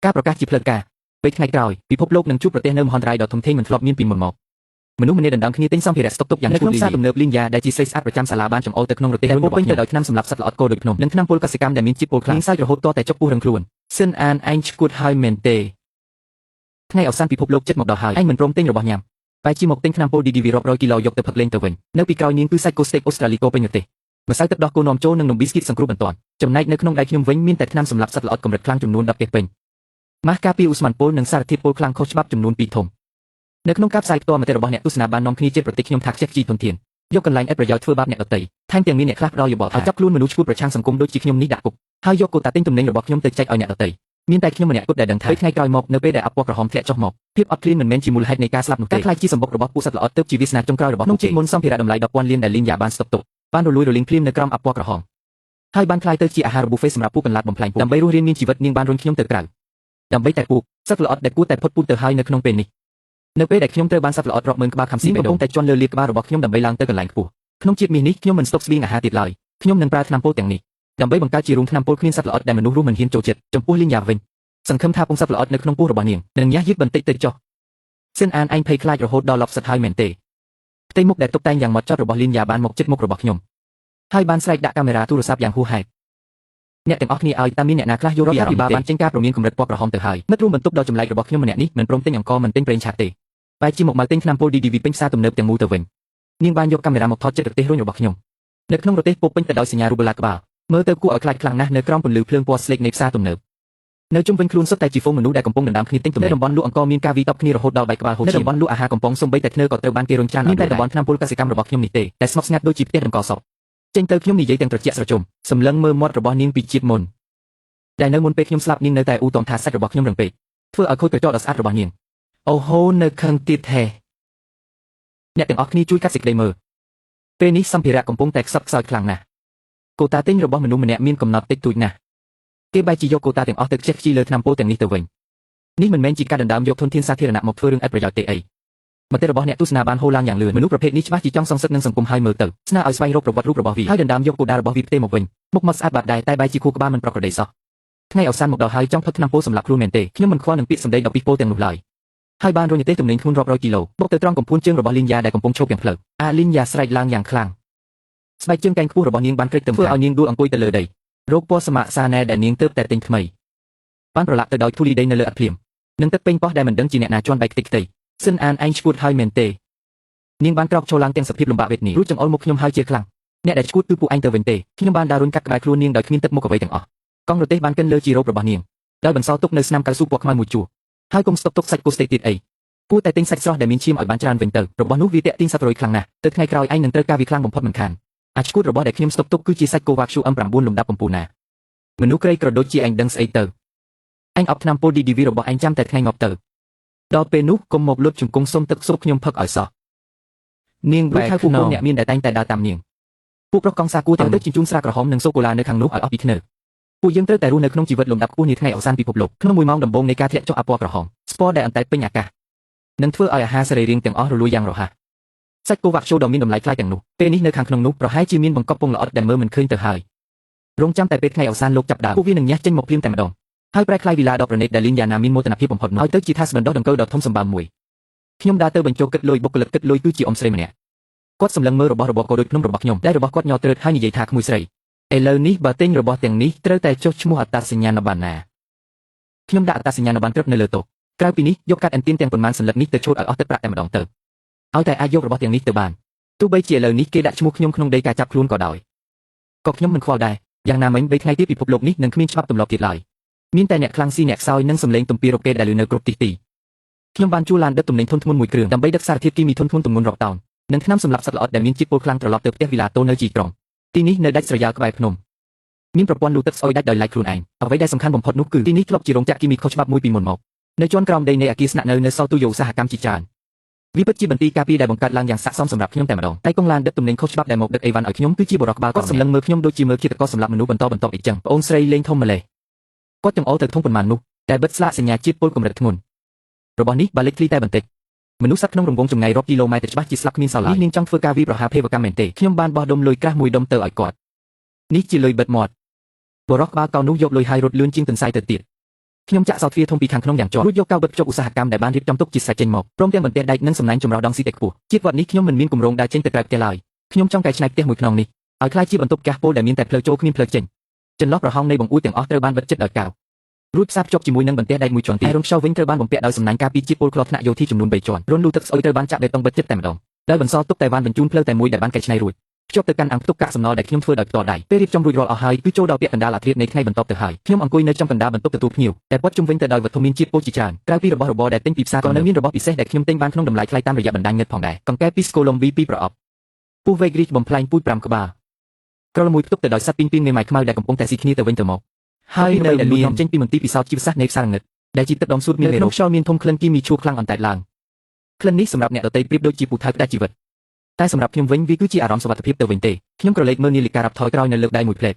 ការប្រកាសជាផ្លូវការពេលថ្ងៃក្រោយពិភពលោកនឹងជួបប្រទះនៅមហន្តរាយដ៏ធំធេងមិនធ្លាប់មានពីមុនមកមនុស្សម្នាដណ្ដើមគ្នាទិញសម្ភារៈស្តុកទុកយ៉ាងនៅក្នុងផ្សារទំនើបលីនយ៉ាដែលជាស្រីស្អាតប្រចាំសាលាបានចង្អុលទៅក្នុងរទេះដែលពោពេញទៅដោយថ្នាំសម្លាប់សត្វល្អិតគោដូចភ្នំនិងថ្នាំពុលកសិកម្មដែលមានជាតិពុលខ្លាំងនាងសើចរហូតទាល់តែចុកពោះរឹងខ្លួនសិនអានឯងឈួតហើយមែនទេថ្ងៃឱសានពិភពលោកចិត្តមកដល់ហើយឯងមិនព្រមទិញរបស់ញ៉ាំបែរជាមកទិញថ្នាំពុល DDV រាប់រយគីឡូយកទៅផឹកលេងទៅវិញនៅពីក្រោយនាងគឺសាច់គោស្តេកអូស្ត្រាលីគោពេញរទេះម្សៅទឹកដោះគោនាំចូលនិងនំប៊ីស្គីតសង្គ្រោះបន្ទាន់ចំណែកនៅក្នុងដៃខ្ញុំវិញមានតែថ្នាំសម្លាប់សត្វល្អិតកម្រិតខ្លាំងចំនួន10កេសពេញម៉ាស់ការពារឧស្ម័នពុលនិងសារធាតុពុលខ្លាំងខុសច្បាប់ចំនួន2ធំនៅក្នុងការផ្សាយផ្ទាល់មតិរបស់អ្នកទស្សនាបាននាំគ្នាជេរប្រទេសខ្ញុំថាខ្ជះខ្ជីធនធានយកកន្លែងឥតប្រយោជន៍ធ្វើបាបអ្នកដទៃថែមទាំងមានអ្នកខ្លះផ្ដល់យោបល់ថាចាប់ខ្លួនមនុស្សឈួតប្រឆាំងសង្គមដូចជាខ្ញុំនេះដាក់គុកហើយយកកូតាទិញទំនិញរបស់ខ្ញុំទៅចែកឲ្យអ្នកដទៃមានតែខ្ញុំម្នាក់គត់ដែលដឹងថាពេលថ្ងៃក្រោយមកនៅពេលដែលអពណ៌ក្រហមធ្លាក់ចុះមកភាពអត់ឃ្លានមិនមែនជាមូលហេតុនៃការស្លាប់នោះទេការខ្លាចជាសម្បុករបស់ពួកសត្វល្អិតទើបជាវាសនាចុងក្រោយរបស់ក្នុងជាតិមុនសម្ភារៈតម្លៃ10,000លានដែលលីនយ៉ាបានស្តុកទុកបានរលួយរលីងភ្លាមនៅក្រោមអពណ៌ក្រហមហើយបានក្លាយទៅជាអាហារប៊ូហ្វេសម្រាប់ពួកកន្លាតបំផ្លាញពូជដើម្បីរស់រានមានជីវិតនាងបានរុញខ្ញុំទៅក្រៅដើម្បីតែពួកសត្វល្អិតដែលគួរតែផុតពូជទៅហើយនៅក្នុងពេលនេះនៅពេលដែលខ្ញុំត្រូវបានសត្វល្អិតរាប់ម៉ឺនក្បាលខំស៊ីកំពុងតែជន់លើលាកក្បាលរបស់ខ្ញុំដើម្បីឡើងទៅកន្លែងខ្ពស់ក្នុងជាតិមាសនេះខ្ញុំមិនស្តុកស្បៀងអាហារទៀតឡើយខ្ញុំនឹងប្រើថ្នាំពុលទាំងនេះដើម្បីបង្កើតជារូងថ្នាំពុលគ្មានសត្វល្អិតដែលមនុស្សរស់មិនហ៊ានចូលចិត្តចំពោះលីងយ៉ាវិញសង្ឃឹមថាពងសត្វល្អិតនៅក្នុងពោះរបស់នាងនឹងញ៉ាះយឺតបន្តិចទៅចុះសិនអានឯងភ័យខ្លាចរហូតដល់ឡប់សិតហើយមែនទេផ្ទៃមុខដែលតុបតែងយ៉ាងម៉ត់ចត់របស់លីនយ៉ាបានមកចិត្តមុខរបស់ខ្ញុំហើយបានស្រែកដាក់កាមេរ៉ាទូរស័ព្ទយ៉ាងហួសហេតុអ្នកទាំងអស់គ្នាឲ្យតាមានអ្នកណាខ្លះយល់រដ្ឋាភិបាលបានចេញការព្រមានកម្រិតពណ៌ក្រហមទៅហើយមិត្តរួមបន្ទប់ដ៏ចម្លែករបស់ខ្ញុំម្នាក់នេះមិនព្រមទិញអង្ករមិនទិញប្រេងឆាទេបែរជាមកមកទិញថ្នាំពុល DDV ពេញផ្សារទំនើបទាំងមូលទៅវិញនាងបានយកកាមេរ៉ាមកថតចិត្តរទេះរុញរបស់ខ្ញុំនៅក្នុងរទេះពោពេញទៅដោយសញ្ញារូបឡាក្បាលមើលទៅគួរឲ្យខ្លាចខ្លាំងណាស់នៅក្រោមពន្លឺភ្លើងពណ៌ស្លេកនៃផ្សារទំនើបនៅជុំវិញខ្លួនសុទ្ធតែជាហ្វូងមនុស្សដែលកំពុងដណ្ដើមគ្នាទិញទំនិញនៅតំបន់លក់អង្ករមានការវីតបគ្នារហូតដល់បែកក្បាលហូរឈាមនៅតំបន់លក់អាហារកំប៉ុងសូម្បីតែធ្នើក៏ត្រូវបានគេរុញច្រានមានតែតំបន់ថ្នាំពុលកសិកម្មរបស់ខ្ញុំនេះទេដែលស្ងប់ស្ងាត់ដូចជាផ្ទះតម្កល់សពចេញទៅខ្ញុំនិយាយទាំងត្រជាក់ស្រជុំសម្លឹងមើលមាត់របស់នាងពីជាតិមុនដែលនៅមុនពេលខ្ញុំស្លាប់នាងនៅតែអ៊ូតំថាសាច់របស់ខ្ញុំរឹងពេកធ្វើឲ្យខូចក្រចកដ៏ស្អាតរបស់នាងអូហូនៅខឹងទៀតហេអ្នកទាំងអស់គ្នាជួយកាត់សេចក្តីមើលពេលនេះសម្ភារៈកំពុងតែខ្សត់ខ្សោយខ្លាំងណាស់កូតាទិញរបស់មនុស្សម្នាក់មានកំណត់តិចតួចណាស់គេបែរជាយកកូតាទាំងអស់ទៅខ្ជិះខ្ជីលើថ្នាំពុលទាំងនេះទៅវិញនេះមិនមែនជាការដណ្ដើមយកធនធានសាធារណៈមកធ្វើរឿងឥតប្រយោជន៍ទេអីមតិរបស់អ្នកទស្សនាបានហូរឡើងយ៉ាងលឿនមនុស្សប្រភេទនេះច្បាស់ជាចង់សងសឹកនឹងសង្គមហើយមើលទៅស្នើឲ្យស្វែងរកប្រវត្តិរូបរបស់វាហើយដណ្ដើមយកកូតារបស់វាផ្ទេមកវិញមុខមាត់ស្អាតបាតដែរតែបែរជាខួរក្បាលមិនប្រក្រតីសោះថ្ងៃឱសានមកដល់ហើយចង់ផុតថ្នាំពុលសម្រាប់ខ្លួនមែនទេខ្ញុំមិនខ្វល់នឹងពាក្យសម្ដីដ៏ពិពោលទាំងនោះឡើយហើយបានរុញទេទំនិញធ្ងន់រាប់រយគីឡូបុកទៅត្រង់កំពួនជើងរបស់លីនយ៉ាដែលកំពុងឈោកយ៉ាងផ្លូវអាលីនយ៉ាស្រែកឡើងយ៉ាងខ្លាំងស្បែកជើងកែងខ្ពស់របស់នាងបានក្រិចទៅធ្វើឲ្យនាងដួលអង្គុយទៅលើដីរោគពណ៌សមៈសាណែដែលនាងទើបតែទិញថ្មីបានប្រឡាក់ទៅដោយធូលីដីនៅលើអត់ភ្លាមនិងទឹកពេញប៉ោះដែលមិនដឹងជាអ្នកណាជន់បែកខ្ទេចខ្ទីសិនអានឯងឈួតហើយមែនទេនាងបានក្រោកឈរឡើងទាំងសភាពលំបាកវេទនារួចចង្អុលមុខខ្ញុំហើយជាខ្លាំងអ្នកដែលឈួតគឺពួកឯងទៅវិញទេខ្ញុំបានដើររុញកាត់ក្បែរខ្លួននាងដោយគ្មានទឹកមុខអ្វីទាំងអស់កង់រទេះបានកិនលើជីរ៉ូបរបស់នាងដោយបន្សល់ទុកនៅស្នាមកៅស៊ូពណ៌ខ្មៅមួយជួរហើយកុំស្តុកទុកសាច់គោស្តេកទៀតអីគួរតែទិញសាច់ស្រស់ដែលមានឈាមឲ្យបានច្រើនវិញទៅរបស់នោះវាតាក់ទាញសត្វរុយខ្លាំងណាស់ទៅថ្ងៃក្រោយឯងនឹងត្រូវការវាខ្លាំងបំផុតមិនខានអាចឈួតរបស់ដែលខ្ញុំស្តុកទុកគឺជាសាច់គោវ៉ាក់ស៊ូ M9 លំដាប់កំពូលណាមនុស្សក្រីក្រដូចជាឯងដឹងស្អីទៅឯងអបថ្នាំពុល DDV របស់ឯងចាំតែថ្ងៃងាប់ទៅដល់ពេលនោះកុំមកលុតជង្គង់សុំទឹកស៊ុបខ្ញុំផឹកឲ្យសោះនាងបែរខ្នងអ្នកមានដែលតែងតែដើរតាមនាងពួកប្រុសកងសាគួរទាំងទៅជញ្ជូនស្រាក្រហមនិងសូកូឡានៅខាងនោះឲ្យអស់ពីធ្នើពួកយើងត្រូវតែរស់នៅក្នុងជីវិតលំដាប់ខ្ពស់នាថ្ងៃឱសានពិភពលោកក្នុងមួយម៉ោងដំបូងនៃការធ្លាក់ចុះអពណ៌ក្រហមស្ពរដែលអន្តែតពេញអាកាសនឹងធ្វើឲ្យអាហារសរីរាង្គទាំងអស់រលួយយ៉ាងរហ័សសាច់គោវ៉ាក់ជូដ៏មានតម្លៃថ្លៃទាំងនោះពេលនេះនៅខាងក្នុងនោះប្រហែលជាមានបង្កប់ពងល្អិតដែលមើលមិនឃើញទៅហើយរងចាំតែពេលថ្ងៃឱសានលោកចាប់ដើមពួកវានឹងញ៉ាះចេញមកភ្លាមតែម្ដងហើយប្រែក្លាយវីឡាដ៏ប្រណិតដែលលីនយ៉ាណាមានមោទនភាពបំផុតនោះឲ្យទៅជាថាសបណ្ដោះដង្កូវដ៏ធំសម្បើមមួយខ្ញុំដើរទៅបញ្ចូលគិតលុយបុគ្គលិកគិតលុយគឺជាអ៊ំស្រីម្នាក់គាត់សម្លឹងមើលរបស់របរក៏ដូចភ្នំរបស់ខ្ញុំដែលរបស់គាត់ញ័រត្រើតហើយនិយាយថាក្មួយស្រីឥឡូវនេះបើទិញរបស់ទាំងនេះត្រូវតែចុះឈ្មោះអត្តសញ្ញាណប័ណ្ណណាខ្ញុំដាក់អត្តសញ្ញាណប័ណ្ណត្រឹបនៅលើតុក្រៅពីនេះយកកាត់អន្ទានទាំងប៉ុន្មានសន្លឹកនេះទៅឆូតឲ្យអស់ទឹកប្រាក់តែម្ដងទៅឲ្យតែអាចយករបស់ទាំងនេះទៅបានទោះបីជាឥឡូវនេះគេដាក់ឈ្មោះខ្ញុំក្នុងដីការចាប់ខ្លួនក៏ដោយក៏ខ្ញុំមិនខ្វល់ដែរយ៉ាងណាមិញ3ថ្ងៃទៀតពិភពលោកនេះនឹងគ្មានច្បាប់ទម្លាប់ទៀតឡើយមានតែអ្នកខ្លាំងស៊ីអ្នកខ្សោយនិងសម្លេងទំពីរ៉ុកេតដែលឮនៅគ្រប់ទិសទីខ្ញុំបានជួលឡានដឹកទំនិញធុនធ្ងន់មួយគ្រឿងដើម្បីដឹកសារធាតុគីមីធុនធ្ងន់ទម្ងន់រាប់តោននិងថ្នាំសម្លាប់សត្វល្អិតដែលមានជាតិពុលខ្លាំងត្រឡប់ទៅផ្ទះវីឡាតូនៅជីក្រុងទីនេះនៅដាច់ស្រយាលក្បែរភ្នំមានប្រព័ន្ធលូទឹកស្អុយដាច់ដោយឡែកខ្លួនឯងអ្វីដែលសំខាន់បំផុតនោះគឺទីនេះធ្លាប់ជារោងចក្រគីមីខុសច្បាប់មួយពីមុនមកនៅជាន់ក្រោមដីនៃអគារស្នាក់នៅនៅសល់ទូយោឧស្សាហកម្មជាច្រើនវាពិតជាបន្ទាយការពារដែលបង្កើតឡើងយ៉ាងស័ក្តិសមសម្រាប់ខ្ញុំតែម្ដងតែកងឡានដឹកទំនិញខុសច្បាប់ដែលមកដឹកអីវ៉ាន់ឲ្យខ្ញុំគឺជាបុរសក្បាលគាត់សម្លឹងមើលខ្ញុំដូចជាមើលឃាតករសម្លាប់មនុស្សបន្តបន្ទាប់អីចឹងប្អូនស្រីលេងធំម្លេះគាត់ចង្អុលទៅធំប៉ុន្មាននោះតែបិទស្លាកសញ្ញាជាតិពុលកម្រិតធ្ងន់របស់នេះបើលេចធ្លីតែបន្តិចមនុស្សសត្វក្នុងរង្វង់ចម្ងាយរាប់គីឡូម៉ែត្រច្បាស់ជាស្លាប់គ្មានសល់ឡើយនេះនាងចង់ធ្វើការវាយប្រហារភេវកម្មមែនទេខ្ញុំបានបោះដុំលុយក្រាស់មួយដុំទៅឲ្យគាត់នេះជាលុយបិទមាត់បុរសក្បាលកោនោះយកលុយហើយរត់លឿនជាងទន្សាយទៅទៀត ខ្ញុំចាក់សោទ្វារធំពីខាងក្នុងយ៉ាងជាប់រួចយកកៅបិទភ្ជាប់ឧស្សាហកម្មដែលបានរៀបចំទុកជាស្រេចចេញមកព្រមទាំងបន្ទះដែកនិងសំណាញ់ចម្រោះដងស៊ីតែខ្ពស់ជាតិវត្តនេះខ្ញុំមិនមានគម្រោងដើរចេញទៅក្រៅផ្ទះឡើយខ្ញុំចង់កែច្នៃផ្ទះមួយខ្នងនេះឲ្យក្លាយជាបន្ទប់កាសពោលដែលមានតែផ្លូវចូលគ្មានផ្លូវចេញចន្លោះប្រហោងនៃបង្អួចទាំងអស់ត្រូវបានបិទជិតដោយកៅរួចផ្សារភ្ជាប់ជាមួយនឹងបន្ទះដែកមួយជាន់ទៀតឯរន្ធខ្យល់វិញត្រូវបានបំពាក់ដោយសំណាញ់ការពារជាតិពុលក្លថ្នាក់យោធាចំនួន3ជាន់រន្ធលូទឹកស្អុយត្រូវបានចាក់បេតុងបិទជិតតែម្ដងដោយបន្សល់ទុកតែវ៉ានបញ្ជូនផ្លូវតែមួយដែលបានកែច្នៃរួចភ្ជាប់ទៅកាន់អង្គផ្ទុកកាកសំណល់ដែលខ្ញុំធ្វើដោយផ្ទាល់ដៃពេលរៀបចំរួចរាល់អស់ហើយគឺចូលដល់ពាក្យកណ្ដាលអាធ្រាត្រនៃថ្ងៃបន្ទាប់ទៅហើយខ្ញុំអង្គុយនៅចំកណ្ដាលបន្ទប់ទទួលភ្ញៀវដែលព័ទ្ធជុំវិញទៅដោយវត្ថុមានជាតិពុលជាច្រើនក្រៅពីរបស់របរដែលទិញពីផ្សារក៏នៅមានរបស់ពិសេសដែលខ្ញុំទិញបានក្នុងតម្លៃថ្លៃតាមរយៈបណ្ដាញងឹតផងដែរកង្កែពីស្កូឡុំប៊ី2ប្រអប់ពស់វែករីកបំផ្លាញពូជ5ក្បាលក្រលមួយផ្ទុកទៅដោយសត្វពីងពីងមេម៉ាយខ្មៅដែលកំពុងតែស៊ីគ្នាទៅវិញទៅមកហើយនៅដែលមានចេញពីមន្ទីរពិសោធន៍ជីវសាស្ត្រនៃផ្សារងឹតដែលជាទឹកដុំសួតមានមេរោគខ្យល់មានធំក្លិនគីមីឈួរខ្លាំងអន្តែតឡើងក្លិននេះសម្រាប់អ្នកដទៃប្រៀបដូចជាពូថៅផ្ដាច់ជីវិតតែសម្រាប់ខ្ញុំវិញវាគឺជាអារម្មណ៍សុវត្ថិភាពទៅវិញទេខ្ញុំក្រឡេកមើលនាឡិការាប់ថយក្រោយនៅលើដៃមួយផ្លែត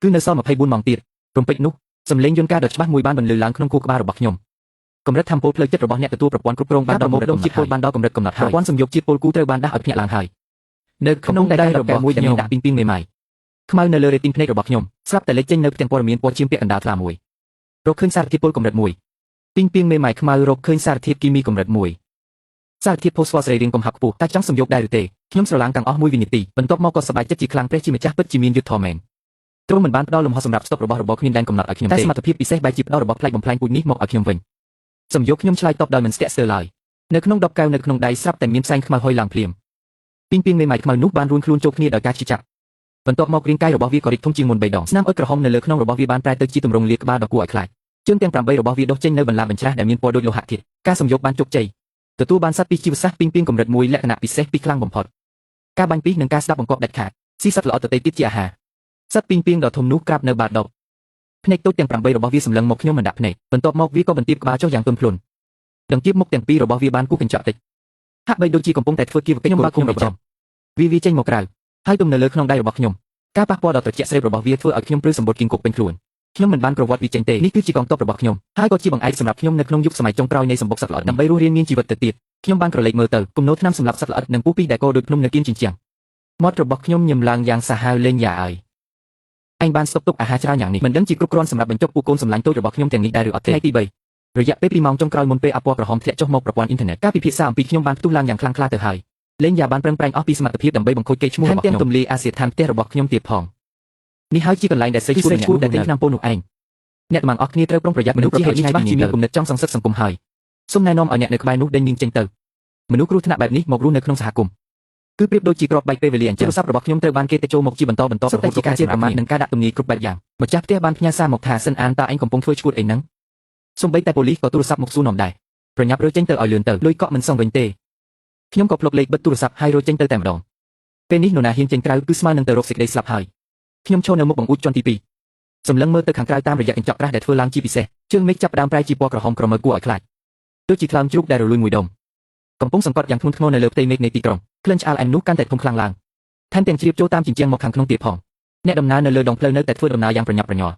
គឺនៅសល់24ម៉ោងទៀតរំពេចនោះសំឡេងយន្តការដ៏ច្បាស់មួយបានបន្លឺឡើងក្នុងខួរក្បាលរបស់ខ្ញុំកម្រិតធម្មពលផ្លូវចិត្តរបស់អ្នកទទួលប្រព័ន្ធគ្រប់គ្រងបានដល់កម្រិតជាតិពុលបានដល់កម្រិតកំណត់ហើយប្រព័ន្ធសំយោគជាតិពុលគូត្រូវបានដាស់ឲ្យភ្ញាក់ឡើងហើយនៅក្នុងដៃរបស់មួយដែលមានដាក់ពីងពីងមេម៉ាយខ្មៅនៅលើរេទីនភ្នែករបស់ខ្ញុំស្រាប់តែលេចចេញនៅផ្ទាំងព័ត៌មានពណ៌ជាមពាក់កណ្ដាលថ្លាមួយរកឃើញសារធាតុពុលកម្រិតមួយពីងពីងមេម៉ាយខ្មៅរកឃើញសារធាតុគីមីកម្រិតមួយសារធាតុផូស្វ័រសរីរាង្គកំហាប់ខ្ពស់តែចង់សំយោគដែរឬទេខ្ញុំស្រឡាំងទាំងអស់មួយវិនាទីបន្ទាប់មកក៏សប្បាយចិត្តជាខ្លាំងព្រះជាម្ចាស់ពិតជាមានយុទ្ធធម៌មែនទ្រង់មិនបានផ្ដល់លំហសម្រាប់ស្តុករបស់របរគ្មានដែនកំណត់ឲ្យខ្ញុំទេតែសមត្ថភាពពិសេសបែរជាផ្ដល់របស់ប្លែកបំផ្លាញពូជនេះមកឲ្យខ្ញុំវិញសំយោគខ្ញុំឆ្លើយតបដោយមិនស្ទាក់ស្ទើរឡើយនៅក្នុងដបកែវនៅក្នុងដៃស្រាប់តែមានផ្សែងខ្មៅហុយឡើងភ្លាមពីងពីងមេម៉ាយខ្មៅនោះបានរួនខ្លួនចូលគ្នាដោយការឈឺចាប់បន្ទាប់មករាងកាយរបស់វាក៏រីកធំជាងមុន3ដងស្នាមអុចក្រហមនៅលើខ្នងរបស់វាបានប្រែទៅជាទម្រង់លាក្បាលដ៏គួរឲ្យខ្លាចជើងទាំង8របស់វាដុះចេញនៅបន្លាបញ្ច្រាស់ដែលមានពណ៌ដូចលោហៈធាតុការសំយោគបានជោគជ័យទទួលបានសត្វពីជីវសាស្ត្រពីងពីងកម្រិតមួយលក្ខណៈពិសេសពីខ្លាំងបំផុតការបាញ់ពីសនិងការស្ដាប់បង្គាប់ដាច់ខាតស៊ីសត្វល្អទទៃទៀតជាអាហារសត្វពីងពីងដ៏ធំនោះក្រាបនៅបាតដបភ្នែកតូចទាំង8របស់វាសម្លឹងមកខ្ញុំមិនដាក់ភ្នែកបន្ទាប់មកវាក៏បន្ទាបក្បាលចុះយ៉ាងទន់ភ្លន់ដង្កៀបមុខទាំងពីររបស់វាបានគូសកញ្ចក់តិចហាក់បីដូចជាកំពុងតែធ្វើគាវកិច្ចខ្ញុំបើកគុំរបស់វាចេញមកក្រៅហើយទំនៅលើក្នុងដៃរបស់ខ្ញុំការប៉ះពាល់ដល់ត្រចៀកស្រេបរបស់វាធ្វើឲ្យខ្ញុំព្រឺសម្បុរគៀងគប់ពេញខ្លួនខ្ញុំមិនបានប្រវត្តិវាចេញទេនេះគឺជាកងទ័ពរបស់ខ្ញុំហើយក៏ជាបង្អែកសម្រាប់ខ្ញុំនៅក្នុងយុគសម័យចុងក្រោយនៃសម្បុកសត្វល្អិតដើម្បីរស់រានមានជីវិតទៅទៀតខ្ញុំបានក្រឡេកមើលទៅគំនរថ្នាំសម្រាប់សត្វល្អិតនិងពស់ពីដែលកោដូចភ្នំនៅគៀនជញ្ជាំងមាត់របស់ខ្ញុំញឹមឡើងយ៉ាងសាហាវលេងយ៉ាអើយឯងបានស្តុកទុកអាហារច្រើនយ៉ាងនេះមិនដឹងជាគ្រប់គ្រាន់សម្រាប់បញ្ចុកពួកកូនសម្លាញ់តូចរបស់ខ្ញុំទាំងនេះដែរឬអត់ទេថ្ងៃទី3រយៈពេល2ម៉ោងចុងក្រោយមុនពេលអពណ៌ក្រហមធ្លាក់ចុះមកប្រព័ន្ធអ៊ីនធឺណិតការពិភាក្សាអំពីខ្ញុំបានផ្ទុះឡើងយ៉ាងខ្លាំងក្លាទៅហើយលេងយ៉ាបានប្រឹងប្រែងអស់ពីសមត្ថភាពដើម្បីបង្ខូចកេរ្តិ៍ឈ្មោះរបស់ខ្ញុំទាំងទម្លាយអាសយដ្ឋានផ្ទះរបស់ខ្ញុំទៀតផងនេះហើយជាកន្លែងដែលស្រីឈួតម្នាក់ដែលទិញថ្នាំពុលនោះឯងអ្នកទាំងអស់គ្នាត្រូវប្រុងប្រយ័ត្នមនុស្សប្រភេទនេះច្បាស់ជាមានគំនិតចង់សងសឹកសង្គមហើយសូមណែនាំឲ្យអ្នកនៅក្បែរនោះដេញនាងចេញទៅមនុស្សគ្រោះថ្នាក់បែបនេះមករស់នៅក្នុងសហគមន៍គឺប្រៀបដូចជាក្របបែកពេលវេលាអញ្ចឹងទូរស័ព្ទរបស់ខ្ញុំត្រូវបានគេទៅចូលមកជាបន្តបន្ទាប់រហូតជាការជាប្រមាថនិងការដាក់ទំនាយគ្រប់បែបយ៉ាងម្ចាស់ផ្ទះបានផ្ញើសារមកថាសិនអានតើឯងកំពុងធ្វើឈួតអីហ្នឹងសូម្បីតែប៉ូលីសក៏ទូរស័ព្ទមកសួរនាំដែរប្រញាប់រើចេញទៅឲ្យលឿនទៅលុយកក់មិនសងវិញទេខ្ញុំក៏ផ្លុកលេខបិទទូរស័ព្ទហើយរត់ចេញទៅតែម្ដងពេលនេះនរណាហ៊ានចេញក្រៅគឺស្មើនឹងទៅរកសេចក្តីស្លាប់ហើយខ្ញុំឈរនៅមុខបង្អួចជាន់ទី2សម្លឹងមើលទៅខាងក្រៅតាមរយៈកញ្ចក់ក្រាស់ដែលធ្វើឡើងជាពិសេសជើងមេឃចាប់ផ្ដើមប្រែជាពណ៌ក្រហមក្រមើគួរឲ្យខ្លាចដូចជាថ្លើមជ្រូកដែលរលួយមួយដុំកំពុងសង្កត់យ៉ាងធ្ងន់ធ្ងរនៅលើផ្ទៃមេឃនៃទីក្រុងក្លិនឆ្អាលអែមនោះកាន់តែធំខ្លាំងឡើងថែមទាំងជ្រាបចូលតាមជញ្ជាំងមកខាងក្នុងទៀតផងអ្នកដំណើរនៅលើដងផ្លូវនៅតែធ្វើដំណើរយ៉ាងប្រញាប់ប្រញាល់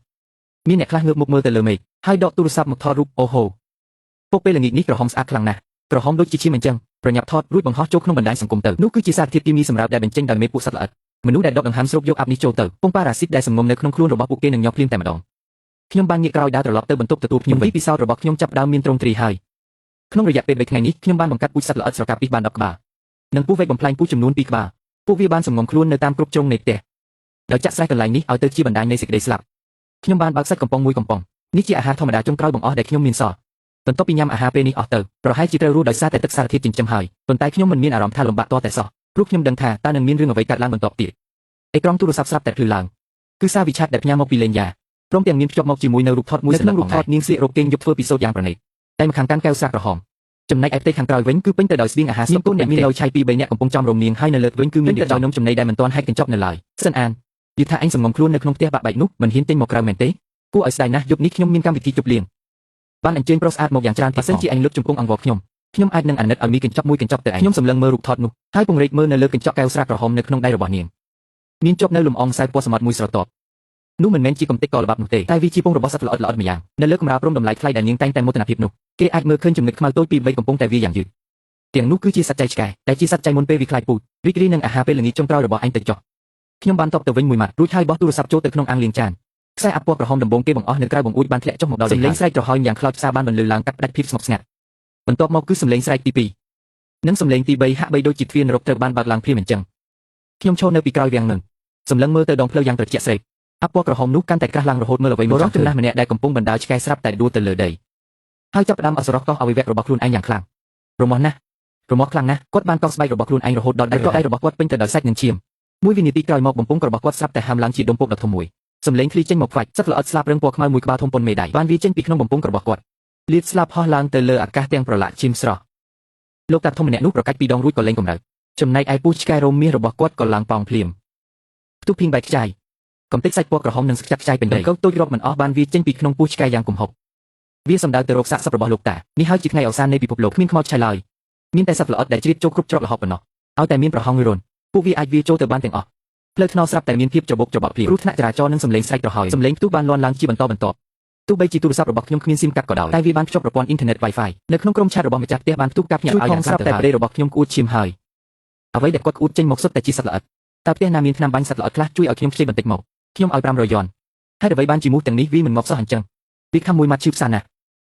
មានអ្នកខ្លះងើបមុខមើលទៅលើមេឃហើយដកទូរស័ព្ទមកថតរូបអូហូពុកពេលល្ងាចនេះក្រហមស្អាតខ្លាំងណាស់ក្រហមដូចជាឈាមអញ្ចឹងប្រញាប់ថតរួចបង្ហោះចូលក្នុងបណ្ដាញសង្គមទៅនោះគឺជាសារធាតុគីមីសម្រាប់ដែលបញ្ចេញដោយមេពួកសត្វល្អិតមនុស្សដែលដកដង្ហើមស្រូបយកអាប់នេះចូលទៅពងប៉ារ៉ាស៊ីតដែលសំងំនៅក្នុងខ្លួនរបស់ពួកគេនឹងញាប់ភ្លាមតែម្ដងខ្ញុំបានងាកក្រោយដើរត្រឡប់ទៅបន្ទប់ទទួលភ្ញៀវវិញពិសោធន៍របស់ខ្ញុំចាប់ផ្ដើមមានទ្រង់ទ្រាយហើយក្នុងរយៈពេល3ថ្ងៃនេះខ្ញុំបានបង្កាត់ពូជសត្វល្អិតស្រកាពីសបាន10ក្បាលនិងពស់វែកបំផ្លាញពូជចំនួន2ក្បាលពួកវាបានសំងំខ្លួននៅតាមគ្រប់ជ្រុងនៃផ្ទះដោយចាក់ស្រេះកន្លែងនេះឲ្យទៅជាបណ្ដាញនៃសេចក្តីស្លាប់ខ្ញុំបានបើកសាច់កំប៉ុងមួយកំប៉ុងនេះជាអាហារធម្មតាចុងក្រោយបង្អស់ដែលខ្ញុំមានសល់បន្ទាប់ពីញ៉ាំអាហារពេលនេះអស់ទៅប្រហែលជាត្រូវរស់ដោយសារតែទឹកសារធាតុចិញ្ចឹមហើយប៉ុន្តែខ្ញុំមិនមានអារម្មណ៍ថាលំបាកតតែសោះព្រោះខ្ញុំដឹងថាតើនឹងមានរឿងអ្វីកើតឡើងបន្ទាប់ទៀតអេក្រង់ទូរស័ព្ទស្រាប់តែភ្លឺឡើងគឺសារវិឆាតដែលផ្ញើមកពីលេងយ៉ាព្រមទាំងមានភ្ជាប់មកជាមួយនៅរូបថតមួយក្នុងរូបថតនាងស្លៀករ៉ូបគេងយប់ធ្វើពិសោធន៍យ៉ាងប្រណិតតែម្ខាងកាន់កែវស្រាក្រហមចំណែកឯផ្ទៃខាងក្រោយវិញគឺពេញទៅដោយស្បៀងអាហារស្តុកទុកអ្នកមានលយឆៃពី3នាក់កំពុងចំរមនាងហើយនៅលើវិញគឺមានទៅដោយនំចំណីដែលមិនទាន់ហែកកញ្ចប់នៅឡើយសិនអានយល់ថាអញសំងំខ្លួននៅក្នុងផ្ទះបាក់បែកនោះមិនហ៊ានចេញមកក្រៅមែនទេគួរឲ្យស្ដាយណាស់យប់នេះខ្ញុំមានកម្មវិធីជប់លៀងបានអញ្ជើញប្រុសស្អាតមកយ៉ាងច្រើនបើសិនជាអញលុតជំពងអង្វរខ្ញុំខ្ញុំអាចនឹងអាណិតឲ្យមីកញ្ចប់មួយកញ្ចប់ទៅឯងខ្ញុំសម្លឹងមើលរូបថតនោះហើយពង្រីកមើលនៅលើកញ្ចក់កែវស្រាក្រហមនៅក្នុងដៃរបស់នាងមានជាប់នៅលំអងខ្សែពណ៌សមុទ្រមួយស្រទាប់នោះមិនមែនជាកំទេចកល្បាប់នោះទេតែវាជាពងរបស់សត្វល្អិតល្អិតម្យ៉ាងនៅលើកម្រាលព្រំតម្លៃថ្លៃដែលនាងតែងតែមោទនភាពនោះគេអាចមើលឃើញចំណុចខ្មៅតូចពី3កំពុងតែវាយ៉ាងយឺតទាំងនោះគឺជាសត្វចៃឆ្កែដែលជាសត្វចៃមុនពេលវាខ្លាចពូជរីករាយនឹងអាហារពេលល្ងាចចុងក្រោយរបស់អញទៅចុះខ្ញុំបានតបទៅវិញមួយម៉ាត់រួចហើយបោះទូរស័ព្ទចូលទៅក្នុងអាងលាងចាន ខ្សែអាប់ពណ៌ក្រហមដំបូងគេបង្អស់នៅក្រៅបង្អួចបានធ្លាក់ចុះមកដល់សំឡេងស្រែកទ្រហោយយ៉ាងខ្លោចផ្សាបានបន្លឺឡើងកាត់ផ្ដាច់ភាពស្ងប់ស្ងាត់បន្ទាប់មកគឺសំឡេងស្រែកទី2និងសំឡេងទី3ហាក់បីដូចជាទ្វារនរកត្រូវបានបើកឡើងភ្លាមអញ្ចឹងខ្ញុំឈរនៅពីក្រោយវាំងនឹងសម្លឹងមើលទៅដងផ្លូវយ៉ាងត្រជាក់ស្រេកអាប់ពណ៌ក្រហមនោះកាន់តែក្រាស់ឡើងរហូតមើលអ្វីមិនចង់ចំណាស់ម្នាក់ដែលកំពុងបណ្ដើរឆ្កែស្រាប់តែដួលទៅលើដីហើយចាប់ផ្ដើមអសរោះកោសអវយវៈរបស់ខ្លួនឯងយ៉ាងខ្លាំងរមាស់ណាស់រមាស់ខ្លាំងណាស់គាត់បានកោសស្បែករបស់ខ្លួនឯងរហូតដល់ដៃដៃរបស់គាត់ពេញទៅដោយសាច់និងឈាមមួយវិនាទីក្រោយមកបំពង់របស់គាត់ស្រាប់តែហាមឡើងជាដុំពកដ៏ធំមួយសំឡេងធ្លីចេញមកខ្វាច់សត្វល្អិតស្លាបរឹងពណ៌ខ្មៅមួយក្បាលធំប៉ុនមេដៃបានវាចេញពីក្នុងបំពង់របស់គាត់លាតស្លាប់ហោះឡើងទៅលើអាកាសទាំងប្រឡាក់ឈាមស្រស់លោកតាធំម្នាក់នោះប្រកាច់ពីរដងរួចក៏លែងកម្រើកចំណែកឯពូឆ្កែរោមមាសរបស់គាត់ក៏ឡើងប៉ោងភ្លាមផ្ទុះភីងបែកខ្ចាយកំទេចសាច់ពណ៌ក្រហមនិងស្ខ្ចាត់ខ្ចាយពេញដីកោតូចរាប់មិនអស់បានវាចេញពីក្នុងពោះឆ្កែយ៉ាងគំហុកវាសំដៅទៅរកសាកសពរបស់លោកតានេះហើយជាថ្ងៃឱសាននៃពិភពលោកគ្មានខ្មោចឆៃឡើយមានតែសត្វល្អិតដែលជ្រៀតចូលគ្រប់ច្រកល្ហកប៉ុណ្ណោះឲ្យតែមានប្រហោងឬរុនពួកវាអាចវាចូលទៅបានទាំងអស់ផ្លូវថ្នល់ស្រាប់តែមានភាពច្របូកច្របល់ភ្លាមគ្រោះថ្នាក់ចរាចរណ៍និងសំឡេងស្រែកទ្រហោយសំឡេងផ្ទុះបានលាន់ឡើងជាបន្តបន្ទាប់ទោះបីជាទូរស័ព្ទរបស់ខ្ញុំគ្មានស៊ីមកាត់ក៏ដោយតែវាបានភ្ជាប់ប្រព័ន្ធអ៊ីនធឺណិត Wi-Fi នៅក្នុងក្រុមឆាតរបស់ម្ចាស់ផ្ទះបានផ្ទុះការភ្ញាក់ឲ្យយ៉ាងស្រាប់តែប្តីរបស់ខ្ញុំក្អួតឈាមហើយអ្វីដែលគាត់ក្អួតចេញមកសុទ្ធតែជាសត្វល្អិតតើផ្ទះណាមានថ្នាំបាញ់សត្វល្អិតខ្លះជួយឲ្យខ្ញុំខ្ចីបន្តិចមកខ្ញុំឲ្យ500យ៉នហេតុអ្វីបានជាមូសទាំងនេះវាមិនងាប់សោះអញ្ចឹងវាខំមួយម៉ាត់ឈឺផ្សាណាស់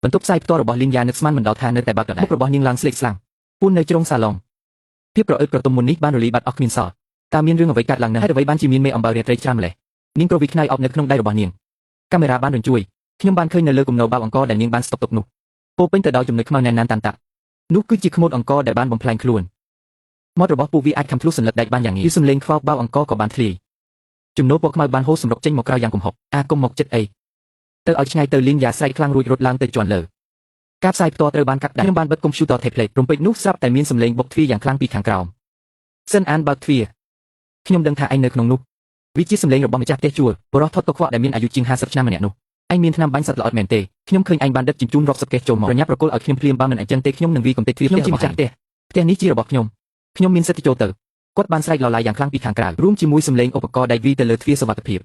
បន្ទប់ផ្សាយផ្ទាល់របស់លីនយ៉ានឹកស្មានមិនដល់ថានៅតែបើកដដែលមុខរបស់នាងឡើងស្លេកស្លាំងពួននៅជ្រុងសាឡុងភាពប្រអើតក្រទុំមុននេះបានរលីបាត់អស់គ្មានសល់តើមានរឿងអ្វីកើតឡើងនឹងហេតុអ្វីបានជាមានមេអំបៅរាត្រីច្រើនម្ល៉េះនាងគ្រវីខ្នើយអោបនៅក្នុងដៃរបស់នាងកាមេរ៉ាបានរញ្ជួយខ្ញុំបានឃើញនៅលើគំនរបាវអង្គដែលនាងបានស្តុកទុកនោះពោពេញទៅដោយចំណុចខ្មៅណែនណានតាន់តាក់នោះគឺជាខ្មោចអង្គដែលបានបំផ្លាញខ្លួនមាត់របស់ពួកវាអាចខំធ្លុះសន្លឹកដែកបានយ៉ាងងាយសំឡេងខ្វោកបាវអង្គក៏បានធ្លាយជំនោរពណ៌ខ្មៅបានហូរសម្រុកចេញមកក្រៅយ៉ាងគំហុកអាគុំមកចិត្តអីទៅឲ្យឆ្ងាយទៅលីងយ៉ាស្រែកខ្លាំងរួចរត់ឡើងទៅជាន់លើការផ្សាយផ្ទាល់ត្រូវបានកាត់ផ្ដាច់ខ្ញុំបានបិទកុំព្យូទ័រ tablet រំពេចនោះស្រាប់តែមានសំឡេងបុកទ្វារយ៉ាងខ្លាំងពីខាងក្រោមសិនអានបើកទ្វារខ្ញុំដឹងថាឯងនៅក្នុងនោះវាជាសំឡេងរបស់ម្ចាស់ផ្ទះជួលបុរសថត់កខ្វក់ដែលមានអាយុជាង50ឆ្នាំម្នាក់នោះឯងមានថ្នាំបាញ់សត្វល្អិតមែនទេខ្ញុំឃើញឯងបានដឹកជញ្ជូនរាប់សិបកេសចូលមកប្រញាប់ប្រគល់ឲ្យខ្ញុំភ្លាមបើមិនអញ្ចឹងទេខ្ញុំនឹងវាយកំទេចទ្វារខ្ញុំជាម្ចាស់ផ្ទះផ្ទះនេះជារបស់ខ្ញុំខ្ញុំមានសិទ្ធិចូលទៅគាត់បានស្រែកឡឡៃយ៉ាងខ្លាំងពីខាងក្រៅរួមជាមួយសំឡេងឧបករណ៍ដែកវីទៅលើទ្វារសុវត្ថិភាព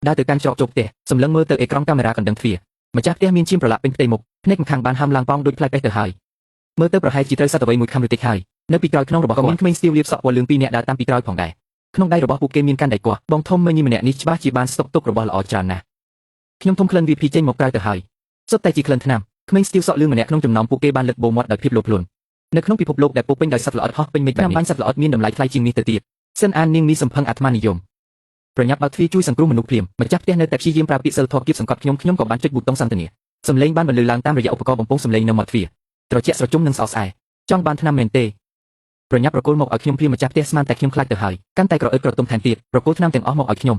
ដើរទៅកាន់ច្រកចូលផ្ទះសម្លឹងមើលទៅអេក្រង់កាមេរ៉ាកណ្ដឹងទ្វារម្ចាស់ផ្ទះមានឈាមប្រឡាក់ពេញផ្ទៃមុខភ្នែកម្ខាងបានហាំឡើងប៉ោងដូចផ្លែបេះទៅហើយមើលទៅប្រហែលជាត្រូវសត្វអ្វីមួយខំឬតិចហើយនៅពីក្រោយខ្នងរបស់គាត់មានក្មេងស្ទាវលាបសក់ពណ៌លឿងពីរនាក់ដើរតាមពីក្រោយផងដែរក្នុងដៃរបស់ពួកគេមានកាន់ដៃគាស់បងធំមេញីម្នាក់នេះច្បាស់ជាបានស្តុកទុករបស់ល្អច្រើនណាស់ខ្ញុំធំក្លិនវាភីចេញមកក្រៅទៅហើយសុទ្ធតែជាក្លិនថ្នាំក្មេងស្ទាវសក់លឿងម្នាក់ក្នុងចំណោមពួកគេបានលឹកបោមាត់ដោយភាពលោភលន់នៅក្នុងពិភពលោកដែលពោពេញដោយសត្វល្អិតហោះពេញមេឃបែបនេះថ្នាំបាញ់សត្វល្អិតមានតម្លៃថ្លៃជាងនេះទៅទៀតសិនអាននាងនេះសំផឹងអាត្មានិយមប្រញាប់បើកទ្វារជួយសង្គ្រោះមនុស្សភ្លាមម្ចាស់ផ្ទះនៅតែព្យាយាមប្រើពាក្យសិលធម៌គៀបសង្កត់ខ្ញុំខ្ញុំក៏បានចុចប៊ូតុងសន្ទនាសំឡេងបានបន្លឺឡើងតាមរយៈឧបករណ៍បំពងសំឡេងនៅមាត់ទ្វារត្រជាក់ស្រជុំនិងស្អកស្អែចង់បានថ្នាំមែនទេប្រញាប់ប្រគល់មកឲ្យខ្ញុំភ្លាមម្ចាស់ផ្ទះស្មានតែខ្ញុំខ្លាចទៅហើយកាន់តែក្រអឺតក្រទុំថែមទៀតប្រគល់ថ្នាំទាំងអស់មកឲ្យខ្ញុំ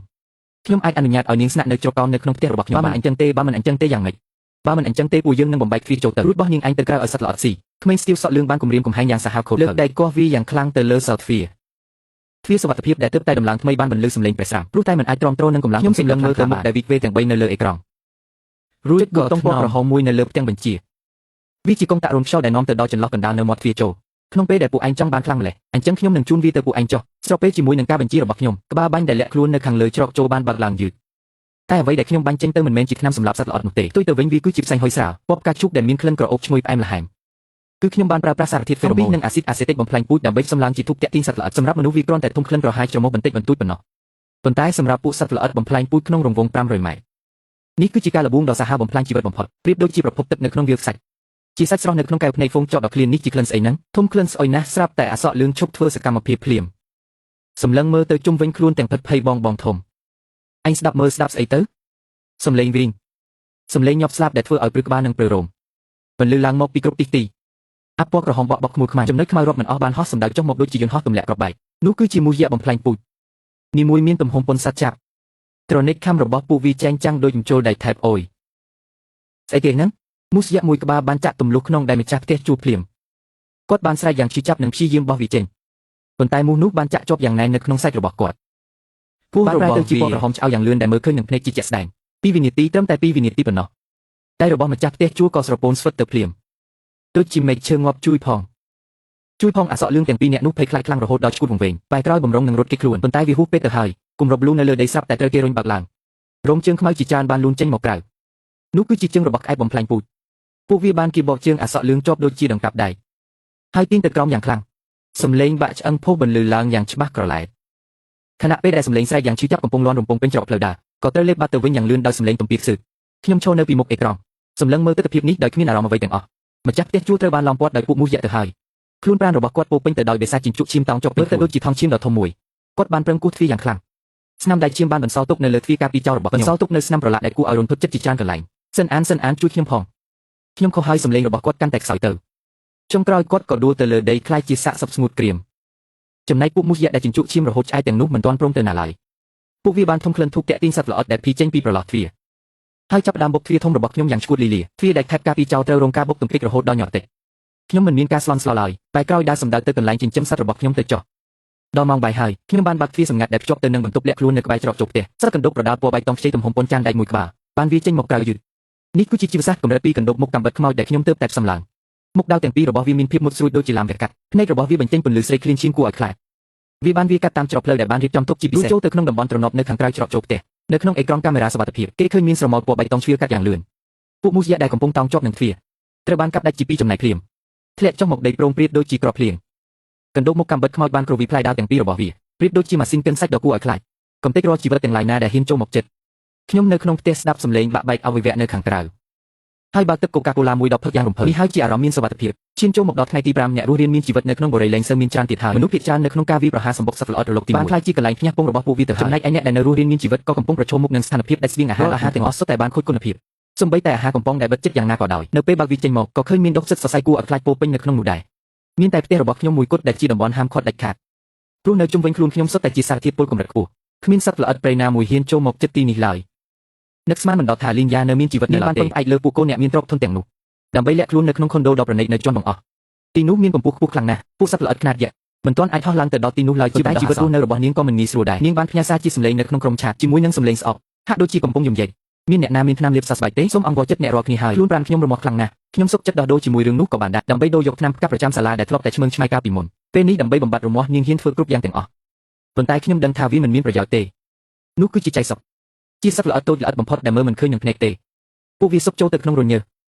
ខ្ញុំអាចអនុញ្ញាតឲ្យនាងស្នាក់នៅជ្រកកោននៅក្នុងផ្ទះរបស់ខ្ញុំបើមិនអញ្ចឹងទេបើមិនអញ្ចឹងទេយ៉ាងម៉េចបើមិនអញ្ចឹងទេពួកយើងនឹងបំបែកទ្វារចូលទៅរួចបោះនាងឯងទៅក្រៅឲ្យសត្វល្អិតស៊ីក្មេងស្ទាវសក់លឿងបានគំរាមកំហែងយ៉ាងសាហាវខូលើកដៃគាស់វាយ៉ាងខ្លាំងទៅលើសោទ្វារទ្វារសុវត្ថិភាពដែលទើបតែដំឡើងថ្មីបានបន្លឺសំឡេងប្រេះស្រាំព្រោះតែមិនអាចទ្រាំទ្រនឹងកម្លាំងខ្ញុំសម្លឹងមើលទៅមុខដែលវីកវេទាំង3នៅលើអេក្រង់រួចក៏តុងពណ៌ក្រហមមួយនៅលើផ្ទាំងបញ្ជាវាជាកុងតាក់រុនខ្យល់ដែលនាំទៅដល់ចន្លោះកណ្ដាលនៅមាត់ទ្វារចូលក្នុងពេលដែលពួកឯងចង់បានខ្លាំងម្ល៉េះអញ្ចឹងខ្ញុំនឹងជូនវាទៅពួកឯងចុះស្របពេលជាមួយនឹងការបញ្ជារបស់ខ្ញុំក្បាលបាញ់ដែលលាក់ខ្លួននៅខាងលើច្រកចូលបានបើកឡើងយឺតតែអ្វីដែលខ្ញុំបាញ់ចេញទៅមិនមែនជាថ្នាំសម្លាប់សត្វល្អិតនោះទេផ្ទុយទៅវិញវាគឺជាផ្សែងហុយស្រាលពណ៌ផ្កាឈូកដែលមានក្លិនក្រអូបឈ្ងុយផ្អែមល្ហែមគឺខ្ញុំបានប្រើប្រាស់សារធាតុហ្វេរ៉ូម៉ូននិងអាស៊ីតអាសេតិកបំផ្លាញពូជដើម្បីសម្ឡើងជាធូបទាក់ទាញសត្វល្អិតសម្រាប់មនុស្សវាគ្រាន់តែធំក្លិនក្រហាយច្រមុះបន្តិចបន្តួចប៉ុណ្ណោះប៉ុន្តែសម្រាប់ពួកសត្វល្អិតបំផ្លាញពូជក្នុងរង្វង់500ម៉ែត្រនេះគឺជាការលបួងដ៏សាហាវបំផ្លាញជីវិតបំផុតប្រៀបដូចជាប្រភពទឹកនៅក្នុងវាលខ្សាច់ជាសាច់ស្រស់នៅក្នុងកែវភ្នែកហ្វូងចော့ដ៏ឃ្លាននេះជាក្លិនស្អីហ្នឹងធំក្លិនស្អុយណាស់ស្រាប់តែអាសក់លឿងឈប់ធ្វើសកម្មភាពភ្លាមសម្លឹងមើលទៅជុំវិញខ្លួនទាំងផិតភ័យបងបងធំអញស្ដាប់មើលស្ដាប់ស្អីទៅសំឡេងវិញសំឡេងញាប់ស្លាប់ដែលធ្វើឲ្យព្រឺក្បាលនិងព្រឺរោមបន្លឺឡើងមកពីគ្រប់ទិសទីអាប់ពណ៌ក្រហមបក់បក់ខ្មោចខ្មាំងចំណុចខ្មៅរាប់មិនអស់បានហោះសម្ដៅចុះមកដូចជាយន្តហោះទម្លាក់គ្រាប់បែកនោះគឺជាមូសយៈបំផ្លាញពូជនីមួយមានទំហំប៉ុនសត្វចាប់ត្រនិចខំរបស់ពួកវាចែងចាំងដូចជុលដៃថែបអុយស្អីគេហ្នឹងមូសយៈមួយក្បាលបានចាក់ទម្លុះក្នុងដែលម្ចាស់ផ្ទះជួលភ្លាមគាត់បានស្រែកយ៉ាងឈឺចាប់និងព្យាយាមបោះវាចេញប៉ុន្តែមូសនោះបានចាក់ជាប់យ៉ាងណែននៅក្នុងសាច់របស់គាត់ពោះរបស់ទៅជាពណ៌ក្រហមឆ្អៅយ៉ាងលឿនដែលមើលឃើញនឹងភ្នែកជាជាក់ស្ដែង2វិនាទីត្រឹមតែ2វិនាទីប៉ុណ្ណោះតែរបស់ម្ចាស់ផ្ទះជួលក៏ស្រពោនស្វិតទៅភ្លាមដូចជាមេឃឈើងាប់ជួយផងជួយផងអាសក់លឿងទាំងពីរនាក់នោះភ័យខ្លាចខ្លាំងរហូតដល់ឈួតវង្វេងបែរក្រោយបំរុងនឹងរត់គេចខ្លួនប៉ុន្តែវាហួសពេកទៅហើយគម្របលូននៅលើដីស្រាប់តែត្រូវគេរុញបើកឡើងរោមជើងខ្មៅជាច្រើនបានលូនចេញមកក្រៅនោះគឺជាជើងរបស់ក្អែកបំផ្លាញពូជពួកវាបានគៀបបោកជើងអាសក់លឿងជាប់ដូចជាដង្កាប់ដែកហើយទាញទៅក្រោមយ៉ាងខ្លាំងសំឡេងបាក់ឆ្អឹងផុសបន្លឺឡើងយ៉ាងច្បាស់ក្រឡែតខណៈពេលដែលសំឡេងស្រែកយ៉ាងឈឺចាប់កំពុងលាន់រំពងពេញច្រកផ្លូវដើរ ក៏ត្រូវលេបបាត់ទៅវិញយ៉ាងលឿនដោយសម្លេងទំពាខ្សឹកខ្ញុំឈរនៅពីមុខអេក្រង់សម្លឹងមើលទិដ្ឋភាពនេះដោយគ្មានអារម្មណ៍អ្វីទាំងអស់ម្ចាស់ផ្ទះជួលត្រូវបានឡោមព័ទ្ធដោយពួកមូសយក្សទៅហើយខ្លួនប្រាណរបស់គាត់ពោពេញទៅដោយបេសាជញ្ជក់ឈាមតោងចុកមើលទៅដូចជាថង់ឈាមដ៏ធំមួយគាត់បានប្រឹងគោះទ្វារយ៉ាងខ្លាំងស្នាមដៃឈាមបានបន្សល់ទុកនៅលើទ្វារការពីចោលរបស់ខ្ញុំបន្សល់ទុកនៅស្នាមប្រឡាក់ដែលគួរឲ្យរន្ធត់ចិត្តជាច្រើនកន្លែងសិនអានសិនអានជួយខ្ញុំផងខ្ញុំខុសហើយសម្លេងរបស់គាត់កាន់តែខ្សោយទៅចុងក្រោយគាត់ក៏ដួលទៅលើដីក្លាយជាសាកសពស្ងួតក្រៀមចំណែកពួកមូសយក្សដែលជញ្ជក់ឈាមរហូតឆ្អែតទាំងនោះមិនទាន់ព្រមទៅណាឡើយពួកវាបានធំក្លិនធូបតាក់ទាញសត្វល្អិតដែលភីចេញពីប្រឡោះទ្វារហើយចាប់ផ្ដើមបុកទ្វារធំរបស់ខ្ញុំយ៉ាងឈួតលីលាទ្វារដែលខែបការពីចោលត្រូវរងការបុកទំពេករហូតដល់ញាត់តិចខ្ញុំមិនមានការស្លន់ស្លោឡើយបែរក្រោយដើរសម្ដៅទៅកន្លែងចិញ្ចឹមសត្វរបស់ខ្ញុំទៅចុះដល់ម៉ោងបាយហើយខ្ញុំបានបើកទ្វារសម្ងាត់ដែលភ្ជាប់ទៅនឹងបន្ទប់លាក់ខ្លួននៅក្បែរច្រកចូលផ្ទះសត្វកណ្ដូបប្រដាល់ពណ៌បៃតងខ្ចីទំហំប៉ុនចានដែកមួយក្បាលបានវាចេញមកក្រៅយឺតនេះគឺជាជីវសាស្ត្រកម្រិតពីកណ្ដូបមុខកាំបិតខ្មោចដែលខ្ញុំទើបតែផ្សំឡើងមុខដាវទាំងពីររបស់វាមានភាពមុតស្រួចដូចជាឡាមវះកាត់ភ្នែករបស់វាបញ្ចេញពន្លឺស្រីឃ្លានឈាមគួរឲ្យខ្លាចវាបានវាកាត់តាមច្រកផ្លូវដែលបានរៀបចំទុកជាពិសេសចូលទៅក្នុងតំបន់ទ្រនប់នៅខាងក្រៅច្រកចូលផ្ទះនៅក្នុងអេក្រង់កាមេរ៉ាសុវត្ថិភាពគេឃើញមានស្រមោលពណ៌បៃតងឆ្វៀលកាត់យ៉ាងលឿនពួកមូសយក្សដែលកំពុងតោងជាប់នឹងទ្វារត្រូវបានកាប់ដាច់ជាពីរចំណែកភ្លាមធ្លាក់ចុះមកដីព្រោងព្រាតដូចជាគ្រាប់ភ្លៀងកណ្ដូបមុខកាំបិតខ្មោចបានគ្រវីផ្លែដាវទាំងពីររបស់វាប្រៀបដូចជាម៉ាស៊ីនកិនសាច់ដ៏គួរឲ្យខ្លាចកំទេចរាល់ជីវិតទាំងឡាយណាដែលហ៊ានចូលមកចិត្តខ្ញុំនៅក្នុងផ្ទះស្ដាប់សំឡេងបាក់បែកអវយវៈនៅខាងក្រៅហើយបើកទឹកកូកាកូឡាមួយដល់ផឹកយ៉ាងរំភើបនេះហើយជាអារម្មណ៍មានសុវត្ថិភាពឈានចូលមកដល់ថ្ងៃទី5អ្នករស់រានមានជីវិតនៅក្នុងបរិយាលែងសូវមានច្រើនទៀតហើយមនុស្សភាគច្រើននៅក្នុងការវាយប្រហារសម្បុកសត្វល្អិតរលកទី1បានក្លាយជាកន្លែងភ្ញាក់ពងរបស់ពួកវាទៅហើយចំណែកឯអ្នកដែលនៅរស់រានមានជីវិតក៏កំពុងប្រឈមមុខនឹងស្ថានភាពដាច់ស្បៀងអាហារអាហារទាំងអស់សុទ្ធតែបានខូចគុណភាពសូម្បីតែអាហារកំប៉ុងដែលបិទជិតយ៉ាងណាក៏ដោយនៅពេលបើកវាចេញមកក៏ឃើញមានដុះផ្សិតសរសៃគួរឲ្យខ្លាចពោពេញនៅក្នុងនោះដែរមានតែផ្ទះរបស់ខ្ញុំមួយគត់ដែលជាតំបន់ហាមឃាត់ដាច់ខាតព្រោះនៅជុំវិញខ្លួនខ្ញុំសុទ្ធតែជាសារធាតុពុលកម្រិតខ្ពស់គ្មានសត្វល្អិតព្រៃណាមួយហ៊ានចូលមកជិតទីនេះឡើយនឹកស្មានមិនដល់ថាលីងយ៉ានៅមានជីវិតនៅឡើយទេបានពឹងផ្អែកលើពួកកូនអ្នកមានទ្រព្យធនទាំងនោះដើម្បីលាក់ខ្លួននៅក្នុងខុនដូដ៏ប្រណិតនៅជាន់បង្អស់ទីនោះមានកម្ពស់ខ្ពស់ខ្លាំងណាស់ពួកសត្វល្អិតខ្នាតយក្សមិនទាន់អាចហោះឡើងទៅដល់ទីនោះឡើយជាជីវិតរស់នៅរបស់នាងក៏មិនងាយស្រួលដែរនាងបានផ្ញើសារជាសម្លេងនៅក្នុងក្រុមឆាតជាមួយនឹងសម្លេងស្អប់ហាក់ដូចជាកំពុងយំយែកមានអ្នកណាមានថ្នាំលាបសះស្បែកទេសូមអង្វរចិត្តអ្នករាល់គ្នាហើយខ្លួនប្រានខ្ញុំរមាស់ខ្លាំងណាស់ខ្ញុំសុខចិត្តដោះដូរជាមួយរឿងនោះក៏បានដែរដើម្បីដូរយកថ្នាំផ្កាប្រចាំសាលាដែលធ្លាប់តែឆ្មើងឆ្មៃកាលពីមុនពេលនេះដើម្បីបំបត្តិរមាស់នាងហ៊ានធ្វើគ្រប់យ៉ាងទាំងអស់ប៉ុន្តែខ្ញុំដឹងថាវាមិនមានប្រយោជន៍ទេនោះគឺជាចៃសុកជាសត្វល្អិតតូចល្អិតបំផុតដែលមើលមិនឃើញនឹងភ្នែកទេពួកវាស៊ុកចូលទៅក្នុងរញើស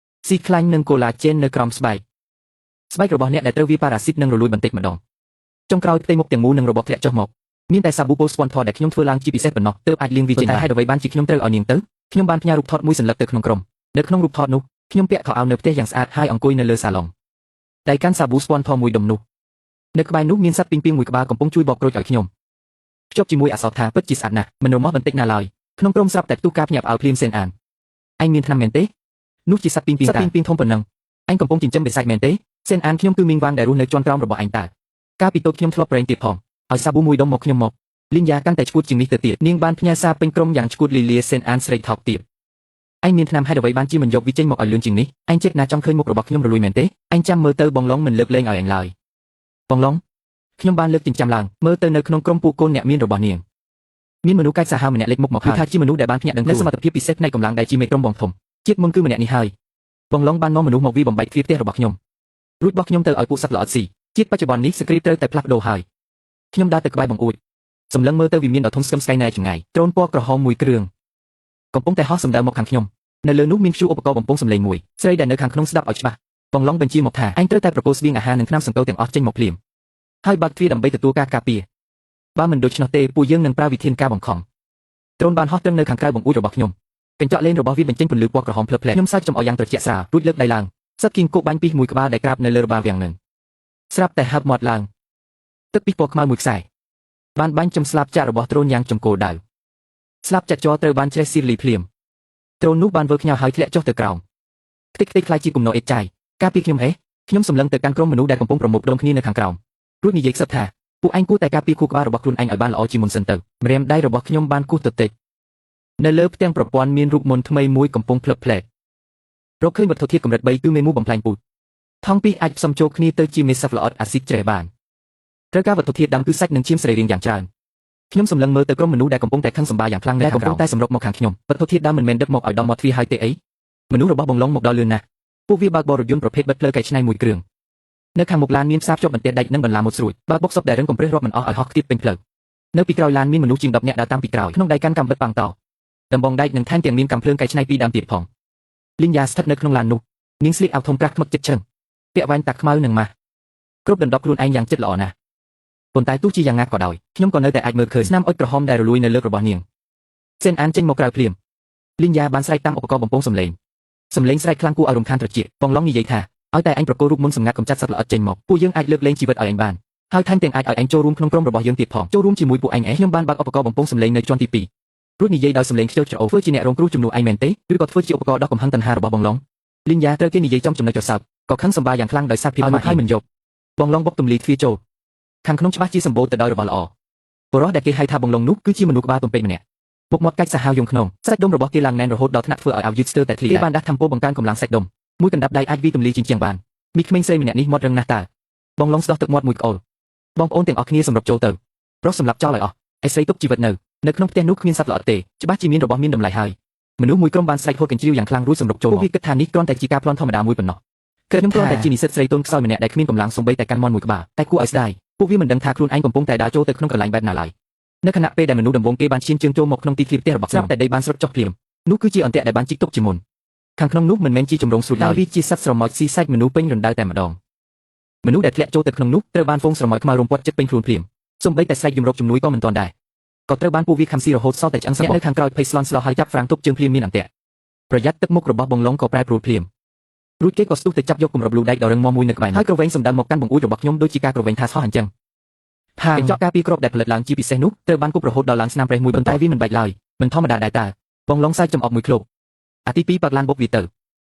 ស៊ីខ្លាញ់និងកូឡាជែននៅក្រោមស្បែកស្បែករបស់អ្នកដែលត្រូវវាប៉ារ៉ាស៊ីតនឹងរលួយបន្តិចម្ដងចុងក្រោយផ្ទៃមុខទាំងមូលនឹងរបបធ្លាក់ចុះមកមានតែសាប៊ូពោស្ពន់ថដែលខ្ញុំធ្វើឡើងជាពិសេសប៉ុណ្ណោះទើបអាចលាងវាចេញបានហេតុអ្វីបានជាខ្ញុំត្រូវឲ្យនាងទៅខ្ញុំបានផ្ញើរូបថតមួយសន្លឹកទៅក្នុងក្រុមនៅក្នុងរូបថតនោះខ្ញុំពាក់ខោអាវនៅផ្ទះយ៉ាងស្អាតហើយអង្គុយនៅលើសាឡុងដៃកាន់សាប៊ូស្ពន់ថមួយដុំនោះនៅក្បែរនោះមានសត្វពីងពីងមួយក្បាលកំពុងជួយបោកក្រូចឲ្យខ្ញុំភ្ជាប់ជាមួយអក្សរថាពិតជាស្អាតណាស់មិនរមាស់បន្តិចណាឡើយក្នុងក្រុមស្រាប់តែផ្ទុះការភ្ញាក់ផ្អើលភ្លាមសេនអានឯងមានថ្នាំមែនទេនោះជាសត្វពីងពីងសត្វពីងពីងធំប៉ុណ្ណឹងឯងកំពុងចិញ្ចឹមបិសាចមែនទេសេនអានខ្ញុំគឺមីងវ៉ាងដែលរស់នៅជាន់ក្រោមរបស់ឯងតើកាលពីតូចខ្ញុំធ្លាប់ប្រេងទៀតផងឲ្យសាប៊ូមួយដុំមកខ្ញុំមកលីងយ៉ាកាន់តែឈួតជាងនេះទៅទៀតនាងបានផ្ញើសារពេញក្រុមយ៉ាងឈួតលីលាសេនអានស្រីថោកទៀតឯងមានថ្នាំហេតុអ្វីបានជាមិនយកវាចេញមកឲ្យលឿនជាងនេះឯងចេតណាចង់ឃើញមុខរបស់ខ្ញុំរលួយមែនទេឯងចាំមើលទៅបងឡុងមិនលើកលែងឲ្យឯងឡើយបងឡុងខ្ញុំបានលើកចិញ្ចាំឡើងមើលទៅនៅក្នុងក្រុមពួកកូនអ្នកមានរបស់នាងមានមនុស្សកាចសាហាវម្នាក់លេចមុខមកហើយថាជាមនុស្សដែលបានភ្ញាក់ដឹងនៅសមត្ថភាពពិសេសផ្នែកកម្លាំងដែលជាមេក្រុមបងធំជាតិមុនគឺម្នាក់នេះហើយបងឡុងបាននាំមនុស្សមកវាបំបែកទ្វារផ្ទះរបស់ខ្ញុំរួចបោះខ្ញុំទៅឲ្យពួកសត្វល្អិតស៊ីជាតិបច្ចុប្បន្ននេះសក្រីត្រូវតែផ្លាស់ប្ដូរហើយខ្ញុំដើរទៅក្បែរបង្អួចសម្លឹងមើលទៅវិមានដ៏ធំស្កឹមស្កៃណែចម្ងាយដ្រូនពណ៌ក្រហមមួយគ្រឿងកំពុងតែហោះសម្ដៅមកខាងខ្ញុំនៅលើនោះមានព្យុឧបករណ៍បំពងសម្លេងមួយស្រីដែលនៅខាងក្នុងស្ដាប់ឲ្យច្បាស់បងឡុងបញ្ជាមកថាឯងត្រូវតែប្រគល់ស្បៀងអាហារនិងថ្នាំសង្កូវទាំងអស់ចេញមកភ្លាមហើយបើកទ្វារដើម្បីទទួលការការពារបើមិនដូច្នោះទេពួកយើងនឹងប្រើវិធានការបង្ខំដ្រូនបានហោះត្រឹមនៅខាងក្រៅបង្អួចរបស់ខ្ញុំកញ្ចក់លេនរបស់វាបញ្ចេញពន្លឺពណ៌ក្រហមភ្លឺភ្លែខ្ញុំសើចចំអកយ៉ាងត្រជាក់ស្រាលរួចលើកដៃឡើងសត្វគីងគោបាញ់ពីសមួយក្បាលដែលក្រាបនៅលើរបាវាំងនឹងស្រាប់តែហើបមាត់ឡើងទឹកពីពណ៌ខ្មៅមួយខ្សែបានបាញ់ចំស្លាបចាក់របស់ដ្រូនយ៉ាងចំគោលដៅស្លាបចាក់ជ័រត្រូវបានច្រេះស៊ីរលីភ្លាមដ្រូននោះបានវិលខ្ញៅហើយធ្លាក់ចុះទៅក្រោមខ្ទេចខ្ទេចខ្លាយជាគំនរអេតចាយការពីខ្ញុំហេខ្ញុំសម្លឹងទៅកាន់ក្រុមមនុស្សដែលកំពុងប្រមូលផ្ដុំគ្នានៅខាងក្រោមរួចនិយាយខ្សឹបថាពួកឯងគួរតែការពារខួរក្បាលរបស់ខ្លួនឯងឲ្យបានល្អជាមុនសិនទៅម្រាមដៃរបស់ខ្ញុំបានគោះទទេចនៅលើផ្ទាំងប្រព័ន្ធមានរូបមន្តថ្មីមួយកំពុងភ្លឹបភ្លែតរកឃើញវត្ថុធាតុកម្រិត3គឺមេមូបំផ្លាញពូជថង់ពីរអាចផ្សំចូលគ្នាទៅជាមេសាហ្វល្អិតអាស៊ីតច្រេះបានត្រូវការវត្ថុធាតុដើមគឺសាច់និងឈាមសរីរាង្គយ៉ាងច្រើនខ្ញុំសម្លឹងមើលទៅក្រុមមនុស្សដែលកំពុងតែខឹងសម្បាយ៉ាងខ្លាំងដែលកំពុងតែសម្រុកមកខាងខ្ញុំវត្ថុធាតុដើមមិនមែនដឹកមកឲ្យដល់មាត់ទ្វារហើយទេអីមនុស្សរបស់បងឡុងមកដល់លឿនណាស់ពួកវាបើកបររថយន្តប្រភេទបិទផ្លូវកែច្នៃមួយគ្រឿងនៅខាងមុខឡានមានផ្សារភ្ជាប់បន្ទះដែកនិងបន្លាមុតស្រួចបើកបុកសុបដែលរឹងកំព្រេះរាប់មិនអស់ឲ្យហោះខ្ទាតពេញផ្លូវនៅពីក្រោយឡានមានមនុស្សជាង10នាក់ដើរតាមពីក្រោយក្នុងដៃកាន់កាំបិតប៉ាងតោដំបងដែកនិងថែមទាំងមានកាំភ្លើងកែច្នៃពីរដើមទៀតផងលីងយ៉ាស្ថិតនៅក្នុងឡាននោះនាងស្លៀកអាវធំក្រាស់ខ្មឹកចិត្តឈឹងពាក់វ៉ែនតាខ្មៅនិងម៉ាស់គ្រប់ដណ្ដប់ខ្លួនឯងយ៉ាងចិត្តល្អណាស់ប៉ុន្តែទោះជាយ៉ាងណាក៏ដោយខ្ញុំក៏នៅតែអាចមើលឃើញស្នាមអុចក្រហមដែលរលួយនៅលើរបស់នាង សេនអានចេញមកក្រៅភ្លាមលីនយ៉ាបានស្រែកតាមឧបករណ៍បំពងសំឡេងសំឡេងស្រែកខ្លាំងគួរឲ្យរំខានត្រចៀកបងឡុងនិយាយថាឲ្យតែអញប្រគល់រូបមន្តសម្ងាត់កម្ចាត់សត្វល្អិតចេញមកពួកយើងអាចលើកលែងជីវិតឲ្យអញបានហើយថែមទាំងអាចឲ្យអញចូលរួមក្នុងក្រុមរបស់យើងទៀតផងចូលរួមជាមួយពួកអញឯងខ្ញុំបានបើកឧបករណ៍បំពងសំឡេងនៅជាន់ទី2រួចនិយាយដោយសំឡេងខ្ជិលច្រអូសធ្វើជាអ្នករងគ្រោះជំនួសឯងមែនទេឬក៏ធ្វើជាឧបករណ៍ដោះកំហឹងតណ្ហារបស់បងឡុងលីនយ៉ាត្រូវគេនិយាយចំចំណុចក្រសោបក៏ខឹងសម្បាយ៉ាងខ្លាំងដោយសារភាពឲ្យមិនយកបងឡុងបុកទម្លីទ្វារចូលខាងក្នុងច្បាស់ជាសម្បូរទៅដោយរបស់ល្អបុរសដែលគេហៅថាបងឡុងនោះគឺជាមនុស្សក្បាលទំពេកម្នាក់មុខមាត់កាច់សាហាវយំក្នុងសាច់ដុំរបស់គេឡើងណែនរហូតដល់ថ្នាក់ធ្វើឲ្យអាវយឺតស្ទើរតែធ្លាយគេបានដាស់ធំពោបង្កើនកម្លាំងសាច់ដុំមួយកណ្ដាប់ដៃអាចវីទម្លីជាងជាងបានមីក្មេងស្រីម្នាក់នេះមាត់រឹងណាស់តើបងឡុងស្ដោះទឹកមាត់មួយក្អូលបងប្អូនទាំងអស់គ្នាសម្រុកចូលទៅប្រុសសម្លាប់ចោលឲ្យអស់ឯស្រីទុកជីវិតនៅក្នុងផ្ទះនោះគ្មានសត្វល្អិតទេច្បាស់ជាមានរបស់មានតម្លៃហើយមនុស្សមួយក្រុមបានស្រែកហូតកញ្ជ្រៀវយ៉ាងខ្លាំងរួចសម្រុកចូលពួកវាគិតថានេះគ្រាន់តែជាការប្លន់ធម្មតាមួយប៉ុណ្ណោះខ្ញុំគ្រាន់តែជានិស្សិតស្រីទន់ខ្សោយម្នាក់ដែលគ្មានកម្លាំងសូម្បីតែកាន់មាន់មួយក្បាលតែគួរឲ្យស្ដាយពួកវាមិនដឹងថាខ្លួនឯងកំពុងតែដើរចូលទៅក្នុងកន្លែងបែបណាឡើយនៅខណៈពេលដែលមនុស្សដំបូងគេបានឈានជើងចូលមកក្នុងទីធ្លាផ្ទះរបស់ខ្ញុំស្រាប់តែដីបានស្រុតចុះភ្លាមនោះគឺជាអន្ទាក់ដែលបានជីកទុកជាមុនខាងក្នុងនោះមិនមែនជាជំរងស្រួចឡើយវាជាសត្វស្រមោចស៊ីសាច់មនុស្សពេញរណ្ដៅតែម្ដងមនុស្សដែលធ្លាក់ចូលទៅក្នុងនោះត្រូវបានហ្វូងស្រមោចខ្មៅរំពាត់ចិត្តពេញខ្លួនភ្លាមសូម្បីតែស្រែកយំរកជំនួយក៏មិនទាន់ដែរក៏ត្រូវបានពួកវាខំស៊ីរហូតសល់តែឆ្អឹងសបកនៅខាងក្រោយភ័យស្លន់ស្លោហើយចាប់ហ្វ្រាំងទប់ជើងភ្លាមមានអន្ទាក់ប្រយ័ត្នទឹកមុខរបស់បងឡុងក៏ប្រែប្រួលភ្លាមរួចគេក៏ស្ទុះទៅចាប់យកគម្របលូដែកដ៏រឹងមាំមួយនៅក្បែរហើយក្រវែងសម្ដៅមកកាន់បង្អួចរបស់ខ្ញុំដូចជាការក្រវែងថាសហោះអញ្ចឹងផាងកញ្ចក់ការពារគ្រាប់ដែលផលិតឡើងជាពិសេសនោះត្រូវបានគប់រហូតដល់ឡើងស្នាមប្រេះមួយប៉ុន្តែវាមិនបែកឡើយមិនធម្មតាដែរតើបងឡុងសើចចំអកមួយឃ្លោកអាទី2បើកឡានបុកវាទ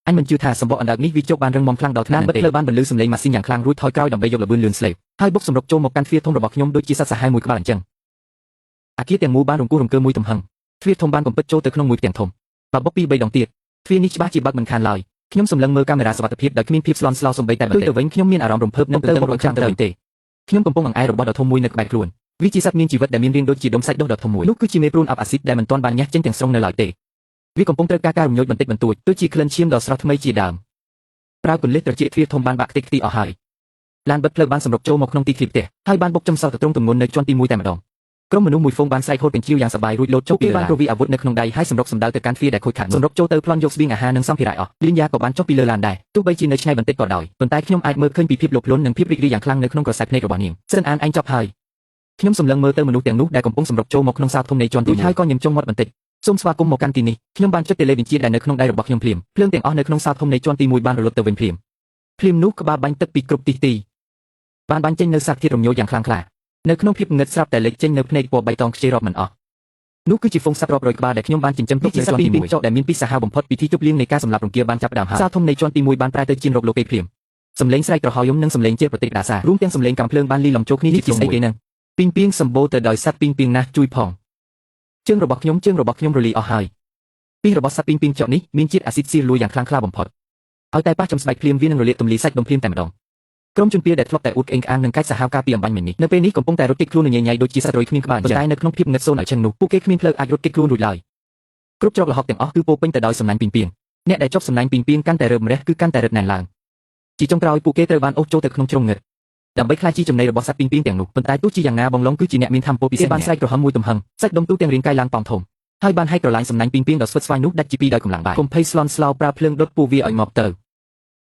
ៅអញមិនជឿថាសម្បកអណ្ដើកនេះវាជោគបានរឹងមាំខ្លាំងដល់ថ្នាក់បិទផ្លូវបានបន្លឺសំឡេងម៉ាស៊ីនយ៉ាងខ្លាំងរួចថយក្រោយដើម្បីយកល្បឿនលឿនស្លេបហើយបុកសម្រុកចូលមកកាន់ទ្វារធំរបស់ខ្ញុំដូចជាសត្វសាហាវមួយក្បាលអញ្ចឹងអាគារទាំងមូលបានរង្គោះរង្គើមួយទំហឹងទ្វារធំបានកំពិតចូលទៅក្នុងមួយផ្ទាំងធំបើបុកពី3ដងទៀតទ្វារនេះច្បាស់ជាបើកមិនខានឡើយខ្ញុំសម្លឹងមើលកាមេរ៉ាសុវត្ថិភាពដោយគ្មានភាពស្លន់ស្លោសូម្បីតែបន្តិចទៅវិញខ្ញុំមានអារម្មណ៍រំភើបនឹងទៅមុខចាំទៅវិញទេខ្ញុំកំពុងអង្អែលរបស់ដ៏ធំមួយនៅក្បែរខ្លួនវាជាសត្វមានជីវិតដែលមានរាងដូចជាដុំសាច់ដុះដ៏ធំមួយនោះគឺជាមេព្រួនអាប់អាស៊ីតដែលមិនទាន់បានញ៉ាស់ចេញទាំងស្រុងនៅឡើយទេវាកំពុងត្រូវការការរំញោចបន្តិចបន្តួចដូចជាក្លិនឈាមដ៏ស្រស់ថ្មីជាដើមប្រើគន្លឹះត្រចៀកទ្វារធំបានបាក់ខ្ទេចខ្ទីអស់ហើយឡានបិទផ្លូវបានសម្រុកចូលមកក្នុងទីធ្លាផ្ទះហើយបានបុកចំសោទៅត្រង់ទម្ងន់នៅជាន់ទី1តែម្ដងក្រុមមនុស្សមួយហ្វូងបានស្រែកហូតកញ្ជ្រៀវយ៉ាងសប្បាយរួចលោតចូលពីបានគ្រវីអាវុធនៅក្នុងដៃហើយសម្រុកសម្ដៅទៅកាន់ទ្វារដែលខូចខាតសម្រុកចូលទៅប្លន់យកស្បៀងអាហារនិងសម្ភារៈអស់លីនយ៉ាក៏បានចុះពីលើឡានដែរទោះបីជានៅឆ្ងាយបន្តិចក៏ដោយប៉ុន្តែខ្ញុំអាចមើលឃើញពីភាពលោភលន់និងភាពរីករាយយ៉ាងខ្លាំងនៅក្នុងក្រសែភ្នែករបស់នាងសិនអានឯងចប់ហើយខ្ញុំសម្លឹងមើលទៅមនុស្សទាំងនោះដែលកំពុងសម្រុកចូលមកក្នុងសាលធំនៃជាន់ទី1ហើយក៏ញឹមចុងមាត់បន្តិចសូមស្វាគមន៍មកកាន់ទីនេះខ្ញុំបានចុចតេលេបញ្ជាដែលនៅក្នុងដៃរបស់ខ្ញុំភ្លាមភ្លើងទាំងអស់នៅក្នុងសាលធំនៃជាន់ទី1បានរលត់ទៅវិញភ្លាមភ្លាមនោះក្បាលបាញ់ទឹកពីគ្រប់ទិសទីបានបាញ់ចេញនៅសារធាតុរំញោចយ៉ាងខ្លាំងក្លានៅក្នុងភាពងឹតស្រាប់តែលេចចេញនៅភ្នែកពណ៌បៃតងខ្ចីរាប់មិនអស់នោះគឺជាហ្វូងសត្វរាប់រយក្បាលដែលខ្ញុំបានចិញ្ចឹមទុកនៅជាន់ទី1ចកដែលមានពីសាហាវបំផុតពិធីជប់លៀងនៃការសម្លាប់រង្គាលបានចាប់ផ្ដើមហើយសាលធំនៃជាន់ទី1បានប្រែទៅជារកលោកគេភ្លាមសំឡេងស្រែកត្រហោយំនិងសំឡេងជាប្រតិដាសារួមទាំងសំឡេងកាំភ្លើងបានលីលំចូលគ្នាជាស្អីគេនឹងពីងពីងសម្បូរទៅដោយសត្វពីងពីងណាស់ជួយផងជើងរបស់ខ្ញុំជើងរបស់ខ្ញុំរលីអស់ហើយពីរបស់សត្វពីងពីងចកនេះមានជាតិអាស៊ីតស៊ីរលួយយ៉ាងខ្លាំងក្លាបំផុតឲ្យតែប៉ះចំស្បែកភ្លាមវានឹងរលាកទម្លីសាច់ដុំភ្លាមតែម្ដងក្រុមជនពៀដែលធ្លាប់តែអួតក្អេងក្អាងនឹងកាច់សាហាវការពីអំបញ្ញមិញនេះនៅពេលនេះកំពុងតែរត់គេចខ្លួនញញញ៉ៃដូចជាសត្វរុយគ្មានក្បាលប៉ុន្តែនៅក្នុងភាពងឹតសូន្យឲ្យឈឹងនោះពួកគេគ្មានផ្លូវអាចរត់គេចខ្លួនរួចឡើយគ្រប់ច្រកល្ហកទាំងអស់គឺពោពេញទៅដោយសំណាញ់ពីងពីងអ្នកដែលជាប់សំណាញ់ពីងពីងកាន់តែរើមរះគឺកាន់តែរឹតណែនឡើងជាចុងក្រោយពួកគេត្រូវបានអូសចូលទៅក្នុងជ្រុងងឹតដើម្បីក្លាយជាចំណីរបស់សត្វពីងពីងទាំងនោះប៉ុន្តែទោះជាយ៉ាងណាបងឡុងគឺជាអ្នកមានធម៌ពលពិសេសបានស្រែកក្រហមមួយទំហឹងសាច់ដុំទូទាំងរាងកាយឡើងប៉ោងធំហើយបានហែកក្រឡាញ់សំណាញ់ពីងពីងដ៏ស្វិតស្វាញនោះដាច់ជាពីរដោយកម្លាំងបាយកុំភ័យស្លន់ស្លោប្រើភ្លើងដុតពួកវាឲ្យងាប់ទ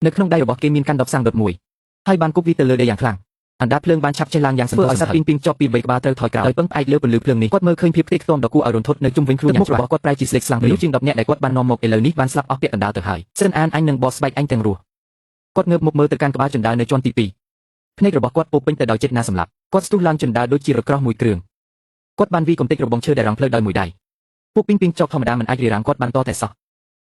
ៅនៅក្នុងដៃរបស់គេមានកាន់ដបសាំងដុតមួយហើយបានគប់វាទៅលើដីយ៉ាងខ្លាំងអណ្ដាតភ្លើងបានឆាប់ឆេះឡើងយ៉ាងសន្ធោសន្ធៅសត្វពីងពីងជាប់ពីបីក្បាលត្រូវថយក្រោយដោយពឹងផ្អែកលើពន្លឺភ្លើងនេះគាត់មើលឃើញភាពខ្ទេចខ្ទាំដ៏គួរឲ្យរន្ធត់នៅជុំវិញខ្លួនយ៉ាងច្បាស់របស់គាត់ប្រែជាស្លេកស្លាំងមនុស្សជាង10នាក់ដែលគាត់បាននាំមកឥឡូវនេះបានស្លាប់អស់ពាក់កណ្ដាលទៅហើយសិនអានអញនឹងបោះស្បែកអញទាំងរស់គាត់ងើបមុខមើលទៅកាន់ក្បាលជណ្ដើរនៅជាន់ទី2ភ្នែករបស់គាត់ពោពេញទៅដោយចិត្តណាសម្លាប់គាត់ស្ទុះឡើងជណ្ដើរដូចជារក្រោះមួយគ្រឿងគាត់បានវាយកំទេចរបងឈើដែលរងផ្លូវដោយមួយដៃពួកពីងពីងចកធម្មតាមិនអាចរារាំងគាត់បានតតែសោះ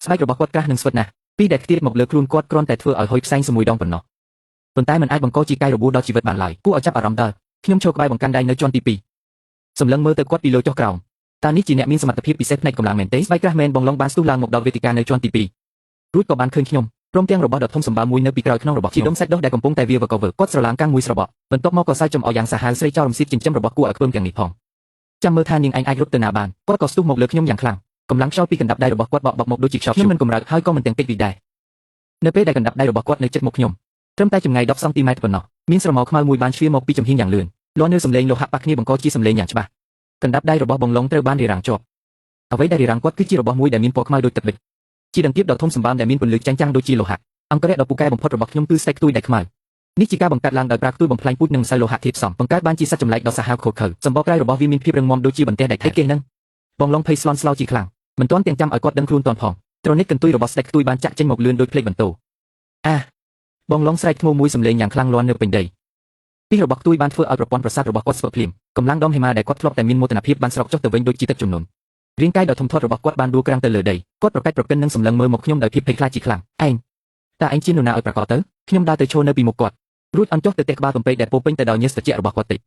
ស្បែករបស់គាត់ក្រាស់និងស្វិតណាស់ពីដែលខ្ទាតមកលើខ្លួនគាត់គ្រាន់តែធ្វើឲ្យហុយផ្សែងសមួយដងប៉ុណ្ណោះប៉ុន្តែមិនអាចបង្កជាកាយរបួសដល់ជីវិតបានឡើយគួរឲ្យចាប់អារម្មណ៍ដល់ខ្ញុំឈរក្បែរបង្កាន់ដៃនៅជាន់ទី2សម្លឹងមើលទៅគាត់ពីលើចុះក្រោមតើនេះជាអ្នកមានសមត្ថភាពពិសេសផ្នែកកម្លាំងមែនទេស្បែកក្រាស់មែនបងឡុងបានស្ទុះឡើងមកដល់វេទិកានៅជាន់ទី2រួចក៏បានឃើញខ្ញុំព្រមទាំងរបស់ដ៏ធំសម្បើមមួយនៅពីក្រោយខ្នងរបស់ខ្ញុំជាដុំសាច់ដុះដែលកំពុងតែវាវកវើគាត់ស្រឡាងកាំងមួយស្របក់បន្ទាប់មកក៏សើចចំអកយ៉ាងសាហាវស្រីចោលរំសៀតចិញ្ចឹមរបស់គួរឲ្យខ្ពើមទាំងនេះផងចាំមើលថានាងឯងអាចរត់ទៅណាបានគាត់ក៏ស្ទុះមកលើខ្ញុំយ៉ាងខ្លាំងកម្លាំងខ្យល់ពីកណ្ដាប់ដៃរបស់គាត់បក់បោកមកដូចជាខ្យល់ខ្ញុំមិនកម្រើកហើយក៏មិនទាំងកិច្ចវីដែរនៅពេលដែលកណ្ដាប់ដៃរបស់គាត់នៅជិតមុខខ្ញុំត្រឹមតែចម្ងាយ10សង់ទីម៉ែត្រប៉ុណ្ណោះមានស្រមោលខ្មៅមួយបានជ្រៀមមកពីចំហៀងយ៉ាងលឿនលាន់នៅសំឡេងលោហៈប៉ះគ្នាបង្កជាសំឡេងយ៉ាងច្បាស់កណ្ដាប់ដៃរបស់បងឡុងត្រូវបានរារាំងជាប់អ្វីដែលរារាំងគាត់គឺជារបស់មួយដែលមានពណ៌ខ្មៅដូចទឹកប៊ិចជាដង្កៀបដ៏ធំសម្បើមដែលមានពន្លឺចែងចាំងដូចជាលោហៈអង្គរៈដ៏ពូកែបំផុតរបស់ខ្ញុំគឺស្លេកខ្ទួយដែលខ្មៅនេះជាការបង្កើតឡើងដោយប្រើខ្ទួយបំផ្លាញពូជនិងម្សៅលោហៈធាតុផ្សំបង្កើតបានជាសត្វចម្លែកដ៏សាហាវឃោរឃៅសម្បកក្រៅរបស់វាមានភាពរឹងមាំដូចជាបន្ទះដែកថែគេនឹង បងឡុងភ័យស្លន់ស្លោជាខ្លាំងមិនទាន់ទាំងចាំឲ្យគាត់ដឹងខ្លួនទាន់ផងត្រនិចកន្ទុយរបស់ស្ដេចខ្ទួយបានចាក់ចេញមកលឿនដូចភ្លេចបន្ទោអាបងឡុងស្រែកធ្មោមួយសំឡេងយ៉ាងខ្លាំងលាន់នៅពេញដីពីរបស់ខ្ទួយបានធ្វើឲ្យប្រព័ន្ធប្រសាទរបស់គាត់ស្ពើភ្លាមកម្លាំងដុំហេម៉ាដែលគាត់ធ្លាប់តែមានមោទនភាពបានស្រកចុះទៅវិញដូចជាទឹកជំនន់រាងកាយដ៏ធំធាត់របស់គាត់បានដួលក្រាំងទៅលើដីគាត់ប្រកាច់ប្រកិននិងសម្លឹងមើលមកខ្ញុំដោយភាពភ័យខ្លាចជាខ្លាំងឯងតើឯងជានរណាឲ្យប្រកាសទៅខ្ញុំដើរទៅឈរនៅពីមុខគាត់រួចអន់ចុះទៅទះក្បាលកំពេកដែលពោពេញទៅដោយញើសត្រជាក់របស់គាត់តិច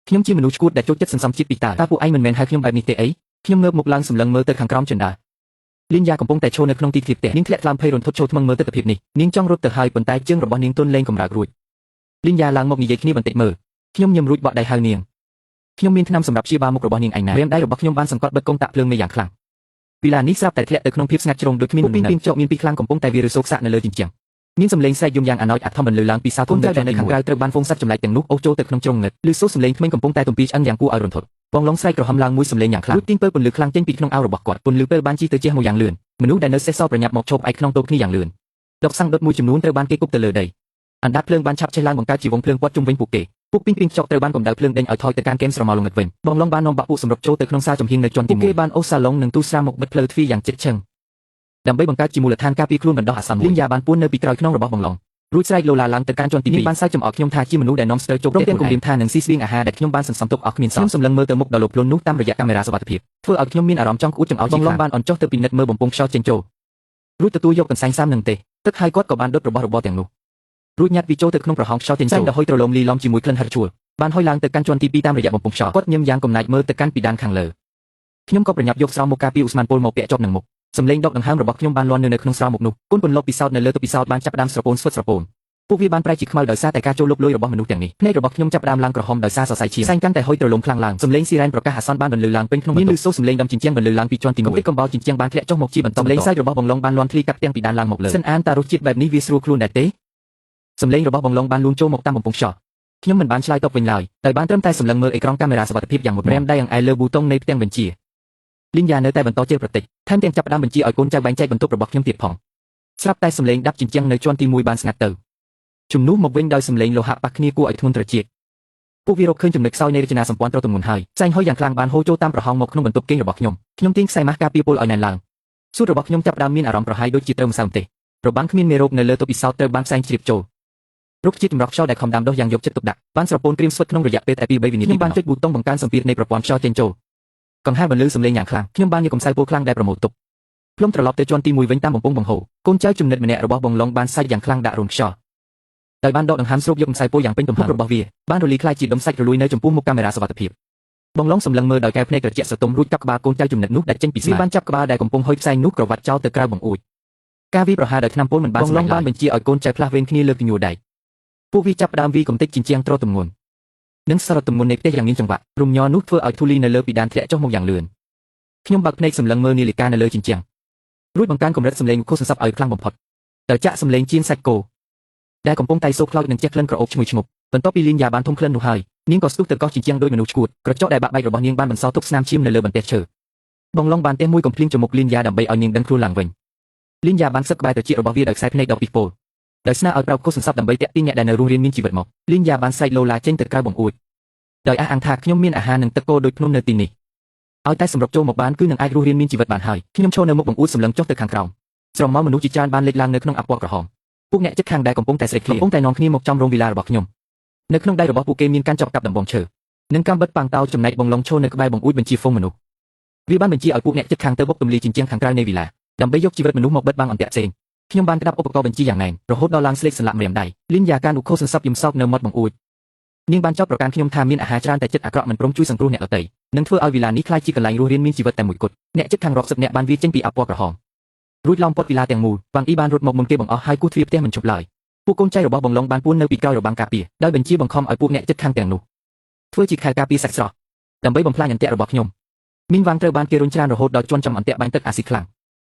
ខ្ញុំជាមនុស្សឈួតដែលចូលចិត្តសន្សំជាតិពីតើពួកឯងមិនមែនហៅខ្ញុំបែបនេះទេអីខ្ញុំងើបមុខឡើងសម្លឹងមើលទៅខាងក្រោមជណ្ដើរលីនយ៉ាកំពុងតែឈរនៅក្នុងទីធ្លាផ្ទះនាងធ្លាក់ថ្លើមភ័យរន្ធត់ឈរថ្មឹងមើលទិដ្ឋភាពនេះនាងចង់រត់ទៅហើយប៉ុន្តែជើងរបស់នាងទន់លែងកម្រើករួចលីនយ៉ាឡើងមកនិយាយគ្នាបន្តិចមើលខ្ញុំញឹមរួចបក់ដៃហៅនាងខ្ញុំមានថ្នាំសម្រាប់ព្យាបាលមុខរបស់នាងឯងណារាមដៃរបស់ខ្ញុំបានសង្កត់បិទកុងតាក់ភ្លើងមេយ៉ាងខ្លាំងវីឡានេះស្រាប់តែធ្លាក់ទៅក្នុងភាពស្ងាត់ជ្រុងដូចគ្មានពីងពីងចកមានពីខ្លាំងកំពុងតែវាឬសោកសាក់នៅលើជញ្ជាំងមានសំឡេងស្រែកយំយ៉ាងអាណោចអាធំបន្លឺឡើងពីសាធំនៅខាងក្រៅត្រូវបានហ្វូងសត្វចម្លែកទាំងនោះអូសចូលទៅក្នុងជ្រុងងឹតឬសូសំឡេងក្មេងកំពុងតែទំពីឆ្អឹងយ៉ាងគួរឲ្យរន្ធត់បងឡុងស្រែកក្រហមឡើងមួយសំឡេងយ៉ាងខ្លាំងរួចទាញពើពន្លឺខ្លាំងចេញពីក្នុងអាវរបស់គាត់ពន្លឺពេលបានជីទៅជះមកយ៉ាងលឿនមនុស្សដែលនៅសេសសល់ប្រញាប់មកឈប់ឯក្នុងតូបគ្នាយ៉ាងលឿនដុកសាំងដុតមួយចំនួនត្រូវបានគេគប់ទៅលើដីអណ្ដាតភ្លើងបានឆាប់ឆេះឡើងបង្កើតជាវងភ្លើងព័ទ្ធជុំវិញពួកគេពួកពីងពីងចកត្រូវបានកម្ដៅភ្លើងដេញឲ្យថយទៅកាន់កែមស្រមោលងឹតវិញបងឡុងបាននាំបាក់ពួកសម្រុកចូលទៅក្នុងសាលចំហៀងនៅជាន់ទី1ពួកគេបានអូសសាឡុងនិងទូស្រាមកបិទផ្លូវទ្វារយ៉ាងជិតឈឹងដើម្បីបង្កើតជាមូលដ្ឋានការពារខ្លួនបណ្ដោះអាសន្នមួយលីងយ៉ាបានពួននៅពីក្រោយខ្នងរបស់បងឡុងរួចស្រែកលោឡាឡើងទៅកាន់ជាន់ទី2បានសើចចំអកខ្ញុំថាជាមនុស្សដែលនាំស្ត្រូវចូលព្រមទាំងគំរាមថានឹងស៊ីស្បៀងអាហារដែលខ្ញុំបានសន្សំទុកអស់គ្មានសល់ខ្ញុំសម្លឹងមើលទៅមុខដ៏លោភលន់នោះតាមរយៈកាមេរ៉ាសុវត្ថិភាពធ្វើឲ្យខ្ញុំមានអារម្មណ៍ចង់ក្អួតចង្អោយបងឡុងបានអន់ចុះទៅពិនិត្យមើលបំពង់ខ្យល់ចេញចូលរួចទទួលយកកន្សែងសាមនឹងទេទឹកហើយគាត់ក៏បានដុតរបស់របរទាំងនោះរួចញ៉ាត់វាចូលទៅក្នុងប្រហោងខ្យល់ចេញចូលដ៏ហុយទ្រលោមលីឡំជាមួយក្លិនហិរជួលបានហុយឡើងទៅកាន់ជាន់ទី2តាមរយៈបំពង់ខ្យល់គាត់ញឹមយ៉ាងកំណាចមើលទៅកាន់ពីដានខាងលើខ្ញុំក៏ប្រញាប់យកស្រោមមកការពារឧស្ម័នពុលមកពាក់ជាប់នឹងមុខសំឡេងដកដង្ហើមរបស់ខ្ញុំបានលាន់នៅក្នុងស្រោមមុខនោះគុណពន្លកពិសោធន៍នៅលើទុពិសោធន៍បានចាប់ផ្ដើមស្រពោនស្វិតស្រពោនពួកវាបានប្រែជាខ្មៅដោយសារតែការចូលលុបលួយរបស់មនុស្សទាំងនេះភ្នែករបស់ខ្ញុំចាប់ផ្ដើមឡើងក្រហមដោយសារសរសៃឈាមផ្សែងកាន់តែហុយទ្រលោមខ្លាំងឡើងសំឡេងស៊ីរ៉ែនប្រកាសអាសន្នបានបន្លឺឡើងពេញក្នុងមានឮសូរសំឡេងដំជញ្ជាំងបន្លឺឡើងពីជាន់ទី1កំបោរជញ្ជាំងបានធ្លាក់ចុះមកជាបន្តសំឡេងសើចរបស់បងឡុងបានលាន់ធ្លីកាត់ទាំងពីដានឡើងមកលើសិនអានតារសជាតិបែបនេះវាស្រួលខ្លួនដែរទេសំឡេងរបស់បងឡុងបានលួងចូលមកតាមបំពង់ខ្យល់ខ្ញុំមិនបានឆ្លើយតបវិញឡើយតែបានត្រឹមតែសម្លឹងមើលអេក្រង់កាមេរ៉ាសុវត្ថិភាពយ៉ាងមុតមរាមដៃអង្អែលលើប៊ូតុងនៃផ្ទាំងបញ្ជាលីនយ៉ានៅតែបន្តជិលប្រតិចថែមទាំងចាប់ផ្ដើមបញ្ជាឲ្យកូនចៅបែងចែកបន្ទប់របស់ខ្ញុំទៀតផងស្រាប់តែសំឡេងដាប់ជញ្ជាំងនៅជាន់ទី1បានស្ងាត់ទៅជំនួសមកវិញដោយសំឡេងលោហៈប៉ះគ្នាគួរឲ្យធ្ងន់ត្រចៀកពួកវារកឃើញចំណុចខ្សោយនៃរចនាសម្ព័ន្ធត្រទម្ងន់ហើយផ្សែងហុយយ៉ាងខ្លាំងបានហូរចូលតាមប្រហោងមកក្នុងបន្ទប់គេងរបស់ខ្ញុំខ្ញុំទាញខ្សែម៉ាស់ការពារពុលឲ្យណែនឡើងសួតរបស់ខ្ញុំចាប់ផ្ដើមមានអារម្មណ៍ប្រហាយដូចជាត្រូវម្សៅម្ទេសរបាំងគ្មានមេរោគនៅលើតុពិសោធន៍ត្រូវបានផ្សែងជ្រាបចូលរុក្ខជាតិចម្រោះខ្យល់ដែលខំដាំដុះយ៉ាងយកចិត្តទុកដាក់បានស្រពោនក្រៀមស្វិតក្នុងរយៈពេលតែ2 3វិនាទីខ្ញុំបានចុចប៊ូតុងបង្កើនសម្ពាធនៃប្រព័ន្ធខ្យល់ចេញចូលកង្ហារបន្លឺសំឡេងយ៉ាងខ្លាំងខ្ញុំបានយកកម្សៅពុលខ្លាំងដែលប្រមូលទុកភ្លុំត្រឡប់ទៅជាន់ទី1វិញតាមបំពង់បង្ហូរកូនចៅចំណិតម្នាក់របស់បងឡុងបានសាច់យ៉ាងខ្លាំងដាក់រូនខ្យល់ដោយបានដកដង្ហើមស្រូបយកកម្សៅពុលយ៉ាងពេញទំហឹងរបស់វាបានរលីក្លាយជាដុំសាច់រលួយនៅចំពោះមុខកាមេរ៉ាសុវត្ថិភាពបងឡុងសម្លឹងមើលដោយកែវភ្នែកត្រជាក់ស្រទុំរួចកាប់ក្បាលកូនចៅចំណិតនោះដែលចេញពីស្មាបានចាប់ក្បាលដែលកំពុងហុយផ្សែងនោះក្រវ៉ាត់ចោលទៅក្រៅបង្អួចការវាយប្រហារដោយថ្នាំពុលមិនបានបងឡុងបានបញ្ជាឲ្យកូនចៅផ្លាស់វេនគ្នាលើកញួរដែកពួកវាចាប់ផ្ដើមវាយកំទេចជញ្ជាំងទ្រទម្ងន់និងសរទម្ងន់នៃផ្ទះយ៉ាងមានចង្វាក់រំញ័រនោះធ្វើឲ្យធូលីនៅលើពិដានធ្លាក់ចុះមកយ៉ាងលឿនខ្ញុំបើកភ្នែកសម្លឹងមើលនាឡិកានៅលើជញ្ជាំងរួចបង្កើនកម្រិតសំឡេងខុសសន្សឹបឲ្យខ្លាំងបំផុតដោយចាក់សំឡេងជៀនសាច់គោដែលកំពុងតែសូរខ្លោចនិងជះក្លិនក្រអូបឈ្ងុយឈ្ងប់បន្ទាប់ពីលីនយ៉ាបានធំក្លិននោះហើយនាងក៏ស្ទុះទៅកោះជញ្ជាំងដោយមនុស្សឈួតក្រចកដែលបាក់បែករបស់នាងបានបន្សល់ទុកស្នាមឈាមនៅលើបន្ទះឈើបងឡុងបានទះមួយកំភ្លៀងចំមុខលីនយ៉ាដើម្បីឲ្យនាងដឹងខ្លួនឡើងវិញលីនយ៉ាបានសឹកក្បែរត្រចៀករបស់វាដោយខ្សែភ្នែកដ៏ពិពលដោយស្នើឲ្យប្រើកុសសន្សឹបដើម្បីទាក់ទាញអ្នកដែលនៅរស់រានមានជីវិតមកលីនយ៉ាបានស្រែកលោឡាចេញទៅក្រៅបង្អួចដោយអះអាងថាខ្ញុំមានអាហារនិងទឹកគោដូចភ្នំនៅទីនេះឲ្យតែសម្រុកចូលមកបានគឺនឹងអាចរស់រានមានជីវិតបានហើយខ្ញុំឈរនៅមុខបង្អួចសម្លឹងចុះទៅខាងក្រោមស្រមោលមនុស្សជាច្រើនបានលេចឡើងនៅក្នុងអពណ៌ក្រហមពួកអ្នកជិតខាងដែលកំពុងតែស្រេកឃ្លានកំពុងតែនាំគ្នាមកចំរោងវីឡារបស់ខ្ញុំនៅក្នុងដៃរបស់ពួកគេមានការចប់កាប់ដំបងឈើនិងកាំបិតប៉ាងតោចំណែកបងឡុងឈរនៅក្បែរបង្អួចបញ្ជាហ្វូងមនុស្សវាបានបញ្ជាឲ្យពួកអ្នកជិតខាងទៅបុកទម្លាយជញ្ជាំងខាងក្រៅនៃវីឡាដើម្បីយកជីវិតមនុស្សមកបិទបាំងអន្ទាក់ផ្សេងខ្ញុំបានក្តាប់ឧបករណ៍បញ្ជាយ៉ាងណែនរហូតដល់ឡើងស្លេកសន្លាក់ម្រាមដៃលីនយ៉ាការនុខោសន្សឹបយំសោកនៅមាត់បង្អួចនាងបានចោទប្រកាន់ខ្ញុំថាមានអាហារច្រើនតែចិត្តអាក្រក់មិនព្រមជួយសង្គ្រោះអ្នកដទៃនិងធ្វើឲ្យវីឡានេះក្លាយជាកន្លែងរស់រានមានជីវិតតែមួយគត់អ្នកជិតខាងរាប់សិបអ្នកបានវាចេញពីអពណ៌ក្រហមរួចឡោមព័ទ្ធវីឡាទាំងមូលវ៉ាងអ៊ីបានរត់មកមុនគេបង្អស់ហើយគោះទ្វារផ្ទះមិនឈប់ឡើយពួកកូនចៅរបស់បងឡុងបានពួននៅពីក្រោយរបាំងការពារដោយបញ្ជាបង្ខំឲ្យពួកអ្នកជិតខាងទាំងនោះធ្វើជាខែលការពារសាច់ស្រស់ដើម្បីបំផ្លាញអន្ទាក់របស់ខ្ញុំមីងវ៉ាងត្រូវបានគេរុញច្រានរហូតដល់ជន់ចំអន្ទាក់បាញ់ទឹកអាស៊ីតខ្លាំ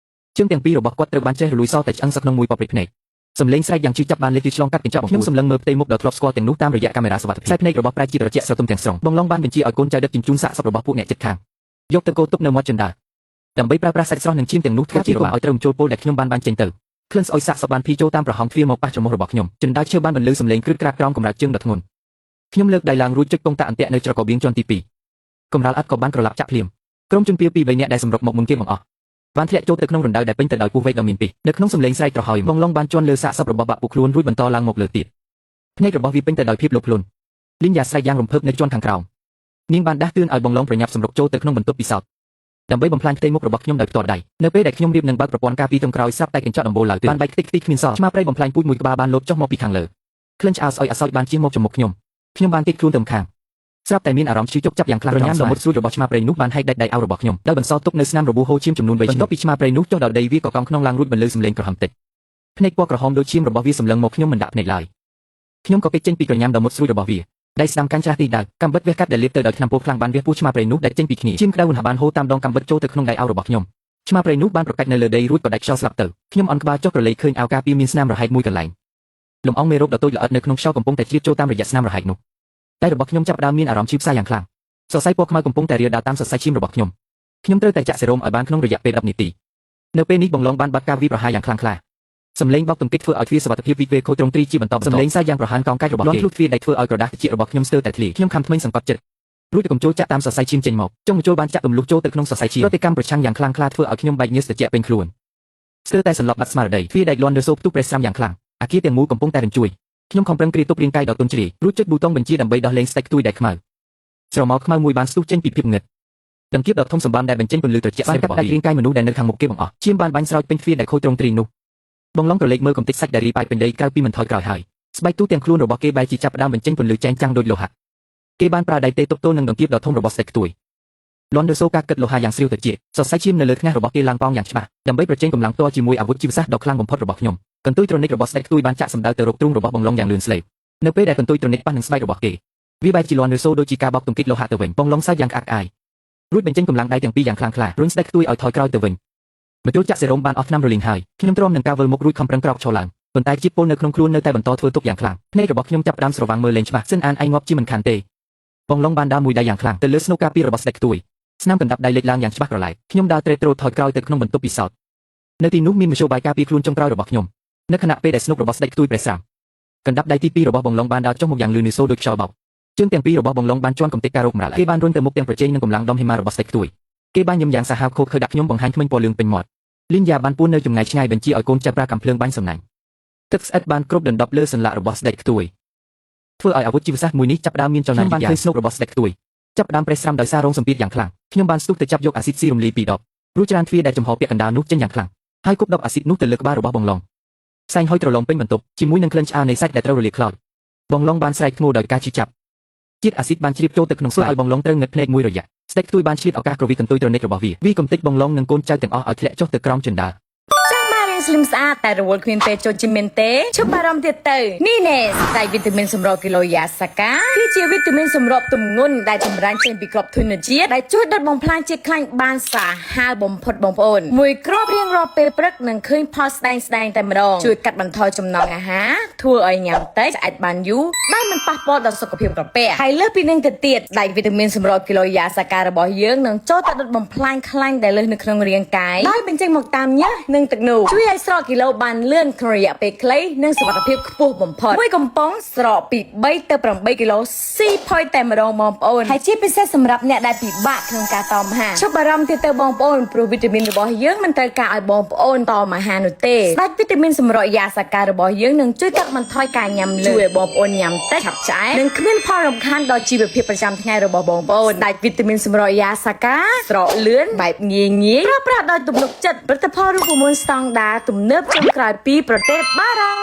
ងជើងទាំងពីររបស់គាត់ត្រូវបានច្រេះរលួយសល់តែឆ្អឹងសឹកក្នុងមួយប៉ព្រិចភ្នែកសំឡេងស្រែកយ៉ាងឈឺចាប់បានលេចឆ្លងកាត់កញ្ចក់ខ្ញុំសម្លឹងមើលផ្ទៃមុខដ៏ធ្លាប់ស្គាល់ទាំងនោះតាមរយៈកាមេរ៉ាសុវត្ថិភាពខ្សែភ្នែករបស់ប្រែជាត្រជាក់ស្រទុំទាំងស្រុងបងឡុងបានបញ្ជាឲ្យកូនចៅដឹកជញ្ជូនសាកសពរបស់ពួកអ្នកជិតខាងយកទៅកូរទុកនៅមាត់ជណ្ដើរដើម្បីប្រើប្រាស់សាច់ស្រស់និងឈាមទាំងនោះធ្វើជារបាំងឲ្យត្រូវចូលពលដែលខ្ញុំបានបានចេញទៅក្លិនស្អុយសាកសពបានភីចូលតាមប្រហោងទ្វារមកប៉ះច្រមុះរបស់ខ្ញុំជណ្ដើរឈើបានបន្លឺសំឡេងគ្រឹតក្រាតក្រោមកម្រើកជើងដ៏ធ្ងន់ខ្ញុំលើកដៃឡើងរួចចុចកុងតាក់អន្ទាក់នៅច្រករបៀងជាន់ទី2កម្រាលអត់ក៏បានក្រឡាប់ចាក់ភ្លាម ក្រុមជនពៀវពី3នាក់ដែលសម្រុកមកមុនគេបង្អស់បានធ្លាក់ចូលទៅក្នុងរណ្ដៅដែលពេញទៅដោយពស់វែកដ៏មានពិសនៅក្នុងសំឡេងស្រែកត្រហើយបងឡុងបានជន់លើសាកសពរបស់បាក់ពួកខ្លួនរួចបន្តឡើងមកលើទៀតភ្នែករបស់វាពេញទៅដោយភាពលោភលន់លីនយ៉ាស្រែកយ៉ាងរំភើបនៅជាន់ខាងក្រោមនាងបានដាស់តឿនឲ្យបងឡុងប្រញាប់សម្រុកចូលទៅក្នុងបន្ទប់ពិសោធន៍ដើម្បីបំផ្លាញផ្ទៃមុខរបស់ខ្ញុំដោយផ្ទាល់ដៃនៅពេលដែលខ្ញុំរៀបនឹងបើកប្រព័ន្ធការពារត្រឹមក្រោយស្រាប់តែកញ្ចក់ដំបូលឡើយបានបែកខ្ទេចខ្ទីគ្មានសល់ឆ្មាព្រៃបំផ្លាញពូជមួយក្បាលបានលោតចុះមកពីខាងលើក្លិនឆ្អើស្អុយអសោចបានជៀសមកចំមុខខ្ញុំខ្ញុំបានគេចខ្លួនទៅម្ខាងស្រាប់តែមានអារម្មណ៍ឈឺចុកចាប់យ៉ាងខ្លាំងរញាំដ៏មុតស្រួចរបស់ឆ្មាព្រៃនោះបានហែកដាច់ដៃអាវរបស់ខ្ញុំដោយបន្សល់ទុកនៅស្នាមរបួសហូរឈាមចំនួន3បន្ទាប់ពីឆ្មាព្រៃនោះចុះដល់ដីវាក៏កោងខ្នងឡើងរួចបន្លឺសំឡេងក្រហមតិចភ្នែកពណ៌ក្រហមដូចឈាមរបស់វាសម្លឹងមកខ្ញុំមិនដាក់ភ្នែកឡើយខ្ញុំក៏គេចចេញពីក្រញាំដ៏មុតស្រួចរបស់វាដៃស្ដាំកាន់ច្រាស់ទីដៅកាំបិតវះកាត់ដែលលាបទៅដោយថ្នាំពុលខ្លាំងបានវះពោះឆ្មាព្រៃនោះដែលចេញពីគ្នាឈាមក្តៅឧណ្ហបានហូរតាមដងកាំបិតចូលទៅក្នុងដៃអាវរបស់ខ្ញុំឆ្មាព្រៃនោះបានប្រកាច់នៅលើដីរួចក៏ដាច់ខ្យល់ស្លាប់ទៅខ្ញុំអន់ក្បាលចុះក្រឡេកឃើញអាវការពារមានស្នាមរហែកមួយកន្លែងលំអងមេរោគដ៏តូចល្អិតនៅក្នុងខ្យល់កំពុងតែជ្រាបចូលតាមរយៈស្នាមរហែកនោះតែរបស់ខ្ញុំចាប់ផ្ដើមមានអារម្មណ៍ឈឺផ្សាយ៉ាងខ្លាំងសរសៃពណ៌ខ្មៅកំពុងតែរាលដាលតាមសរសៃឈាមរបស់ខ្ញុំខ្ញុំត្រូវតែចាក់សេរ៉ូមឲ្យបានក្នុងរយៈពេល10នាទីនៅពេលនេះបងឡងបានបាត់ការវាយប្រហារយ៉ាងខ្លាំងក្លាសំឡេងបោកទង្គិចធ្វើឲ្យទ្វារសុវត្ថិភាពវីវេខូចត្រង់ទ្រីជាបន្តបន្ទាប់សំឡេងសាយយ៉ាងប្រហានកោងកាច់របស់គេលាន់ធ្លុះទ្វារដែលធ្វើឲ្យក្រដាសត្រចៀករបស់ខ្ញុំស្ទើរតែធ្លាយខ្ញុំខំធ្មេញសង្កត់ចិត្តរួចទៅកំចូលចាក់តាមសរសៃឈាមចេញមកចុងម្ជុលបានចាក់ទម្លុះចូលទៅក្នុងសរសៃឈាមប្រតិកម្មប្រឆាំងយ៉ាងខ្លាំងក្លាធ្វើឲ្យខ្ញុំបែកញើសត្រជាក់ពេញខ្លួនស្ទើរតែសន្លប់បាត់ស្មារតីទ្វារដែកលាន់លើសូផ្ទុះប្រេះស្រាំយ៉ាងខ្លាំងអាគារទាំងមូលកំពុងតែរញ្ជួយខ្ញុំខំប្រឹងគ្រាទប់រាងកាយដ៏ទន់ជ្រាយរួចចុចប៊ូតុងបញ្ជាដើម្បីដោះលែងស្ដេចខ្ទួយដែលខ្មៅស្រមោលខ្មៅមួយបានស្ទុះចេញពីភាពងឹតដង្កៀបដ៏ធំសម្បើមដែលបញ្ចេញពន្លឺត្រជាក់បានកាត់ដាច់រាងកាយមនុស្សដែលនៅខាងមុខគេបង្អស់ឈាមបានបាញ់ស្រោចពេញទ្វារដែលខូចត្រង់ទ្រីនោះបងឡុងក្រឡេកមើលកំទេចសាច់ដែលរីប៉ាយពេញដីក្រៅពីមិនថយក្រោយហើយស្បែកទូទាំងខ្លួនរបស់គេបែរជាចាប់ផ្ដើមបញ្ចេញពន្លឺចែងចាំងដូចលោហៈគេបានប្រើដៃទេទប់ទល់នឹងដង្កៀបដ៏ធំរបស់ស្ដេចខ្ទួយលន់ដឺសូការគិតលោហៈយ៉ាងស្រាវទៅជាសរសៃឈាមនៅលើថ្ងាសរបស់គេឡើងប៉ោងយ៉ាងច្បាស់ដើម្បីប្រជែងកម្លាំងផ្ទាល់ជាមួយអាវុធជីវសាស្ត្រដ៏ខ្លាំងបំផុតរបស់ខ្ញុំកន្ទុយត្រូនិករបស់ស្ដេចខ្ទួយបានចាក់សម្ដៅទៅរកទ្រូងរបស់បងឡុងយ៉ាងលឿនស្លេបនៅពេលដែលកន្ទុយត្រូនិកប៉ះនឹងស្បែករបស់គេវាបែរជាលន់ឬសូដូចជាការបោកទង្គិចលោហៈទៅវិញបងឡុងសើចយ៉ាងក្អាកក្អាយរួចបញ្ចេញកម្លាំងដៃទាំងពីរយ៉ាងខ្លាំងក្លារុញស្ដេចខ្ទួយឲ្យថយក្រោយទៅវិញមជុលចាក់សេរ៉ូមបានអស់ថ្នាំរលីងហើយខ្ញុំទ្រាំនឹងការវិលមុខរួចខំប្រឹងក្រោកឈរឡើងប៉ុន្តែជាតិពុលនៅក្នុងខ្លួននៅតែបន្តធ្វើទុកយ៉ាងខ្លាំងភ្នែករបស់ខ្ញុំចាប់ផ្ដើមស្រវាំងមើលលែងច្បាស់សិនអានឯងងាប់ជាមិនខានទេបងឡុងបានដើរមួយដៃយ៉ាងខ្លាំងទៅលើស្នូកការពាររបស់ស្ដេចខ្ទួយស្នាមកណ្ដាប់ដៃលេចឡើងយ៉ាងច្បាស់ក្រឡែកខ្ញុំដើរត្រេតត្រោថយក្រោយទៅក្នុងបន្ទប់ពិសោធន៍នៅទីនោះមានមធ្យោបាយការពារខ្លួនចុងក្រោយរបស់ខ្ញុំនៅខណៈពេលដែលស្នុករបស់ស្ដេចខ្ទួយប្រេះស្រាំកណ្ដាប់ដៃទី2របស់បងឡុងបានដើរចុះមកយ៉ាងលឿនសូដូចខ្យល់បោកជើងទាំងពីររបស់បងឡុងបានជន់កំទេចការរោគម្រាលគេបានរុញទៅមុខទាំងប្រជែងនឹងកម្លាំងដុំហេម៉ារបស់ស្ដេចខ្ទួយគេបានញឹមយ៉ាងសាហាវខូខើដាក់ខ្ញុំបង្ហាញធ្មេញពណ៌លឿងពេញមាត់លីនយ៉ាបានពួននៅចម្ងាយឆ្ងាយបញ្ជាឲ្យកូនចាប់ប្រាកំភ្លើងបាញ់សំណាញ់ទឹកស្អិតបានគ្រប់ដណ្ដប់លើសន្លាក់របស់ស្ដេចខ្ទួយធ្វើឲ្យអាវុធជីវសាស្ត្រមួយនេះចាប់ផ្ដើមមានចលនាបានឃើញស្នុករបស់ស្ដេចខ្ទួយចាប់ផ្ដើមប្រេះស្រាំដោយសាររងសម្ពាធយ៉ាងខ្លាំងខ្ញុំបានស្ទុះទៅចាប់យកអាស៊ីតស៊ីរំលាយពីរដបរួចច្រានទ្វារដែលចំហពាក់កណ្ដាលនោះចេញយ៉ាងខ្លាំងហើយគប់ដបអាស៊ីតនោះទៅលើក្បាលរបស់បងឡុងផ្សែងហុយត្រឡំពេញបន្ទប់ជាមួយនឹងក្លិនឆ្អាលនៃសាច់ដែលត្រូវរលាយខ្លោចបងឡុងបានស្រែកធ្ងោដោយការឈឺចាប់ជាតិអាស៊ីតបានជ្រាបចូលទៅក្នុងស្បែកឲ្យបងឡុងត្រូវងឹតភ្នែកមួយរយៈស្ដេចខ្ទួយបានឆ្លៀតឱកាសក្រវីកន្ទុយត្រនិចរបស់វាវាកំទេចបងឡុងនិងកូនចៅទាំងអស់ឲ្យធ្លាក់ចុះទៅក្រោមជណ្ដើរ ចង់បានរាងស្លឹមស្អាតតែរវល់គ្មានពេលចូលជិមមែនទេឈប់បារម្ភទៀតទៅនេះណែស្តែវីតាមីនសម្រក់គីឡូយ៉ាសាកាគឺជាវីតាមីនសម្រាប់ទម្ងន់ដែលចម្រាញ់ចេញពីគ្រាប់ធញ្ញជាតិដែលជួយដុតបំផ្លាញជាតិខ្លាញ់បានសាហាវបំផុតបងប្អូនមួយគ្រាប់រៀងរាល់ពេលព្រឹកនឹងឃើញផលស្ដែងស្ដែងតែម្ដងជួយកាត់បន្ថយចំណង់អាហារធ្វើឲ្យញ៉ាំតិចស្អែកបានយូរដោយមិនប៉ះពាល់ដល់សុខភាពក្រពះហើយលើសពីនឹងទៅទៀតដៃវីតាមីនសម្រាប់គីឡូយ៉ាសាការបស់យើងនឹងចូលទៅដុតបំផ្លាញខ្លាញ់ដែលលើសនៅក្នុងរាងកាយដោយបញ្ចេញមកតាមញើសនិងទឹកនោមជួយឲ្យស្រកគីឡូបានលឿនក្នុងរយៈពេលខ្លីនិងសុវត្ថិភាពខ្ពស់បំផុតមួយកំប៉ុងស្រកពី3ទៅ8គីឡូស៊ីផុយតែម្ដងបងប្អូនហើយជាពិសេសសម្រាប់អ្នកដែលពិបាកក្នុងការតមអាហារឈប់បារម្ភទៀតទៅបងប្អូនព្រោះវីតាមីនរបស់យើងមិនត្រូវការឲ្យបងប្អូនតមអាហារនោះទេស្ដាច់វីតាមីនសម្រាប់យ៉ាសាការបស់យើងនឹងជួយកាត់បន្ថយការញ៉ាំលើសជួយឲ្យបងប្អូនញ៉ាំតិចឆាប់ឆ្អែតនិងគ្មានផលរំខានដល់ជីវភាពប្រចាំថ្ងៃរបស់បងប្អូនស្ដាច់វីតាមីនសម្រាប់យ៉ាសាកាស្រកលឿនបែបងាយងាយប្រើប្រាស់ដោយទំនុកចិត្តផលិតផលរូបមន្តស្តង់ដារទំនើបចុងក្រោយពីប្រទេសបារាំង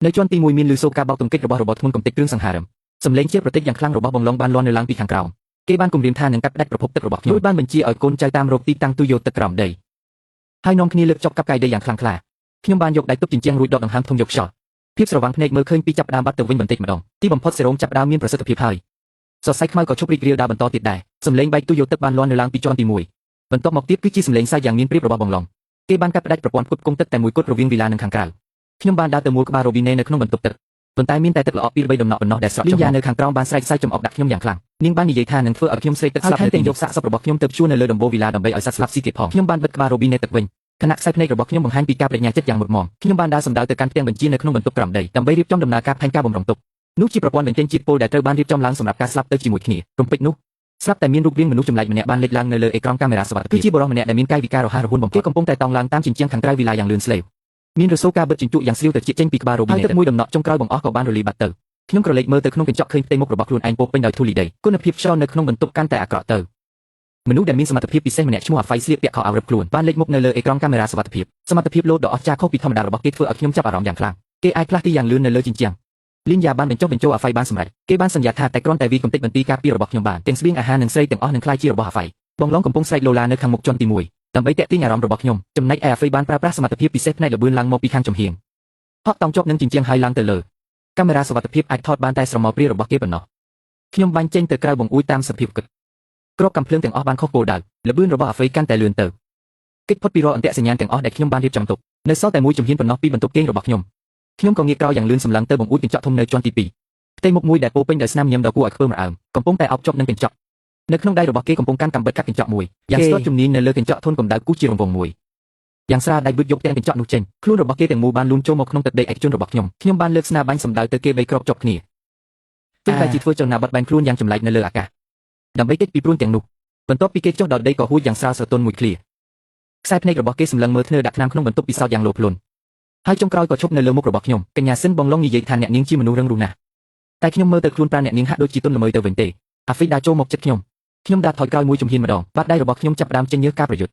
នៅជាន់ទី1មានលឺសូរការបោកទង្គិចរបស់របបធ្ងន់កំទេចគ្រឿងសង្ហារឹមសំឡេងជាប្រតិចយ៉ាងខ្លាំងរបស់បងឡុងបានលាន់នៅឡើងពីខាងក្រោមគេបានគំរាមថានឹងកាត់ផ្តាច់ប្រភពទឹករបស់ខ្ញុំរួចបានបញ្ជាឲ្យកូនចៅតាមរកទីតាំងទូយកទឹកក្រោមដីហើយនាំគ្នាលើកចុកកាប់កាយដីយ៉ាងខ្លាំងក្លាខ្ញុំបានយកដៃទប់ជញ្ជាំងរួចដកដង្ហើមធំយកខ្យល់ភាពស្រវាំងភ្នែកមើលឃើញពីចាប់ផ្ដើមបាត់ទៅវិញបន្តិចម្ដងទីបំផុតសេរ៉ូមចាប់ផ្ដើមមានប្រសិទ្ធភាពហើយសរសៃខ្មៅក៏ឈប់រីករាលដាលបន្តទៀតដែរសំឡេងបែកទូយកទឹកបានលាន់នៅឡើងពីជាន់ទី1បន្ទាប់មកទៀតគឺជាសំឡេងសាយយ៉ាងមានព្រៀបរបស់បងឡុងគេបានកាត់ផ្តាច់ប្រព័ន្ធផ្គត់ផ្គង់ទឹកតែមួយគត់រវាងវីឡានិងខាងក្រៅខ្ញុំបានដើរទៅមួលក្បាលរ៉ូប៊ីណេនៅក្នុងបន្ទប់ទឹកប៉ុន្តែមានតែទឹកល្អពីរបីដំណក់ប៉ុណ្ណោះដែលស្រក់ចុះលីយ៉ានៅខាងក្រោមបានស្រែកសើចចំអកដាក់ខ្ញុំយ៉ាងខ្លាំងនាងបាននិយាយថានឹងធ្វើឲ្យខ្ញុំស្រេកទឹកស្លាប់នៅទីយកសាកសពរបស់ខ្ញុំទៅព្យួរនៅលើដំបូលវីឡាដើម្បីឲ្យសត្វស្លាប់ស៊ីទៀតផងខ្ញុំបានបិទក្បាលរ៉ូប៊ីណេទឹកវិញខណៈខ្សែភ្នែករបស់ខ្ញុំបង្ហាញពីការបដិញ្ញាចិត្តយ៉ាងមុតមមខ្ញុំបានដើរសម្ដៅទៅកាន់ផ្ទាំងបញ្ជានៅក្នុងបន្ទប់ក្រោមដីដើម្បីរៀបចំដំណើរការផែនការបម្រុងទុក នោះជាប្រព័ន្ធបញ្ចេញជាតិពុលដែលត្រូវបានរៀបចំឡើងសម្រាប់ការស្លាប់ទៅជាមួយគ្នារំពេចនោះស្រាប់តែមានរូបរាងមនុស្សចម្លែកម្នាក់បានលេចឡើងនៅលើអេក្រង់កាមេរ៉ាសុវត្ថិភាពគឺជាបុរសម្នាក់ដែលមានកាយវិការរហ័សរហួនបំផុតគេកំពុងតែតោងឡើងតាមជញ្ជាំងខាងក្រៅវីឡាយ៉ាងលឿនស្លេវមានរសូការបិទជញ្ជក់យ៉ាងស្រាវត្រចៀកចេញពីក្បាលរ៉ូប៊ីណេតហើយទឹកមួយដំណក់ចុងក្រោយបង្អស់ក៏បានរលាយបាត់ទៅខ្ញុំក្រឡេកមើលទៅក្នុងកញ្ចក់ឃើញផ្ទៃមុខរបស់ខ្លួនឯងពោពេញដោយធូលីដីគុណភាពខ្យល់នៅក្នុងបន្ទប់កាន់តែអាក្រក់ទៅមនុស្សដែលមានសមត្ថភាពពិសេសម្នាក់ឈ្មោះអាហ្វៃស្លៀកពាក់ខោអាវរឹបខ្លួនបានលេចមុខនៅលើអេក្រង់កាមេរ៉ាសុវត្ថិភាពសមត្ថភាពលោតដ៏អស្ចារ្យខុសពីធម្មតារបស់គេធ្វើឲ្យខ្ញុំចាប់អារម្មណ៍យ៉ាងខ្លាំងគេអាចផ្លាស់ទីយ៉ាងលឿននៅលើជញ្ជាំងលីនយ៉ាបានបញ្ចុះបញ្ចូលអាហ្វៃបានសម្រេចគេបានសន្យាថាតែគ្រាន់តែវីកំតិចបន្ទីការពាររបស់ខ្ញុំបានទាំងស្បៀងអាហារនិងស្រីទាំងអស់នឹងក្លាយជារបស់អាហ្វៃបងឡងកំពុងស្រែកឡូឡានៅខាងមុខជាន់ទី1ដើម្បីតាក់ទាញអារម្មណ៍របស់ខ្ញុំចំណែកឯអាហ្វៃបានប្រើប្រាស់សមត្ថភាពពិសេសផ្នែកល្បឿនឡើងមកពីខាងចំហៀងហក់តោងជាប់នឹងជញ្ជាំងហើយឡើងទៅលើកាមេរ៉ាសុវត្ថិភាពអាចថតបានតែស្រមោលព្រារបស់គេប៉ុណ្ណោះខ្ញុំបាញ់ចេញទៅក្រៅបង្អួចតាមសភាពគិតក្របកាំភ្លើងទាំងអស់បានខុសគោលដៅល្បឿនរបស់អាហ្វៃកាន់តែលឿនទៅគេចផុតពីរាល់អន្ទាក់សញ្ញាណទាំងអស់ដែលខ្ញុំបានរៀបចំទុកនៅសល់តែមួយជំហានប៉ុណ្ណោះពីបន្ទប់គេងរបស់ខ្ញុំខ្ញុំក៏ងាកក្រោយយ៉ាងលឿនសម្លឹងទៅបង្អួចកញ្ចក់ធំនៅជាន់ទី2ផ្ទៃមុខមួយដែលពោពេញដោយស្នាមញញឹមដ៏គួរឲ្យខ្ពើមរអើមកំពុងតែអោបជាប់នឹងកញ្ចក់នៅក្នុងដៃរបស់គេកំពុងកាន់កាំបិតកាត់កញ្ចក់មួយយ៉ាងស្ទាត់ជំនាញនៅលើកញ្ចក់ធនកម្ដៅគូសជារង្វង់មួយយ៉ាងស្រាលដៃបឺតយកទាំងកញ្ចក់នោះចេញខ្លួនរបស់គេទាំងមូលបានលូនចូលមកក្នុងទឹកដីឯកជនរបស់ខ្ញុំខ្ញុំបានលើកស្នាបាញ់សម្ដៅទៅគេបីគ្រាប់ជាប់គ្នាទោះតែជាធ្វើចលនាបត់បែនខ្លួនយ៉ាងចម្លែកនៅលើអាកាសដើម្បីគេចពីព្រួនទាំងនោះបន្ទាប់ពីគេចុះដល់ដីក៏ហួចយ៉ាងស្រាលស្រទន់មួយឃ្លាខ្សែភ្នែករបស់គេសម្លឹងមើលធ្នើដាក់ថ្នាំក្នុងបន្ទប់ពិសោធន៍យ៉ាងលោភលន់ហើយចុងក្រោយក៏ឈប់នៅលើមុខរបស់ខ្ញុំកញ្ញាស៊ិនបងឡុងនិយាយថាអ្នកនាងជាមនុស្សរឹងរូសណាស់តែខ្ញុំមើលទៅខ្លួនប្រាណអ្នកនាងហាក់ដូចជាទុនល្មើយទៅវិញទេអាហ្វីដើរចូលមកចិត្តខ្ញុំខ្ញុំដើរថយក្រោយមួយជំហានម្ដងបាតដៃរបស់ខ្ញុំចាប់ផ្ដើមចេញញើសការប្រយុទ្ធ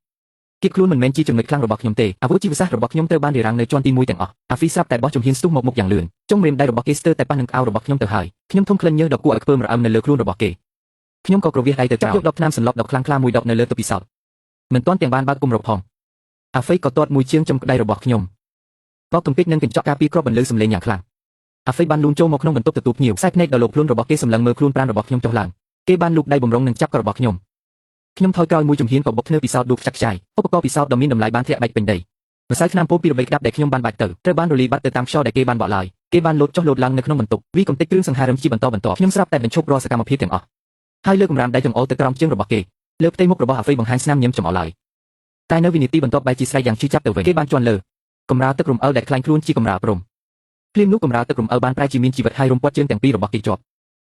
គៀបខ្លួនមិនមែនជាចំណុចខ្លាំងរបស់ខ្ញុំទេអាវុធជីវសាស្ត្ររបស់ខ្ញុំត្រូវបានរារាំងនៅជាន់ទី1ទាំងអស់អាហ្វីស្រាប់តែបោះជំហានស្ទុះមកមុខយ៉ាងលឿនចុងម្រាមដៃរបស់គេស្ទើរតែប៉ះនឹងក្អៅរបស់ខ្ញុំទៅហើយខ្ញុំធំក្លិនញើសដ៏គួរឲ្យខ្ពើមរអឹមនៅលើខ្លួនរបស់គេខ្ញុំក៏ក្រវៀសដៃទៅចាប់យកដបថ្នាំសន្លប់ដ៏ខ្លាំងក្លាមួយដបនៅលើតុពិសោធន៍មិនទាន់ទាំងបានបើកគម្របផងអាហ្វីក៏ទាត់មួយជាងចំក្តៃរបស់ខ្ញុំបោកទង្គិចនឹងកញ្ចក់ការពារគ្រាប់បន្លឺសំឡេងយ៉ាងខ្លាំងអាហ្វីបានលូនចូលមកក្នុងបន្ទប់ទទួលភ្ញៀវខ្សែភ្នែកដ៏លោភលន់របស់គេសម្លឹងមើលខ្លួនប្រាណរបស់ខ្ញុំចុះឡើងគេបានលូកដៃបំរុងនឹងចាប់ករបស់ខ្ញុំខ្ញុំថយក្រោយមួយជំហានក៏បុកធ្នើពិសោធន៍ដួលខ្ចាក់ខ្ចាយឧបករណ៍ពិសោធន៍ដ៏មានតម្លៃបានធ្លាក់បែកពេញដីម្សៅថ្នាំពោលពីរបីក្តាប់ដែលខ្ញុំបានបាច់ទៅត្រូវបានរលាយបាត់ទៅតាមខ្យល់ដែលគេបានបក់ឡើយគេបានលោតចុះលោតឡើងនៅក្នុងបន្ទប់វីកំទេចគ្រឿងសង្ហារឹមជាបន្តបន្ទាប់ខ្ញុំស្រាប់តែបញ្ឈប់រាល់សកម្មភាពទាំងអស់ហើយលើកម្រាមដៃចង្អុលទៅក្រោមជើងរបស់គេលើផ្ទៃមុខរបស់អាហ្វេបង្ហាញស្នាមញញឹមចំអល់ឡើយតែនៅវិនាទីបន្ទាប់បែរជាស្រែកយ៉ាងឈឺចាប់ទៅវិញគេបានជន់លើកម្រាលទឹករំអិលដែលក្លែងខ្លួនជាកម្រាលព្រំភ្លាមនោះកម្រាលទឹករំអិលបានប្រែជាមានជីវិតហើយរំពាត់ជើងទាំងពីររបស់គេជាប់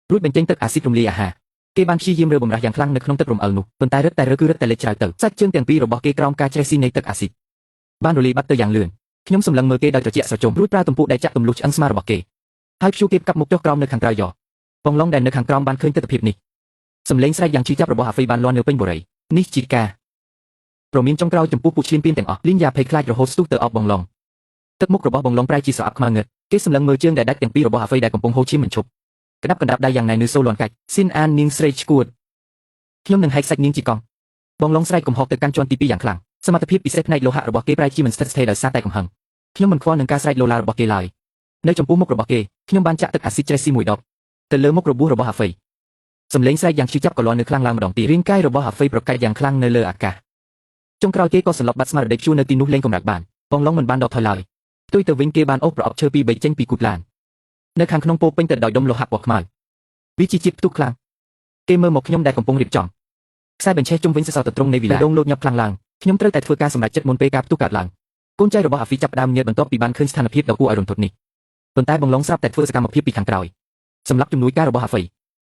រួចបញ្ចេញទឹកអាស៊ីតរំលាយអាហារគេបានព្យាយាមរើបំរាស់យ៉ាងខ្លាំងនៅក្នុងទឹករំអិលនោះប៉ុន្តែរឹតតែរើគឺរឹតតែលេចជ្រៅទៅសាច់ជើងទាំងពីររបស់គេក្រោមការច្រេះស៊ីនៃទឹកអាស៊ីតបានរលាយបាត់ទៅយ៉ាងលឿនខ្ញុំសម្លឹងមើលគេដោយត្រជាក់ស្រជុំរួចប្រើទំពូកដែលចាក់ទម្លុះឆ្អឹងស្មារបស់គេហើយព្យួរគេកាប់មុខចុះក្រោមនៅខាងក្រៅយ៉បងឡុងដែលនៅខាងក្រោមបានឃើញទិដ្ឋភាពនេះសំឡេងស្រែកយ៉ាងឈឺចាប់របស់អាហ្វីបានលាន់នៅពេញបុរីនេះជាការព្រមានចុងក្រោយចំពោះពួកឈ្លានពានទាំងអស់លីនយ៉ាភ័យខ្លាចរហូតស្ទុះទៅអោបបងឡុងទឹកមុខរបស់បងឡុងប្រែជាស្រអាប់ខ្មៅងឹតគេសម្លឹងមើលជើងដែលដាច់ទាំងពីររបស់អាហ្វីដែលកំពុងហូរឈាមមិនឈប់ក្តាប់កណ្ដាប់ដៃយ៉ាងណែននៅសូលន់កាច់ស៊ីនអាននាងស្រីឈួតខ្ញុំនឹងហែកសាច់នាងជាកង់បងឡុងស្រែកកំហុកទៅកាន់ជាន់ទី2យ៉ាងខ្លាំងសមត្ថភាពពិសេសផ្នែកលោហៈរបស់គេប្រែជាមិនស្ថិតស្ថេរដោយសារតែកំហឹងខ្ញុំមិនខ្វល់នឹងការស្រែកលោឡារបស់គេឡើយនៅចំពោះមុខរបស់គេខ្ញុំបានចាក់ទឹកអាស៊ីតច្រេះស៊ីមួយដបទៅលើមុខរបួសរបស់អាហ្វីសំឡេងស្រែកយ៉ាងឈឺចាប់ក៏លាន់នៅខ្លាំងឡើងម្ដងទៀតរាងកាយរបស់អាហ្វីប្រកាច់យ៉ាងខ្លាំងនៅលើអាកាសចុងក្រោយគេក៏សន្លប់បាត់ស្មារតីជួនៅទីនោះលែងកម្រើកបានបងឡុងមិនបានដកថយឡើយផ្ទុយទៅវិញគេបានអូសប្រអប់ឈើពីរបីចេញពីគូទឡាននៅខាងក្នុងពោពេញទៅដោយដុំលោហៈពណ៌ខ្មៅវាជាជាតិផ្ទុះខ្លាំងគេមើលមកខ្ញុំដែលកំពុងរៀបចំខ្សែបញ្ឆេះជុំវិញសសរទៅត្រង់នៃវីឡាដងលោតញាប់ខ្លាំងឡើងខ្ញុំត្រូវតែធ្វើការសម្រេចចិត្តមុនពេលការផ្ទុះកើតឡើងកូនចៅរបស់អាហ្វីចាប់ផ្ដើមញើតបន្ទាប់ពីបានឃើញស្ថានភាពដ៏គួរឲ្យរន្ធត់នេះប៉ុន្តែបងឡុងស្រាប់តែធ្វើសកម្មភាពពីខាងក្រោយសម្រាប់ជំនួយការរបស់អាហ្វី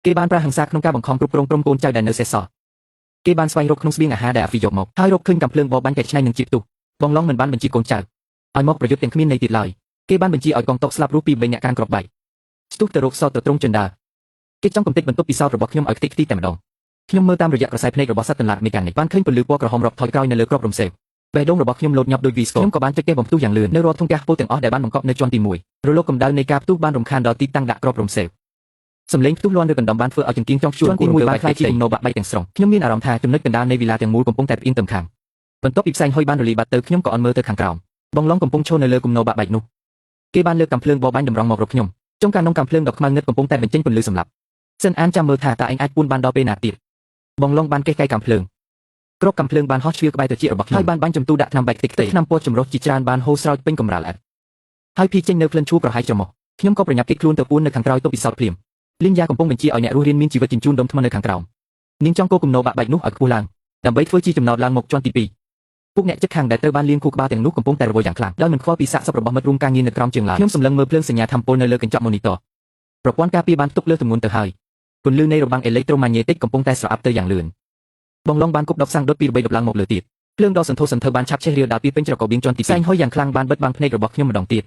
គេបានប្រើហិង្សាក្នុងការបង្ខំគ្រប់គ្រងក្រុមកូនចៅដែលនៅសេសសល់គេបានស្វែងរកក្នុងស្បៀងអាហារដែលអាហ្វីយកមកហើយរកឃើញកាំភ្លើងបរបាញ់កែច្នៃនឹងជាតិផ្ទុះបងឡុងមិនបានបញ្ជាកូនចៅឲ្យមកប្រយុទ្ធទាំងគ្មានន័យទៀតឡើយគេបានបញ្ជាឲ្យកងទ័ពស្លាប់រស់ពីបីអ្នកកាន់គ្រាប់បែកស្ទុះទៅរកសោតទៅត្រង់ចិន្តាគេចង់កំទេចបន្ទប់ពិសោធន៍របស់ខ្ញុំឲ្យខ្ទេចខ្ទីតែម្ដងខ្ញុំមើលតាមរយៈក្រសែភ្នែករបស់សត្វទន្លាមេកានិកបានឃើញពន្លឺពណ៌ក្រហមរាប់ថយក្រោយនៅលើគ្រាប់រំសេវបេះដូងរបស់ខ្ញុំលោតញាប់ដូចវីស្កូខ្ញុំក៏បានចុចកេះបំផ្ទុះយ៉ាងលឿននៅរាល់ធុងហ្គាសពុលទាំងអស់ដែលបានបង្កប់នៅជាន់ទី1រលកកម្ដៅនៃការផ្ទុះបានរំខានដល់ទីតាំងដាក់គ្រាប់រំសេវសំឡេងផ្ទុះលាន់ឬកណ្ដំបានធ្វើឲ្យចង្គៀងចង់ជួនទី1បានក្លាយជាគំនរបាក់បែកទាំងស្រុងខ្ញុំមានអារម្មណ៍ថាចំណុចកណ្ដាលនៃវីឡាទាំងមូលកំពុងតែផ្អៀងទៅខាងបន្ទាប់ពីផ្សែងហុយបានរលាយបាត់ទៅខ្ញុំក៏អន់មើលទៅខាងក្រោមបងឡុងកំពុងឈរនៅលើគំនរបាក់បែកនោះគេបានលើកកាំភ្លើងបរបាញ់តម្រង់មករកខ្ញុំចុងកានងកាំភ្លើងដ៏ខ្មៅងឹតកំពុងតែបញ្ចេញពន្លឺសម្លាប់សិនអានចាំមើលថាតើឯងអាចពួនបានដល់ពេលណាទៀតបងឡុងបានកេះកៃកាំភ្លើងគ្រាប់កាំភ្លើងបានហោះជ្រៀលក្បែរត្រចៀករបស់ខ្ញុំហើយបានបាញ់ចំទូដាក់ថ្នាំបែកខ្ទេចខ្ទេថ្នាំពណ៌ចម្រុះជាច្រើនបានហូរស្រោចពេញកម្រាលឥដ្ឋហើយភីចេញនៅក្លិនឈួរប្រហែលច្រមុះខ្ញុំក៏ប្រញាប់គេចខ្លួនទៅពួននៅខាងក្រោយតុពិសោធន៍ភ្លាមលីនយ៉ាកំពុងបញ្ជាឲ្យអ្នករស់រានមានជីវិតជញ្ជូនដុំថ្មនៅខាងក្រោមនាងចង់គោគំនរបាក់បែកនោះឲ្យខ្ពស់ឡើងដើម្បីធ្វើជាចំណោទឡើងមកជាន់ទី2ពួកអ្នកជិតខាងដែលត្រូវបានលាងខួរក្បាលទាំងនោះកំពុងតែរវល់យ៉ាងខ្លាំងដោយមិនខ្វល់ពីសាកសពរបស់មិត្តរួមការងារនៅក្រោមជើងឡើយខ្ញុំសម្លឹងមើលភ្លើងសញ្ញាធម្មពលនៅលើកញ្ចក់ម៉ូនីទ័រ ប្រព័ន្ធការពារបានផ្ទុកលើសទម្ងន់ទៅហើយពន្លឺនៃរបាំងអេឡិចត្រូម៉ាញេទិកកំពុងតែស្រអាប់ទៅយ៉ាងលឿនបងឡុងបានគប់ដប់សាំងដុតពី3ដប់ឡើងមកលើទៀតភ្លើងដ៏សន្ធោសន្ធៅបានឆាប់ឆេះរាលដាលពីពេញច្រករបៀងជាន់ទី2ផ្សែងហុយយ៉ាងខ្លាំងបានបិទបាំងភ្នែករបស់ខ្ញុំម្ដងទៀ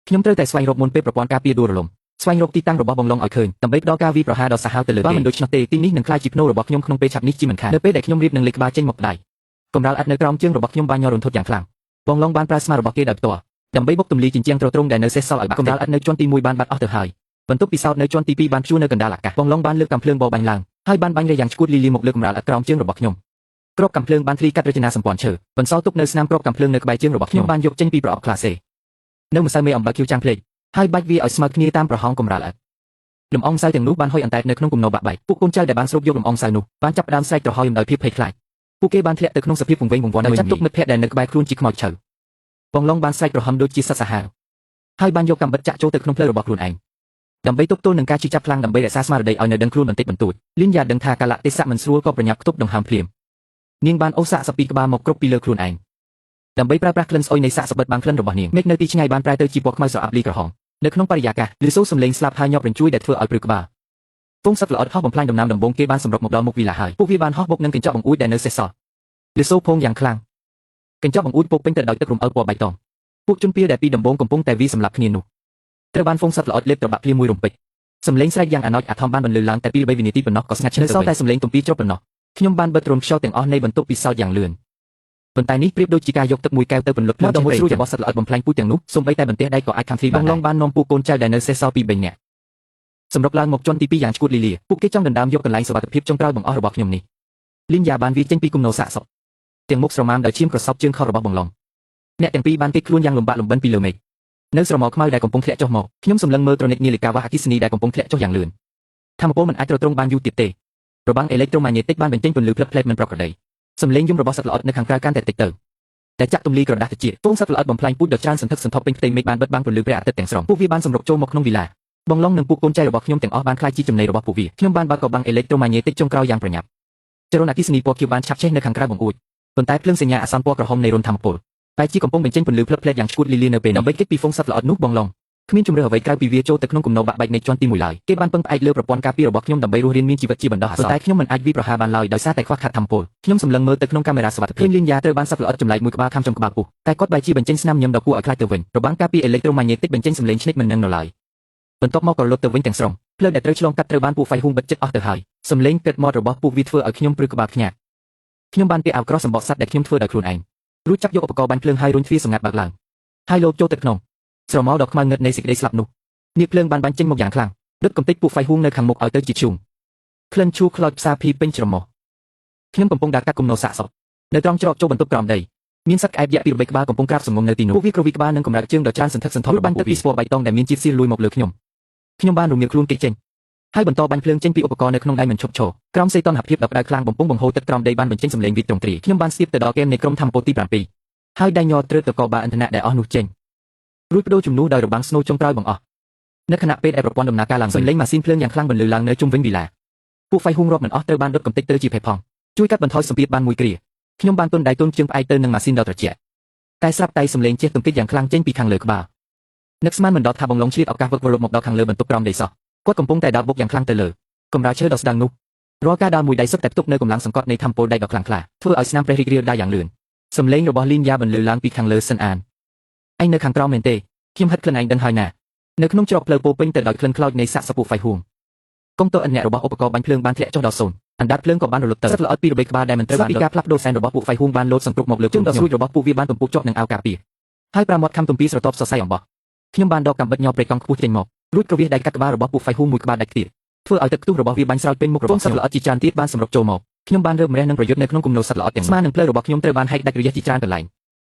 តខ្ញុំត្រូវតែស្វែងរកមុនពេលប្រព័ន្ធការពារដួលរលំស្វែងរកទីតាំងរបស់បងឡុងឲ្យឃើញដើម្បីផ្ដល់ការវាយប្រហារដ៏សាហាវទៅលើគេបើមិនដូច្នោះទេទីនេះនឹងក្លាយជាភ្នូរបស់ខ្ញុំក្នុងពេលឆាប់នេះជាមិនខាននៅពេលដែលខ្ញុំរៀបនឹងលេខក្បាលចេញមកដៃកម្រាលឥដ្ឋនៅក្រោមជើងរបស់ខ្ញុំបានញ័ររន្ធត់យ៉ាងខ្លាំងបងឡុងបានប្រើស្មារបស់គេដោយផ្ទាល់ដើម្បីបុកទម្លាយជញ្ជាំងទ្រទ្រង់ដែលនៅសេសសល់ឲ្យបាក់កម្រាលឥដ្ឋនៅជាន់ទី1បានបាត់អស់ទៅហើយបន្ទប់ពិសោធន៍នៅជាន់ទី2បានព្យួរនៅកណ្ដាលអាកាសបងឡុងបានលើកកាំភ្លើងបបាញ់ឡើងហើយបានបាញ់រះយ៉ាងឈួតលីលីមកលើកម្រាលឥដ្ឋក្រោមជើងរបស់ខ្ញុំគ្រាប់កាំភ្លើងបានធ្លីកាត់រចនាសម្ព័ន្ធឈើបន្សល់ទុកនៅស្នាមគ្រាប់កាំភ្លើងនៅក្បែរជើងរបស់ខ្ញុំបានយកចេញពីប្រអប់ក្លាសេនៅម្សៅមេអំបិលខៀវចាំងភ្លេចហើយបាច់វាឲ្យស្មើគ្នាតាមប្រហោងកម្រាលឥដ្ឋលំអងម្សៅទាំងនោះបានហុយអណ្តែតនៅក្នុងគំនរបាក់បែកពួកកូនចៅដែលបានស្រូបយកលំអងម្សៅនោះបានចាប់ផ្ដើមស្រែកទ្រហោយដោយភាពភ័យខ្លាចពួកគេបានធ្លាក់ទៅក្នុងសភាពវង្វេងវង្វាន់ដោយចាត់ទុកមិត្តភ័ក្តិដែលនៅក្បែរខ្លួនជាខ្មោចឆៅបងឡុងបានស្រែកប្រហឹមដូចជាសត្វសាហាវហើយបានយកកាំបិតចាក់ចូលទៅក្នុងផ្លូវរបស់ខ្លួនឯងដើម្បីទប់ទល់នឹងការឈឺចាប់ខ្លាំងដើម្បីរក្សាស្មារតីឲ្យនៅដឹងខ្លួនបន្តិចបន្តួចលីនយ៉ាដឹងថាកាលៈទេសៈមិនស្រួលក៏ប្រញាប់ខ្ទប់ដង្ហើមភ្លាមនាងបានអូសសាកសពីក្បាលមកគ្រប់ពីលើខ្លួនឯងដើម្បីប្រើប្រាស់ក្លិនស្អុយនៃសាកសបិតបាំងក្លិនរបស់នាងមេឃនៅទីឆ្ងាយបានប្រែទៅជាពណ៌ខ្មៅស្រអាប់លីក្រហមនៅក្នុងបរិយាកាសឮសូរសំឡេងស្លាប់ហើយញាប់រញ្ជួយដែលធ្វើឲ្យព្រឺក្បាលពងសត្វល្អិតហោះបំផ្លាញដំណាំដំបូងគេបានសម្រុកមកដល់មុខវីឡាហើយពួកវាបានហោះបុកនឹងកញ្ចក់បង្អួចដែលនៅសេសសល់ឮសូរផោងយ៉ាងខ្លាំងកញ្ចក់បង្អួចពោពេញទៅដោយទឹករំអិលពណ៌បៃតងពួកជនពៀលដែលពីដំបូងកំពុងតែវាសម្លាប់គ្នានោះត្រូវបានហ្វូងសត្វល្អិតលេបត្របាក់ភ្លាមមួយរំពេចសំឡេងស្រែកយ៉ាងអាណោចអាធំបានបន្លឺឡើងតែពី3វិនាទីប៉ុណ្ណោះក៏ស្ងាត់ឈឹងទៅវិញនៅសល់តែសំឡេងទំពីជ្រុបប៉ុណ្ណោះខ្ញុំបានបិទរន្ធខ្យល់ទាំងអស់នៃបន្ទប់ពិសោធន៍យ៉ាងលឿនប៉ុន្តែនេះប្រៀបដូចជាការយកទឹកមួយកែវទៅពន្លត់ភ្លើងដ៏មុតស្រួចរបស់សត្វល្អិតបំផ្លាញពូជទាំងនោះសូម្បីតែបន្ទះដែកក៏អាចខាំធ្លីបានបងឡុងបាននាំពួកកូនចៅដែលនៅសេសសល់ពី3នាក់សម្រុកឡើងមកជាន់ទី2យ៉ាងឈួតលីលាពួកគេចង់ដណ្ដើមយកកន្លែងសុវត្ថិភាពចុងក្រោយបង្អស់របស់ខ្ញុំនេះលីនយ៉ាបានវាចេញពីគំនរសាកសពទាំងមុខស្រមាមដោយឈាមក្រសោបជើងខរបស់បងឡុងអ្នកទាំងពីរបានគេចខ្លួនយ៉ាងលំបាកលំបិនពីលើមេឃនៅស្រមោលខ្មៅដែលកំពុងធ្លាក់ចុះមកខ្ញុំសម្លឹងមើលត្រនិចនាឡិកាវ៉ាអគ្គិសនីដែលកំពុងធ្លាក់ចុះយ៉ាងលឿនធម្មពលមិនអាចទ្រទ្រង់បានយូរទៀតទេរបាំងអេឡិចត្រូម៉ាញេទិកបានបញ្ចេញពន្លឺភ្លឹបភ្លែតមិនប្រក្រតីសំឡេងយំរបស់សត្វល្អិតនៅខាងក្រៅកាន់តែតិចទៅតែចាក់ទម្លីក្រដាសតិចហ្វូងសត្វល្អិតបំផ្លាញពូជដ៏ច្រើនសន្ធឹកសន្ធាប់ពេញផ្ទៃមេឃបានបិទបាំងពន្លឺព្រះអាទិត្យទាំងស្រុងពួកវាបានសម្រុកចូលមកក្នុងវីឡាបងឡុងនិងពួកកូនចៅរបស់ខ្ញុំទាំងអស់បានក្លាយជាចំណីរបស់ពួកវាខ្ញុំបានបើកកបាំងអេឡិចត្រូម៉ាញេទិកចុងក្រោយយ៉ាងប្រញាប់ចរន្តអគ្គិសនីពណ៌ខៀវបានឆាប់ឆេះនៅខាងក្រៅបង្អួចប៉ុន្តែភ្លើងសញ្ញាអាសន្នពណ៌ក្រហមនៃរន្ធធម្មពលតែជាកំពុងបញ្ចេញពន្លឺភ្លឹបភ្លែតយ៉ាងឈួតលីលានៅពេលដើម្បីគេចពីហ្វូងសត្វល្អិតនោះបងឡុងគ្មានជម្រើសអ្វីក្រៅពីវាចូលទៅក្នុងគំនរបាក់បែកនៃជាន់ទី1ឡើយគេបានពឹងផ្អែកលើប្រព័ន្ធការពាររបស់ខ្ញុំដើម្បីរស់រានមានជីវិតជាបណ្ដោះអាសន្នប៉ុន្តែខ្ញុំមិនអាចវាយប្រហារបានឡើយដោយសារតែខ្វះខាតធម្មពលខ្ញុំសម្លឹងមើលទៅក្នុងកាមេរ៉ាសុវត្ថិភាពឃើញលីនយ៉ាត្រូវបានសត្វល្អិតចម្លែកមួយក្បាលខាំចំក្បាលពោះតែគាត់បែរជាបញ្ចេញស្នាមញញឹមដ៏គួរឲ្យខ្លាចទៅវិញរបាំងការពារអេឡិចត្រូម៉ាញេទិកបញ្ចេញសំឡេងឆ្និតមិននឹងនៅឡើយបន្ទាប់មកក៏លុតទៅវិញទាំងស្រុងផ្លូវដែលត្រូវឆ្លងកាត់ត្រូវបានពួកហ្វៃហ៊ូងបិទជិតអស់ទៅហើយសំឡេងកិតមាត់របស់ពួកវាធ្វើឲ្យខ្ញុំព្រឺក្បាលខ្ញាក់ខ្ញុំបានពាក់អាវក្រោះសម្បកសត្វដែលខ្ញុំធ្វើដោយខ្លួនឯងរួចចាប់យកឧបករណ៍បាញ់ភ្លើងហើយរុញទ្វារសម្ងាត់បើកឡើងហើយលោតចូលទៅក្នុងស្រមោលដ៏ខ្មៅងឹតនៃសេចក្តីស្លាប់នោះនាគភ្លើងបានបាញ់ចេញមកយ៉ាងខ្លាំងដុតកំទេចពួកហ្វៃហ៊ូងនៅខាងមុខឲ្យទៅជាឈូងក្លិនឈូសខ្លោចផ្សារភីពេញច្រមុះខ្ញុំកំពុងដើរកាត់គំនរសាកសពនៅត្រង់ច្រកចូលបន្ទប់ក្រោមដីមានសត្វក្អែបយក្សពីរបីក្បាលកំពុងក្រាបសំងំនៅទីនោះពួកវាគ្រវីក្បាលនិងកម្រើកជើងដ៏ច្រើនសន្ធឹកសន្ធាប់បាញ់ទឹកពីស្ពណ៌បៃតងដែលមានជាតិសៀលលួយមកលើខ្ញុំខ្ញុំបានរមៀលខ្លួនគេចេញហើយបន្តបាញ់ភ្លើងចេញពីឧបករណ៍នៅក្នុងដៃមិនឈប់ឈរក្រោមសីតុណ្ហភាពដ៏ក្តៅខ្លាំងបំពង់បង្ហូរទឹកក្រោមដីបានបញ្ចេញសំឡេងវីតត្រង់ទ្រាខ្ញុំបានស្ទាបទៅដល់គែមនៃក្រុមធម្មពលទី7ហើយដៃញ័រត្រើតទៅកបាឥន្ធនៈដែលអស់នោះចេញរួចបដូរជំនួសដោយរបាំងស្នូចុងក្រោយបង្អស់នៅខណៈពេលដែលប្រព័ន្ធដំណើរការឡើងសំឡេងម៉ាស៊ីនភ្លើងយ៉ាងខ្លាំងបន្លឺឡើងនៅជុំវិញវីឡាពួកហ្វៃហ៊ូងរាប់មិនអស់ត្រូវបានដុតកំទេចទៅជាផេះផង់ជួយកាត់បន្ថយសម្ពាធបានមួយគ្រាខ្ញុំបានទន់ដៃទន់ជើងផ្អែកទៅនឹងម៉ាស៊ីនដ៏ត្រជាក់តែស្រាប់តែសំឡេងជះទំពេចយ៉ាងខ្លាំងចេញពីខាងលើក្បាលនឹកស្មានមិនដល់ថាបងឡុងឆ្លៀតឱកាសវឹកវរលុបមកដល់ខាងលើបន្ទប់ក្រោមដីសោះគាត់កំពុងតែដើរបុកយ៉ាងខ្លាំងទៅលើកម្រាលឈើដ៏ស្ដើងនោះរាល់ការដើរមួយដៃសុទ្ធតែផ្ទុកនៅកម្លាំងសង្កត់នៃធម្មពលដែកដ៏ខ្លាំងក្លាធ្វើឲ្យស្នាមប្រេះរីករាលដាលយ៉ាងលឿនសំឡេងរបស់លីនយ៉ាបន្លឺឡើងពីខាងលើសិនអានឯងនៅខាងក្រោមមែនទេខ្ញុំហិតខ្លួនឯងដឹងហើយណានៅក្នុងច្រកផ្លូវពោពេញទៅដោយក្លិនខ្លោចនៃសាកសពពួកហ្វៃហ៊ួងកុំទ័រឥន្ធនៈរបស់ឧបករណ៍បាញ់ភ្លើងបានធ្លាក់ចុះដល់សូន្យអណ្ដាតភ្លើងក៏បានរលត់ទៅសត្វល្អិតពីរបេក្បាលដែលមិនត្រូវបានពីការផ្លាស់ប្ដូរសែនរបស់ពួកហ្វៃហ៊ួងបានលោតសង្គ្រប់មកលើជើងដ៏ស្រួចរបស់ពួកវាបានទំពុកជាប់នឹងអាវការពារហើយប្រាមាត់ខំទំពីស្រទាប់សរសៃអំបោះខ្ញុំបានដកកាំបិតញ័រព្រៃកង់ខ្ពស់ចេញមករួចក្រវៀសដៃកាត់ក្បាលរបស់ពួកហ្វៃហ៊ួងមួយក្បាលដាច់ទៀតធ្វើឲ្យទឹកខ្ទុះរបស់វាបាញ់ស្រោចពេញមុខរបស់ខ្ញុំសត្វល្អិតជាច្រើនទៀតបានសម្រុកចូលមកខ្ញុំបានរើម្រះនិងប្រយុទ្ធនៅក្នុងគំនរសត្វល្អិតទាំងស្មានឹងផ្លូវរបស់ខ្ញុំត្រូវបានហែកដាច់រយះជាច្រើនកន្លែង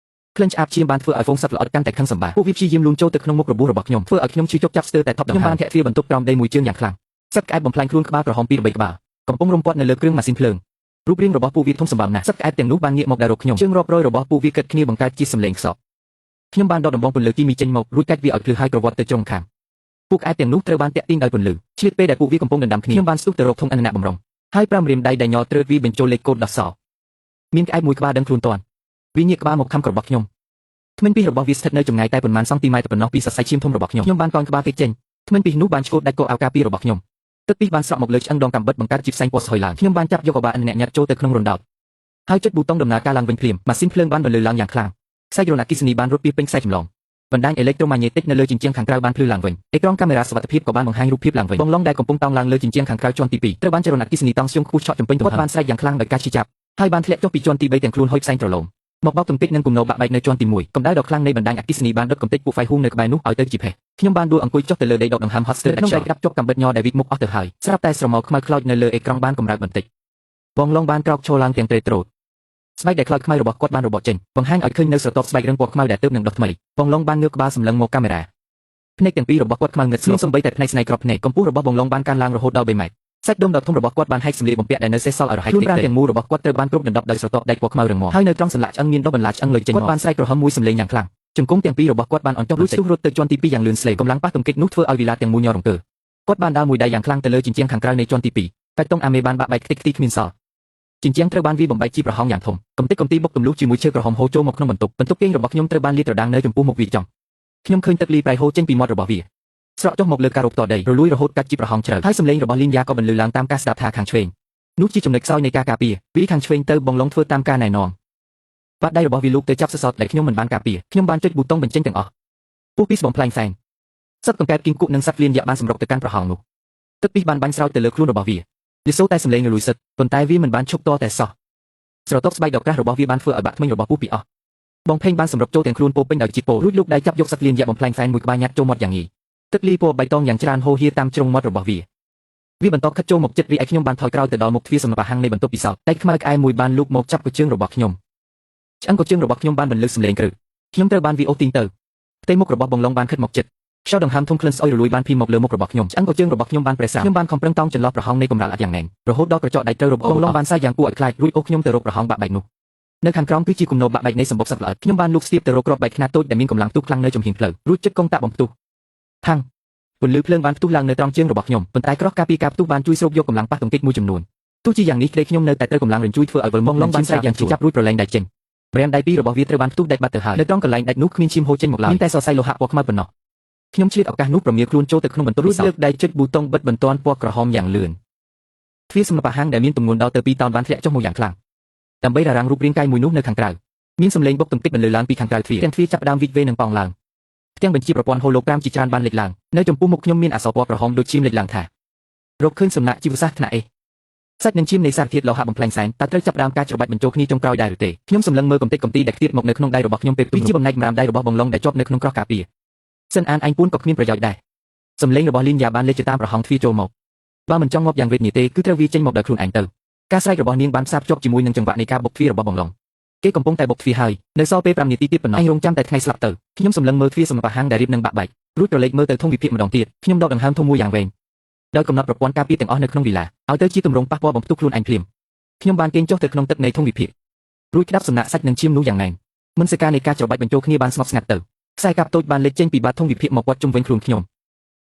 ក្លិនឆ្អាបឈាមបានធ្វើឲ្យហ្វូងសត្វល្អិតកាន់តែខឹងសម្បាពួកវាព្យាយាមលូនចូលទៅក្នុងមុខរបួសរបស់ខ្ញុំធ្វើឲ្យខ្ញុំឈឺចុកចាប់ស្ទើរតែថប់ដង្ហើមខ្ញុំបានធាក់ទ្វារបន្ទប់ក្រោមដីមួយជើងយ៉ាងខ្លាំងសត្វក្អែបបំផ្លាញខ្លួនក្បាលក្រហមពីរបីក្បាលកំពុងរំពាត់នៅលើគ្រឿងម៉ាស៊ីនភ្លើងរូបរាងរបស់ពួកវាធំសម្បើមណាស់សត្វក្អែបទាំងនោះបានងាកមកដើររកខ្ញុំជើងរាប់រយរបស់ពួកវាគិតគ្នាបង្កើតជាសំឡេងខ្សក់ខ្ញុំបានដកដំបងពន្លឺគីមីចេញមករួចកាច់វាឲ្យភ្លឺហើយក្រវាត់ទៅជ្រុងខាងពួកក្អែបទាំងនោះត្រូវបានតាក់ទាញដោយពន្លឺឆ្លៀតពេលដែលពួកវាកំពុងដណ្ដើមគ្នាខ្ញុំបានស្ទុះទៅរកធុងឥន្ធនៈបំរុងហើយប្រាំរៀមដៃដែលញ័រត្រើតវាបញ្ចូលលេខកូដដោះសោមានក្អែបមួយក្បាលដឹងខ្លួនទាន់វាងាកក្បាលមកខំរបស់ខ្ញុំធ្មេញពីរបស់វាស្ថិតនៅចម្ងាយតែប៉ុន្មានសង់ទីម៉ែត្រប៉ុណ្ណោះពីសរសៃឈាមធំរបស់ខ្ញុំខ្ញុំបានកោនក្បាលគេចេញ ធ្មេញពីនោះបានឆ្កូតដាច់កអាវការពាររបស់ខ្ញុំទឹកពីបានស្រក់មកលើឆ្អឹងដងកាំបិតបង្កើតជាផ្សែងពណ៌ស្ហុយឡើងខ្ញុំបានចាប់យកកបាអ្នកញាត់ចូលទៅក្នុងរណ្ដៅហើយចុចប៊ូតុងដំណើរការឡើងវិញភ្លាមម៉ាស៊ីនភ្លើងបានបន្លឺឡើងយ៉ាងខ្លាំងខ្សែរន្ធអគ្គិសនីបានរត់ពីពេញខ្សែចម្លងបណ្ដាញអេឡិចត្រូម៉ាញេទិកនៅលើជញ្ជាំងខាងក្រៅបានភ្លឺឡើងវិញអេក្រង់កាមេរ៉ាសុវត្ថិភាពក៏បានបង្ហាញរូបភាពឡើងវិញបងឡុងដែលកំពុងតោងឡើងលើជញ្ជាំងខាងក្រៅជាន់ទី2ត្រូវបានចរន្តអគ្គិសនីតង់ស្យុងខ្ពស់ឆក់ចំពេញទំហឹងគាត់បានស្រែកយ៉ាងខ្លាំងដោយការឈឺចាប់ហើយបានធ្លាក់ចុះពីជាន់ទី3ទាំងខ្លួនហុយផ្សែងត្រឡោមមកបោកទង្គិចនឹងគំនរបាក់បែកនៅជាន់ទី1កម្ដៅដ៏ខ្លាំងនៃបណ្ដាញអគ្គិសនីបានដុតកម្ទេចពួកហ្វៃហ៊ូងនៅក្បែរនោះឲ្យទៅជាផេះខ្ញុំបានដួលអង្គុយចុះទៅលើដីដកដង្ហើមហត់ស្ទើរក្នុងដៃក្តាប់ជាប់កាំបិតញ័រដែលវីកមុខអស់ទៅហើយស្រាប់តែស្រមោលខ្មៅខ្លោចនៅលើអេក្រង់បានកម្រើកបន្តិចបងឡុងបានក្រោកឈរឡើងទាំងត្រេតត្រោតស្បែកដែលខ្លោចខ្មៅរបស់គាត់បានរបកចេញបង្ហាញឲ្យឃើញនៅស្រទាប់ស្បែករឹងពណ៌ខ្មៅដែលទើបនឹងដុះថ្មីបងឡុងបានងើបក្បាលសម្លឹងមកកាមេរ៉ាភ្នែកទាំងពីររបស់គាត់ខ្មៅងឹតស្លុបសំបីតែភ្នែកស្នៃក្របភ្នែកកម្ពស់របស់បងឡុងបានកើនឡើងរហូតដល់3ម៉ែត្រសាច់ដុំដ៏ធំរបស់គាត់បានហែកសម្លៀកបំពាក់ដែលនៅសេសសល់ឲ្យរហែកខ្លួនប្រាណទាំងមូលរបស់គាត់ត្រូវបានគ្របដណ្ដប់ដោយស្រទាប់ដែកពណ៌ខ្មៅរឹងមាំហើយនៅត្រង់សន្លាក់ឆ្អឹងមានដុះបន្លាឆ្អឹងលុយចេញមកគាត់បានស្រែកក្រហមមួយសម្លេងយ៉ាងខ្លាំងជង្គង់ទាំងពីររបស់គាត់បានអន់ចុះរួចស្ទុះរត់ទៅជាន់ទី2យ៉ាងលឿនស្លេកម្លាំងប៉ះទង្គិចនោះធ្វើឲ្យវីឡាទាំងមូលញ័ររង្គើគាត់បានដើរមួយដៃយ៉ាងខ្លាំងទៅលើជញ្ជាំងខាងក្រៅនៃជាន់ទី2កាច់តុងអាមេបានបាក់បែកខ្ទេចខ្ទីគ្មានសល់ជញ្ជាំងត្រូវបានវាបំបែកជាប្រហោងយ៉ាងធំកំទេចកំទីបុកទម្លុះជាមួយឈើក្រហមហូរចូលមកក្នុងបន្ទប់បន្ទប់គេងរបស់ខ្ញុំត្រូវបានលាតត្រដាងនៅចំពោះមុខវាចំខ្ញុំឃើញទឹកលីប្រៃហូរចេញពីមាត់របស់វាស្រក់ចុះមកលើការ៉ូបតដីរលួយរហូតកាត់ជាប្រហោងជ្រៅហើយសំឡេងរបស់លីនយ៉ាក៏បន្លឺឡើងតាមការស្ដាប់ថាខាងឆ្វេងនោះជាចំណុចខ្សោយនៃការការពារវាខាងឆ្វេងទៅបងឡុងធ្វើតាមការណែនាំបាតដៃរបស់វាលូកទៅចាប់សសរដែលខ្ញុំមិនបានការពារខ្ញុំបានចុចប៊ូតុងបញ្ចេញទាំងអស់ពោះពីស្បំផ្លាញសែងសត្វកង្កែបគីងគក់និងសត្វលៀនយ៉ាបានសម្រុកទៅកាន់ប្រហោងនោះទឹកពីបានបាញ់ស្រោចទៅលើខ្លួនរបស់វាលីសូតែសំឡេងរលួយសិតប៉ុន្តែវាមិនបានឈប់តតែសោះស្រទាប់ស្បែកដ៏ក្រាស់របស់វាបានធ្វើឲ្យបាក់ធ្មេញរបស់ពស់ពីអស់បងផេងបានសម្រុកចូលទាំងខ្លួនពោពេញដោយជាតិពោរួចលូកដៃចាប់យកសត្វលៀនយ៉ាបំផ្លាញសែនមួយក្បាលញាត់ចូលមាត់យ៉ាងងាយទឹកលីពណ៌បៃតងយ៉ាងច្រើនហូរហៀតាមជ្រុងមាត់របស់វាវាបន្តខិតចូលមកចិត្តរីឯខ្ញុំបានថយក្រោយទៅដល់មុខទ្វារសំណាក់ហាងនៃបន្ទប់ពិសោធន៍តែខ្មៅក្អែមួយបានលូកមកចាប់កជើងរបស់ខ្ញុំឆ្អឹងកជើងរបស់ខ្ញុំបានបន្លឺសំឡេងគ្រឹះខ្ញុំត្រូវបានវាអូសទាញទៅផ្ទៃមុខរបស់បងឡុងបានខិតមកចិត្តខ្យល់ដង្ហើមធំក្លិនស្អុយរលួយបានភីមកលើមុខរបស់ខ្ញុំឆ្អឹងកជើងរបស់ខ្ញុំបានប្រេះស្រាមខ្ញុំបានខំប្រឹងតោងចន្លោះប្រហោងនៃកម្រាលអត់យ៉ាងណែនរហូតដល់ក្រចកដៃត្រូវរបបងឡុងបានសាយយ៉ាងគួរឲ្យខ្លាចរួចអូសខ្ញុំទៅរកប្រហោងបាក់បែកនោះនៅខាងក្រោមគឺជាគំនរបាក់បែកនៃសម្បុកសត្វល្អិតខ្ញុំបានលូកស្ទាបទៅរកគ្រាប់បែកខ្នាតតូចដែលមានកម្លាំងផ្ទុះខ្លាំងនៅចំហៀងផ្លូវរួចចុចកុងតាក់បំផ្ទុះផាំងពន្លឺភ្លើងបានផ្ទុះឡើងនៅត្រង់ជើងរបស់ខ្ញុំប៉ុន្តែក្រោះការពីការផ្ទុះបានជួយស្រូបយកកម្លាំងប៉ះទង្គិចមួយចំនួនទោះជាយ៉ាងនេះក្តីខ្ញុំនៅតែត្រូវកម្លាំងរញ្ជួយធ្វើឲ្យវិលមកឡងបានស្រែកយ៉ាងឈឺចាប់រួចប្រឡែងដៃចេញម្រាមដៃពីររបស់វាត្រូវបានផ្ទុះដាច់បាត់ទៅហើយនៅត្រង់កន្លែងដាច់នោះគ្មានឈាមហូរចេញមកឡើយមានតែសរសៃលោហៈពណ៌ខ្មៅប៉ុណ្ណោះខ្ញុំឆ្លៀតឱកាសនោះប្រមៀលខ្លួនចូលទៅក្នុងបន្ទប់រួចលើកដៃចុចប៊ូតុងបិទបន្ទាន់ពណ៌ក្រហមយ៉ាងលឿនទ្វារសំណប់ហាងដែលមានទម្ងន់ដល់ទៅ2តោនបានធ្លាក់ចុះមកយ៉ាងខ្លាំងដើម្បីរារាំងរូបរាងកាយមួយនោះនៅខាងក្រៅមានសំឡេងបុកទង្គិចបន្លឺឡើងពីខាងក្រៅទ្វារទាំងទ្វារចាប់ផ្ដើមវីចវេនិងប៉ោងឡើងផ្ទាំងបញ្ជាប្រព័ន្ធហូឡូក្រាមជាច្រើនបានលេចឡើងនៅចំពោះមុខខ្ញុំមានអក្សរពណ៌ក្រហមដូចឈាមលេចឡើងថារកឃើញសំណាក់ជីវសាស្ត្រថ្នាក់អេសាច់និងឈាមនៃសារធាតុលោហៈបំផ្លែងសែនតើត្រូវចាប់ផ្ដើមការច្របាច់បញ្ចូលគ្នាចុងក្រោយដែរឬទេខ្ញុំសម្លឹងមើលកំទេចកំទីដែលខ្ទាតមកនៅក្នុងដៃរបស់ខ្ញុំពេលផ្ទុះជាបំណែកម្រាមដៃរបស់បងឡុងដែលជាប់នៅក្នុងក្រោះការពារសិនអានឯងពួនក៏គ្មានប្រយោជន៍ដែរសំឡេងរបស់លីនយ៉ាបានលេចទៅតាមប្រហោងទ្វារចូលមកបើមិនចង់ងាប់យ៉ាងវេទនាទេគឺត្រូវវាចេញមកដោយខ្លួនឯងទៅការស្រែករបស់នាងបានផ្សារភ្ជាប់ជាមួយនឹងចង្វាក់នៃការបុកទ្វាររបស់បងឡុងគេកំពុងតែបុកទ្វារហើយនៅសល់ពេល5នាទីទៀតប៉ុណ្ណោះឯងរងចាំតែថ្ងៃស្លាប់ទៅខ្ញុំសម្លឹងមើលទ្វារសម្រាប់ហាងដែលរៀបនឹងបាក់បែករួចក្រឡេកមើលទៅធំវិភាគម្ដងទៀតខ្ញុំដកដង្ហើមធំមួយយ៉ាងវែងដោយកំណត់ប្រព័ន្ធការពារទាំងអស់នៅក្នុងវីឡាឲ្យទៅជាទម្រង់ប៉ះពាល់បំផ្ទុះខ្លួនឯងភ្លាមខ្ញុំបានគេងចុះទៅក្នុងទឹកនៃធំវិភាគរួចក្តាប់សំណាក់សាច់និងឈាមនោះយ៉ាងណែនមិនសការនៃការច្របាច់បញ្ចូលគ្នាបានស្ងប់ស្ងាត់ទៅខ្សែកាប់តូចបានលេចចេញពីបាតធំវិភាគមកព័ទ្ធជុំវិញខ្លួនខ្ញុំ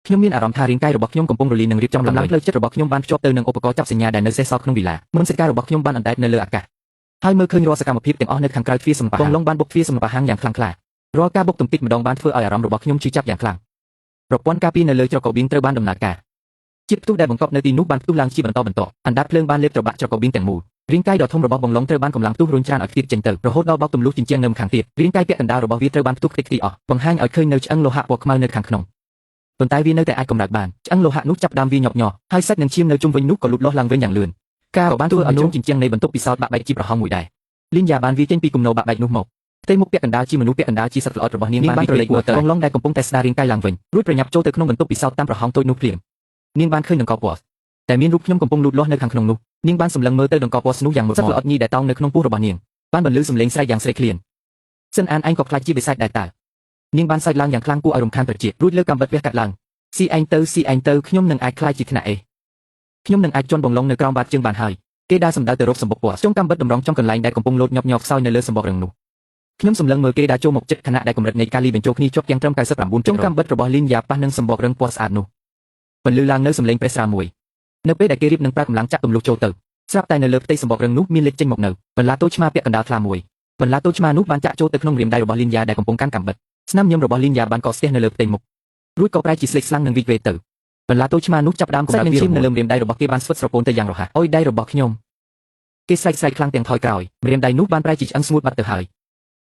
ខ្ញុំមានអារម្មណ៍ថារាងកាយរបស់ខ្ញុំកំពុងរលាយនិងរៀបចំឡើងផ្លូវចិត្តរបស់ខ្ញុំបានភ្ជាប់ទៅនឹងឧបករណ៍ចាប់សញ្ញាដែលនៅសេសសល់ក្នុងវីឡាមិនសការរបស់ខ្ញុំបានអណ្ដែតនៅលើអាកាសហើយមើលឃើញរាល់សកម្មភាពទាំងអស់នៅខាងក្រៅទ្វារសម្រាប់បងឡុងបានបុកទ្វារសម្រាប់ហាងយ៉ាងខ្លាំងក្លារាល់ការបុកទង្គិចម្ដងបានធ្វើឲ្យអារម្មណ៍របស់ខ្ញុំឈឺចាប់យ៉ាងខ្លាំងប្រព័ន្ធការពារនៅលើច្រករបៀងត្រូវបានដំណើរការជាតិផ្ទុះដែលបង្កប់នៅទីនោះបានផ្ទុះឡើងជាបន្តបន្ទាប់អណ្ដាតភ្លើងបានលេបត្របាក់ច្រករបៀងទាំងមូលរាងកាយដ៏ធំរបស់បងឡុងត្រូវបានកម្លាំងផ្ទុះរុញច្រានឲ្យខ្ទាតចេញទៅរហូតដល់បោកទម្លុះជញ្ជាំងនៅម្ខាងទៀតរាងកាយពាក់កណ្ដាលរបស់វាត្រូវបានផ្ទុះខ្ទេចខ្ទីអស់បង្ហាញឲ្យឃើញនៅឆ្អឹងលោហៈពណ៌ខ្មៅនៅខាងក្នុងប៉ុន្តែវានៅតែអាចកម្រើកបានឆ្អឹងលោហៈនោះចាប់ផ្ដើមវាញាប់ញ័រហើយសាច់និងឈាមនៅជុំវិញនោះក៏លូតលាស់ឡើងវិញយ៉ាងលឿនការក៏បានធ្វើឲ្យជ្រុងជញ្ជាំងនៃបន្ទប់ពិសោធន៍បាក់បែកជាប្រហោងមួយដែរលីនយ៉ាបានវាចេញពីគំនរបាក់បែកនោះមកផ្ទៃមុខពាក់កណ្ដាលជាមនុស្សពាក់កណ្ដាលជាសត្វល្អិតរបស់នាងបានក្រឡេកមើលទៅបងឡុងដែលកំពុងតែស្ដាររាងកាយឡើងវិញរួចប្រញាប់ចូលទៅក្នុងបន្ទប់ពិសោធន៍តាមប្រហោងតូចនោះភ្លាមនាងបានឃើញដង្កោពណ៌តែមានរូបខ្ញុំកំពុងលូតលាស់នៅខាងក្នុងនោះនាងបានសម្លឹងមើលទៅដង្កោពណ៌ស្នោះយ៉ាងមុតសត្វល្អិតញីដែលតោងនៅក្នុងពោះរបស់នាងបានបន្លឺសំឡេងស្រែកយ៉ាងស្រេកឃ្លានសិនអានឯងក៏ខ្លាចជាបិសាចដែរតើនាងបានសើចឡើងយ៉ាងខ្លាំងគួរឲ្យរំខានត្រចៀករួចលើកកាំបិតវះកាត់ឡើងស៊ីឯងទៅស៊ីឯងទៅខ្ញុំនឹងអាចខ្លាចជាថ្នាក់អេខ្ញុំនឹងអាចជន់បងឡុងនៅក្រោមបាតជើងបានហើយគេដើរសម្ដៅទៅរកសម្បុកពណ៌ចុងកាំបិតតម្រង់ចំកន្លែងដែលកំពុងលោតញាប់ញ័រខ្សោយនៅលើសម្បុករឹងនោះខ្ញុំសម្លឹងមើលគេដើរចូលមកចិត្តខណៈដែលកម្រិតនៃការលីបញ្ចូលគ្នាជាប់យ៉ាងត្រឹម99ចុងកាំបិតរបស់លីនយ៉ាប៉ះនឹងសម្បុករឹងពណ៌ស្អាតនោះបន្លឺឡើងនៅសំឡេងប្រេះស្រាមួយនៅពេលដែលគេរៀបនឹងប្រើកម្លាំងចាក់ទម្លុះចូលទៅស្រាប់តែនៅលើផ្ទៃសម្បករឹងនោះមានលេចចេញមកនៅបន្លាតូចឆ្មាពាក់កណ្ដាលថ្លាមួយបន្លាតូចឆ្មានោះបានចាក់ចូលទៅក្នុងម្រាមដៃរបស់លីនយ៉ាដែលកំពុងកាន់កាំបិតស្នាមញញឹមរបស់លីនយ៉ាបានកកស្ទះនៅលើផ្ទៃមុខ រួចក៏ប្រែជាស្លេកស្លាំងនិងវីកវេទៅបន្លាតូចឆ្មានោះចាប់ផ្ដើមកម្រើកវាឈាមនៅលើម្រាមដៃរបស់គេបានស្វិតស្រពោនទៅយ៉ាងរហ័សអូយដៃរបស់ខ្ញុំគេស្រែកស្រែកខ្លាំងទាំងថយក្រោយម្រាមដៃនោះបានប្រែជាឆ្អឹងស្ងួតបាត់ទៅហើ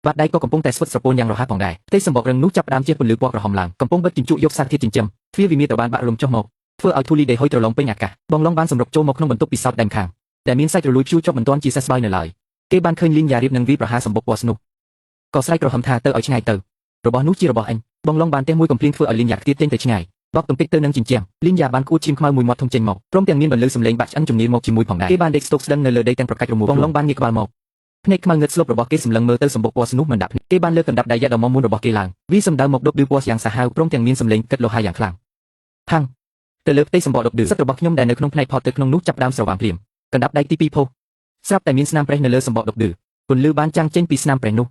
យបាតដៃក៏កំពុងតែស្វិតស្រពោនយ៉ាងរហ័សផងដែរផ្ទៃសម្បករឹងនោះចាប់ផ្ដើមជះពន្លឺពណ៌ក្រហមឡើងកំពុងបិទជញ្ជក់យកសារធាតុចិញ្ចឹមទ្វារវិមានត្រូវបានបាក់រលំចុះមកធ្វើឲ្យធូលីដីហុយត្រឡងពេញអាកាសបងឡុងបានសម្រុកចូលមកក្នុងបន្ទប់ពិសោធន៍ដែនខាងដែលមានសាច់រលួយព្យួរជាប់មិនទាន់ជាសះស្បើយនៅឡើយគេបានឃើញលីនយ៉ារៀបនឹងវីប្រហាសម្បុកពណ៌ស្នុះក៏ស្រែកក្រហមថាទៅឲ្យឆ្ងាយទៅរបស់នោះជារបស់អញបងឡុងបានទះមួយកំភ្លៀងធ្វើឲ្យលីនយ៉ាខ្ទាតចេញទៅឆ្ងាយបោកទំពេចទៅនឹងជញ្ជាំងលីនយ៉ាបានគួតឈាមខ្មៅមួយមាត់ធំចេញមកព្រមទាំងមានបន្លឺសំឡេងបាក់ឆ្អឹងជំនឿមកជាមួយផងដែរគេបានដេកស្ទុកស្ដឹងនៅលើដីទាំងប្រកាច់រមួលបងឡុងបានងាកក្បាលមកភ្នែកខ្មៅងឹតស្លុបរបស់គេសម្លឹងមើលទៅសម្បុកពណ៌ស្នុះមិនដាក់ភ្នែកគេបានលើកកណ្ដាប់ដៃយ៉ាដ៏មុំមុនរបស់គេឡើងវាសម្ដៅមកដប់ឌឺពណ៌យ៉ាងសាហាវព្រមទាំងមានសំឡេងគិតលោហាយ៉ាងខ្លាំងផាំងទៅលើផ្ទៃសម្បកដប់ឌឺសិតរបស់ខ្ញុំដែលនៅក្នុងផ្នែកផតទៅក្នុងនោះចាប់ដើមស្រវាំភ្លាមកណ្ដាប់ដៃទី2ផុសស្រាប់តែមានស្នាមប្រេះនៅលើសម្បកដប់ឌឺពន្លឺបានចាំងចេញពីស្នាមប្រេះនោះ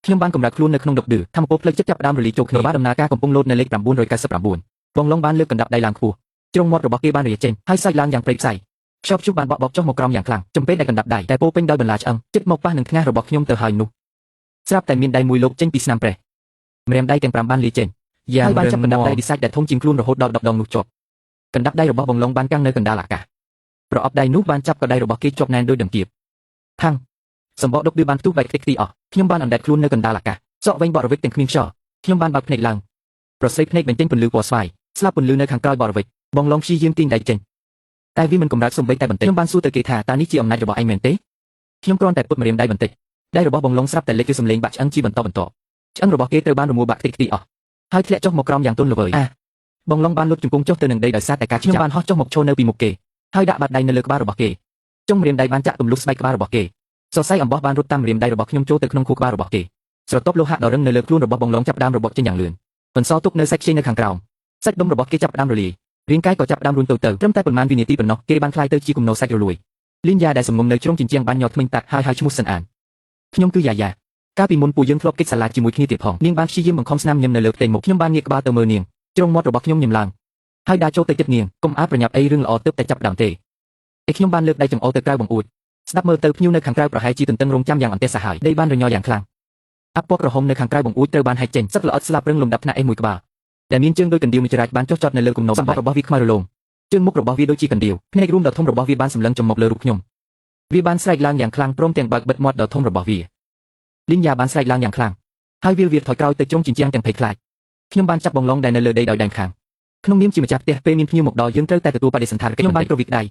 ខ្ញុំបានកម្រើកខ្លួននៅក្នុងដប់ឌឺធម្មពលផ្លូវចិត្តចាប់ផ្ដើមរលាយចូលគ្នាបាទដំណើរការកំពុងលោតនៅលេខ999បងឡុងបានលើកកណ្ដាប់ដៃឡើងខ្ពស់ជ្រុងមាត់របស់គេបានរាចេញហើយសាច់ឡើងយ៉ាងព្រៃផ្សៃខ្យល់ព្យុះបានបក់បោកចុះមកក្រោមយ៉ាងខ្លាំងចំពេលដែលកណ្ដាប់ដៃតែពោពេញដោយបន្លាឆ្អឹងចិត្តមកប៉ះនឹងថ្ងាសរបស់ខ្ញុំទៅហើយនោះស្រាប់តែមានដៃមួយលោកចេញពីស្នាមប្រេះម្រាមដៃទាំង5បានលាចេញ យ៉ាង ហើយបាន រឹង ចាប់កណ្ដាប់ មាំ ដៃពីសាច់ដែលធំជាងខ្លួនរហូតដល់10ដងនោះជាប់កណ្ដាប់ដៃរបស់បងឡុងបានកាំងនៅកណ្ដាលអាកាសប្រអប់ដៃនោះបានចាប់កដៃរបស់គេជាប់ណែនដោយដង្កៀបផាំងសម្បកដុកឌឺបានផ្ទុះបែកខ្ទេចខ្ទីអស់ខ្ញុំបានអណ្ដែតខ្លួននៅកណ្ដាលអាកាសសក់វែងបរិវិចទាំងគ្មានខ្យល់ខ្ញុំបានបើកភ្នែកឡើងប្រស្រីភ្នែកបញ្ចេញពន្លឺពណ៌ស្វាយស្លាប់ពន្លឺនៅខាងក្រោយបរិវិចបងឡុងព្យាយាមទាញដៃចេញតែវាមិនកម្រើកសំបីតែបន្តិចខ្ញុំបានសួរទៅគេថាតើនេះជាអំណាចរបស់ឯងមែនទេខ្ញុំគ្រាន់តែពុតម្រាមដៃបន្តិចដៃរបស់បងឡុងស្រាប់តែលេចគឺសំឡេងបាក់ឆ្អឹងជាបន្តបន្ទាប់ឆ្អឹងរបស់គេត្រូវបានរមួលបាក់ខ្ទេចខ្ទីអស់ហើយធ្លាក់ចុះមកក្រោមយ៉ាងទន់ល្វើយអាបងឡុងបានលុតជង្គង់ចុះទៅនឹងដីដោយសារតែការខ្ញុំបានហោះចុះមកឈរនៅពីមុខគេហើយដាក់បាតដៃនៅលើក្បាលរបស់គេចុងម្រាមដៃបានចាក់ទម្លុះស្បែកក្បាលរបស់គេសរសៃអំបោះបានរត់តាមម្រាមដៃរបស់ខ្ញុំចូលទៅក្នុងខួរក្បាលរបស់គេស្រទាប់លោហៈដ៏រឹងនៅលើខ្លួនរបស់បងឡុងចាប់ផ្ដើមរបត់ចេញយ៉ាងលឿនបន្សល់ទុកនៅសាច់ខ្ចីនៅខាងក្រោមសាច់ដុំរបស់គេចាប់ផ្ដើមរលាយរាងកាយក៏ចាប់ផ្ដើមរួញតូចទៅត្រឹមតែប៉ុន្មានវិនាទីប៉ុណ្ណោះគេបានក្លាយទៅជាគំនរសាច់រលួយលីនយ៉ាដែលសំងំនៅជ្រុងជញ្ជាំងបានញ័រធ្មេញតាត់ហើយហៅឈ្មោះសិនអានខ្ញុំគឺយ៉ាយ៉ាកាលពីមុនពួកយើងធ្លាប់កិច្ចសាលាជាមួយគ្នាទៀតផងនាងបានព្យាយាមបង្ខំស្នាមញញឹមនៅលើផ្ទៃមុខខ្ញុំបានងាកក្បាលទៅមើលនាងជ្រុងមាត់របស់ខ្ញុំញឹមឡើងហើយដើរចូលទៅជិតនាងកុំអាលប្រញាប់អីរឿងល្អទើបតែចាប់ផ្ដើមទេឯខ្ញុំបានលើកដៃចង្អុលទៅក្រៅបង្អួចស្ដាប់មើលទៅភ្ញៀវនៅខាងក្រៅប្រហែលជាទន្ទឹងរង់ចាំយ៉ាងអន្ទះសាហាវដីបានរញ័រយ៉ាងខ្លាំងអាប់ពណ៌ក្រហមនៅខាងក្រៅបង្អួចត្រូវបានហែកចេញសឹកល្អិតស្លាប់រឹងលំដាប់ថ្នាក់អេមួយក្បាលដែលមានជើងដូចកណ្ដៀវមច្រាចបានចុះចតនៅលើគំនរសម្បករបស់វាខ្មៅរលោងជើងមុខរបស់វាដូចជាកណ្ដៀវភ្នែករួមដ៏ធំរបស់វាបានសម្លឹងចំមកលើរូបខ្ញុំវាបានស្រែកឡើងយ៉ាងខ្លាំងព្រមទាំងបើកបិទមាត់ដ៏ធំរបស់វាលីនយ៉ាបានស្រែកឡើងយ៉ាងខ្លាំងហើយវាលវាថយក្រោយទៅជ្រុងជញ្ជាំងទាំងភ័យខ្លាចខ្ញុំបានចាប់បងឡុងដែលនៅលើដីដោយដៃខាងក្នុងនាមជាម្ចាស់ផ្ទះពេលមានភ្ញៀវមកដល់យើងត្រូវតែទទួលបដិសណ្ឋារកិច្ចខ្ញុំបានក្រវីកដៃ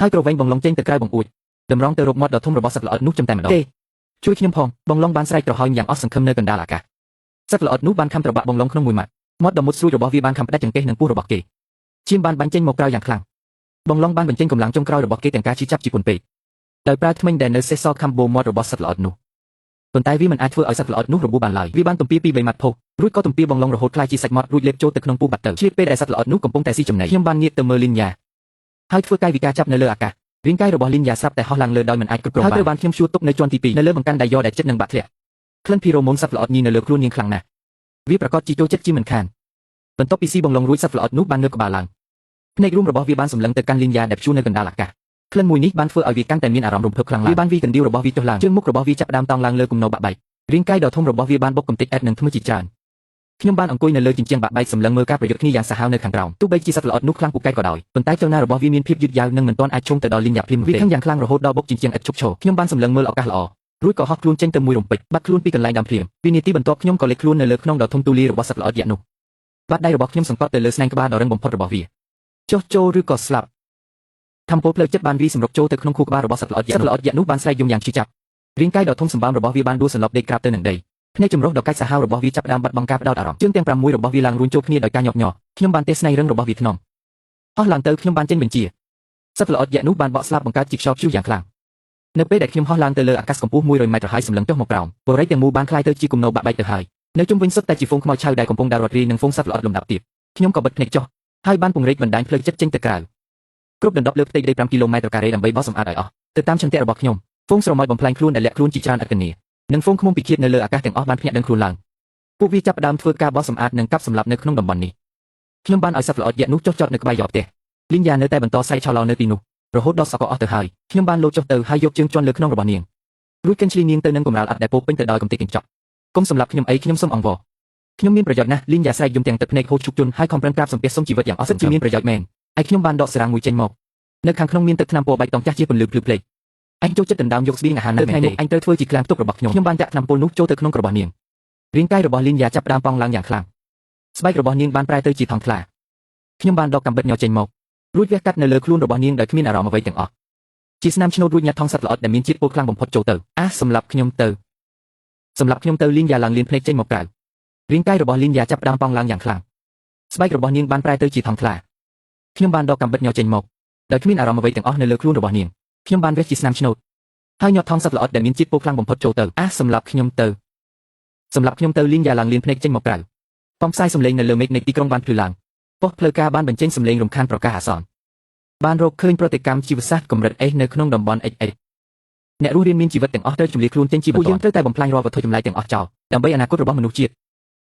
ហើយក្រវែងបងឡុងចេញទៅក្រៅបង្អួចតម្រង់ទៅរកមាត់ដ៏ធំរបស់សត្វល្អិតនោះចំតែម្ដងទេជួយខ្ញុំផងបងឡុងបានស្រែកក្រហយយ៉ាងអស់សង្ឃឹមនៅកណ្ដាលអាកាសសត្វល្អិតនោះបានខំត្របាក់បងឡុងក្នុងមួយម៉ាត់មាត់ដ៏មុតស្រួចរបស់វាបានខំផ្ដាច់ចង្កេះនិងពោះរបស់គេឈាមបានបាញ់ចេញមកក្រៅយ៉ាងខ្លាំងបងឡុងបានបញ្ចេញកម្លាំងចុងក្រោយរបស់គេទាំងការឈឺចាប់ជាពន់ពេកដោយប្រើធ្មេញដែលនៅសេសសល់ខំបូមាត់របស់សត្វល្អិតនោះប៉ុន្តែវាមិនអាចធ្វើឲ្យសត្វល្អិតនោះរបួសបានឡើយវាបានទំពាពី3ម៉ាត់ផុសរួចក៏ទំពាបងឡុងរហូតក្លាយជាសាច់មាត់រួចលេបចូលទៅក្នុងពោះបាត់ទៅឆ្លៀតពេលដែលសត្វល្អិតនោះកំពុងតែស៊ីចំណីខ្ញុំបានងាកទៅមើលលីនយ៉ាហើយធ្វើកាយវិការចាប់នៅលើអាកាសរាងកាយរបស់លីនយ៉ាស្រាប់តែហោះឡើងលើដោយមិនអាចគ្រប់គ្រងបានហើយត្រូវបានខ្ញុំជួទុកនៅជាន់ទី2នៅលើបង្កាន់ដៃយ៉ដែលចិត្តនឹងបាក់ធ្លាក់ក្លិនភីរ៉ូម៉ូនសត្វល្អិតញីនៅលើខ្លួននាងខ្លាំងណាស់វាប្រកាសជាចូលចិត្តជាមិនខានបន្ទាប់ពីស៊ីបងឡុងរួចសត្វល្អិតនោះបានងើបក្បាលឡើងភ្នែករួមរបស់វាបានសម្លឹងទៅកាន់លីនយ៉ាដែលព្យួរនៅកណ្ដាលអាកាសក្លិនមួយនេះបានធ្វើឲ្យវាកាន់តែមានអារម្មណ៍រំភើបខ្លាំងឡើងវាបានវីកណ្ដៀវរបស់វាចុះឡើងជើងមុខរបស់វាចាប់ផ្ដើមតោងឡើងលើគំនរបាក់បែករាងកាយដ៏ធំរបស់វាបានបុកកំទេចអែតនិងធ្មេញជាច្រើនខ្ញុំបានអង្គុយនៅលើជញ្ជាំងបាក់បែកសម្លឹងមើលការប្រយុទ្ធគ្នាយ៉ាងសាហាវនៅខាងក្រោមទោះបីជាសត្វល្អិតនោះខ្លាំងពូកែក៏ដោយប៉ុន្តែចលនារបស់វាមានភាពយឺតយ៉ាវនិងមិនទាន់អាចឈោងទៅដល់លីនយ៉ាភ្លាមនោះទេវាខឹងយ៉ាងខ្លាំងរហូតដល់បុកជញ្ជាំងឥតឈប់ឈរខ្ញុំបានសម្លឹងមើលឱកាសល្អរួចក៏ហោះខ្លួនចេញទៅមួយរំពេចបាត់ខ្លួនពីកន្លែងដើមភ្លាមវិនាទីបន្ទាប់ខ្ញុំក៏លេចខ្លួននៅលើខ្នងដ៏ធំទូលាយរបស់សត្វល្អិតយក្សនោះបាតដៃរបស់ខ្ញុំសង្កត់ទៅលើស្នែងក្បាលដ៏រឹងបំផុតរបស់វាចុះចូលឬក៏ស្លាប់ធម្មពលផ្លូវចិត្តបានវាសម្រុកចូលទៅក្នុងខួរក្បាលរបស់សត្វល្អិតយក្សសត្វល្អិតយក្សនោះបានស្រែកយំយ៉ាងឈឺចាប់រាងកាយដ៏ធំសម្បើមរបស់វាបានដួលសន្លប់ដេកក្រាបទៅនឹងដីភ្នែកចម្រុះដ៏កាចសាហាវរបស់វាចាប់ផ្ដើមបាត់បង់ការផ្ដោតអារម្មណ៍ជើងទាំង6របស់វាឡើងរួញចូលគ្នាដោយការញាប់ញ័រខ្ញុំបានទេសស្នែងរឹងរបស់វាថ្នមហោះឡើងទៅខ្ញុំបានចេញបញ្ជាសត្វល្អិតយក្សនោះបានបក់ស្លាប់បង្កើតជាខ្យល់ព្យុះយ៉ាងខ្លាំងនៅពេលដែលខ្ញុំហោះឡើងទៅលើអាកាសកម្ពស់100ម៉ែត្រហើយសម្លឹងចុះមកក្រោមបរិយទាំងមូលបានក្លាយទៅជាគំនរបាក់បែកទៅហើយនៅជុំវិញសុទ្ធតែជាហ្វូងខ្មោចឆៅដែលកំពុងដើររត់រាយនិងហ្វូងសត្វល្អិតលំដាប់ទាបខ្ញុំក៏បិទភ្នែកចុះហើយបានពង្រីកបណ្ដាញផ្លូវចិត្តចេញទៅក្រៅគ្រប់ដណ្ដប់លើផ្ទៃដី5គីឡូម៉ែត្រការ៉េដើម្បីបោសសម្អាតឲ្យអស់ទៅតាមឆន្ទៈរបស់ខ្ញុំហ្វូងស្រមោចបំផ្លាញខ្លួនដែលលាក់ខ្លួនជាច្រើនឥតគនានិងហ្វូងឃ្មុំពិឃាតនៅលើអាកាសទាំងអស់បានភ្ញាក់ដឹងខ្លួនឡើងពួកវាចាប់ផ្ដើមធ្វើការបោសសម្អាតនិងកាប់សម្លាប់នៅក្នុងតំបន់នេះខ្ញុំបានឲ្យសត្វល្អិតយក្សនោះចុះចតនៅក្បែរយ៉បផ្ទះលីនយ៉ានៅតែបន្តស្រែកឆោឡោនៅទីនោះរហូតដល់សកអស់ទៅហើយខ្ញុំបានលោតចុះទៅហើយយកជើងជន់លើខ្នងរបស់នាងរួចកិនឆ្លីនាងទៅនឹងកម្រាលអត់ដែលពោពេញទៅដោយកំទេចកញ្ចក់កុំសម្លាប់ខ្ញុំអីខ្ញុំសូមអង្វរ ខ្ញុំមានប្រយោជន៍ណាស់លីនយ៉ាស្រែកយំទាំងទឹកភ្នែកហូរជុកជន់ហើយខំប្រឹងក្រាបសំពះសុំជីវិតយ៉ាងអស់សង្ឃឹមជាមានប្រយោជន៍មែនឯខ្ញុំបានដកសារ៉ាំងមួយចេញមកនៅខាងក្នុងមានទឹកថ្នាំពណ៌បៃតងចាស់ជាពន្លឺភ្លឺភ្លេចអញចូលចិត្តដណ្ដើមយកស្បៀងអាហារណាស់ថ្ងៃនេះអញត្រូវធ្វើជាក្លាំងផ្ទុករបស់ខ្ញុំខ្ញុំបានចាក់ថ្នាំពុលនោះចូលទៅក្នុងរបស់នាងរាងកាយរបស់លីនយ៉ាចាប់ផ្ដើមប៉ោងឡើងយ៉ាងខ្លាំងស្បែករបស់នាងបានប្រែទៅជាថង់ថ្លាខ្ញុំបានដកកាំបិតញ័រចេញមករួចវះកាត់នៅលើខ្លួនរបស់នាងដោយគ្មានអារម្មណ៍អ្វីទាំងអស់ជាស្នាមឆ្នូតរួចញាត់ថង់សត្វល្អិតដែលមានជាតិពុលខ្លាំងបំផុតចូលទៅអាសម្រាប់ខ្ញុំទៅសម្រាប់ខ្ញុំទៅលីនយ៉ាឡើងលៀនភ្នែកចេញមកក្រៅរាងកាយរបស់លីនយ៉ាចាប់ផ្ដើមប៉ោងឡើងយ៉ាងខ្លាំងស្បែករបស់នាងបានប្រែទៅជាថង់ថ្លាខ្ញុំបានដកកាំបិតញ័រចេញមកដោយគ្មានអារម្មណ៍អ្វីទាំងអស់នៅលើខ្លួនរបស់នាងខ្ញុំបានវះជាស្នាមឆ្នូតហើយញាត់ថង់សត្វល្អិតដែលមានជាតិពុលខ្លាំងបំផុតចូលទៅអាសម្រាប់ខ្ញុំទៅសម្រាប់ខ្ញុំទៅលីនយ៉ាឡើងលៀនភ្នែកចេញមកក្រៅប៉ុមផ្សាយសំឡេងនៅលើមេឃនៃទីក្រុងបានភ្លឺឡើងប៉ុស្តិ៍ផ្លូវការបានបញ្ចេញសំឡេងរំខានប្រកាសអាសន្នបានរកឃើញប្រតិកម្មជីវសាស្ត្រកម្រិត S នៅក្នុងតំបន់ XX អ្នករស់រានមានជីវិតទាំងអស់ត្រូវជម្លៀសខ្លួនចេញជាបន្ទាន់ពួកយើងត្រូវតែបំផ្លាញរាល់វត្ថុចម្លែកទាំងអស់ចោលដើម្បីអនាគតរបស់មនុស្សជាតិ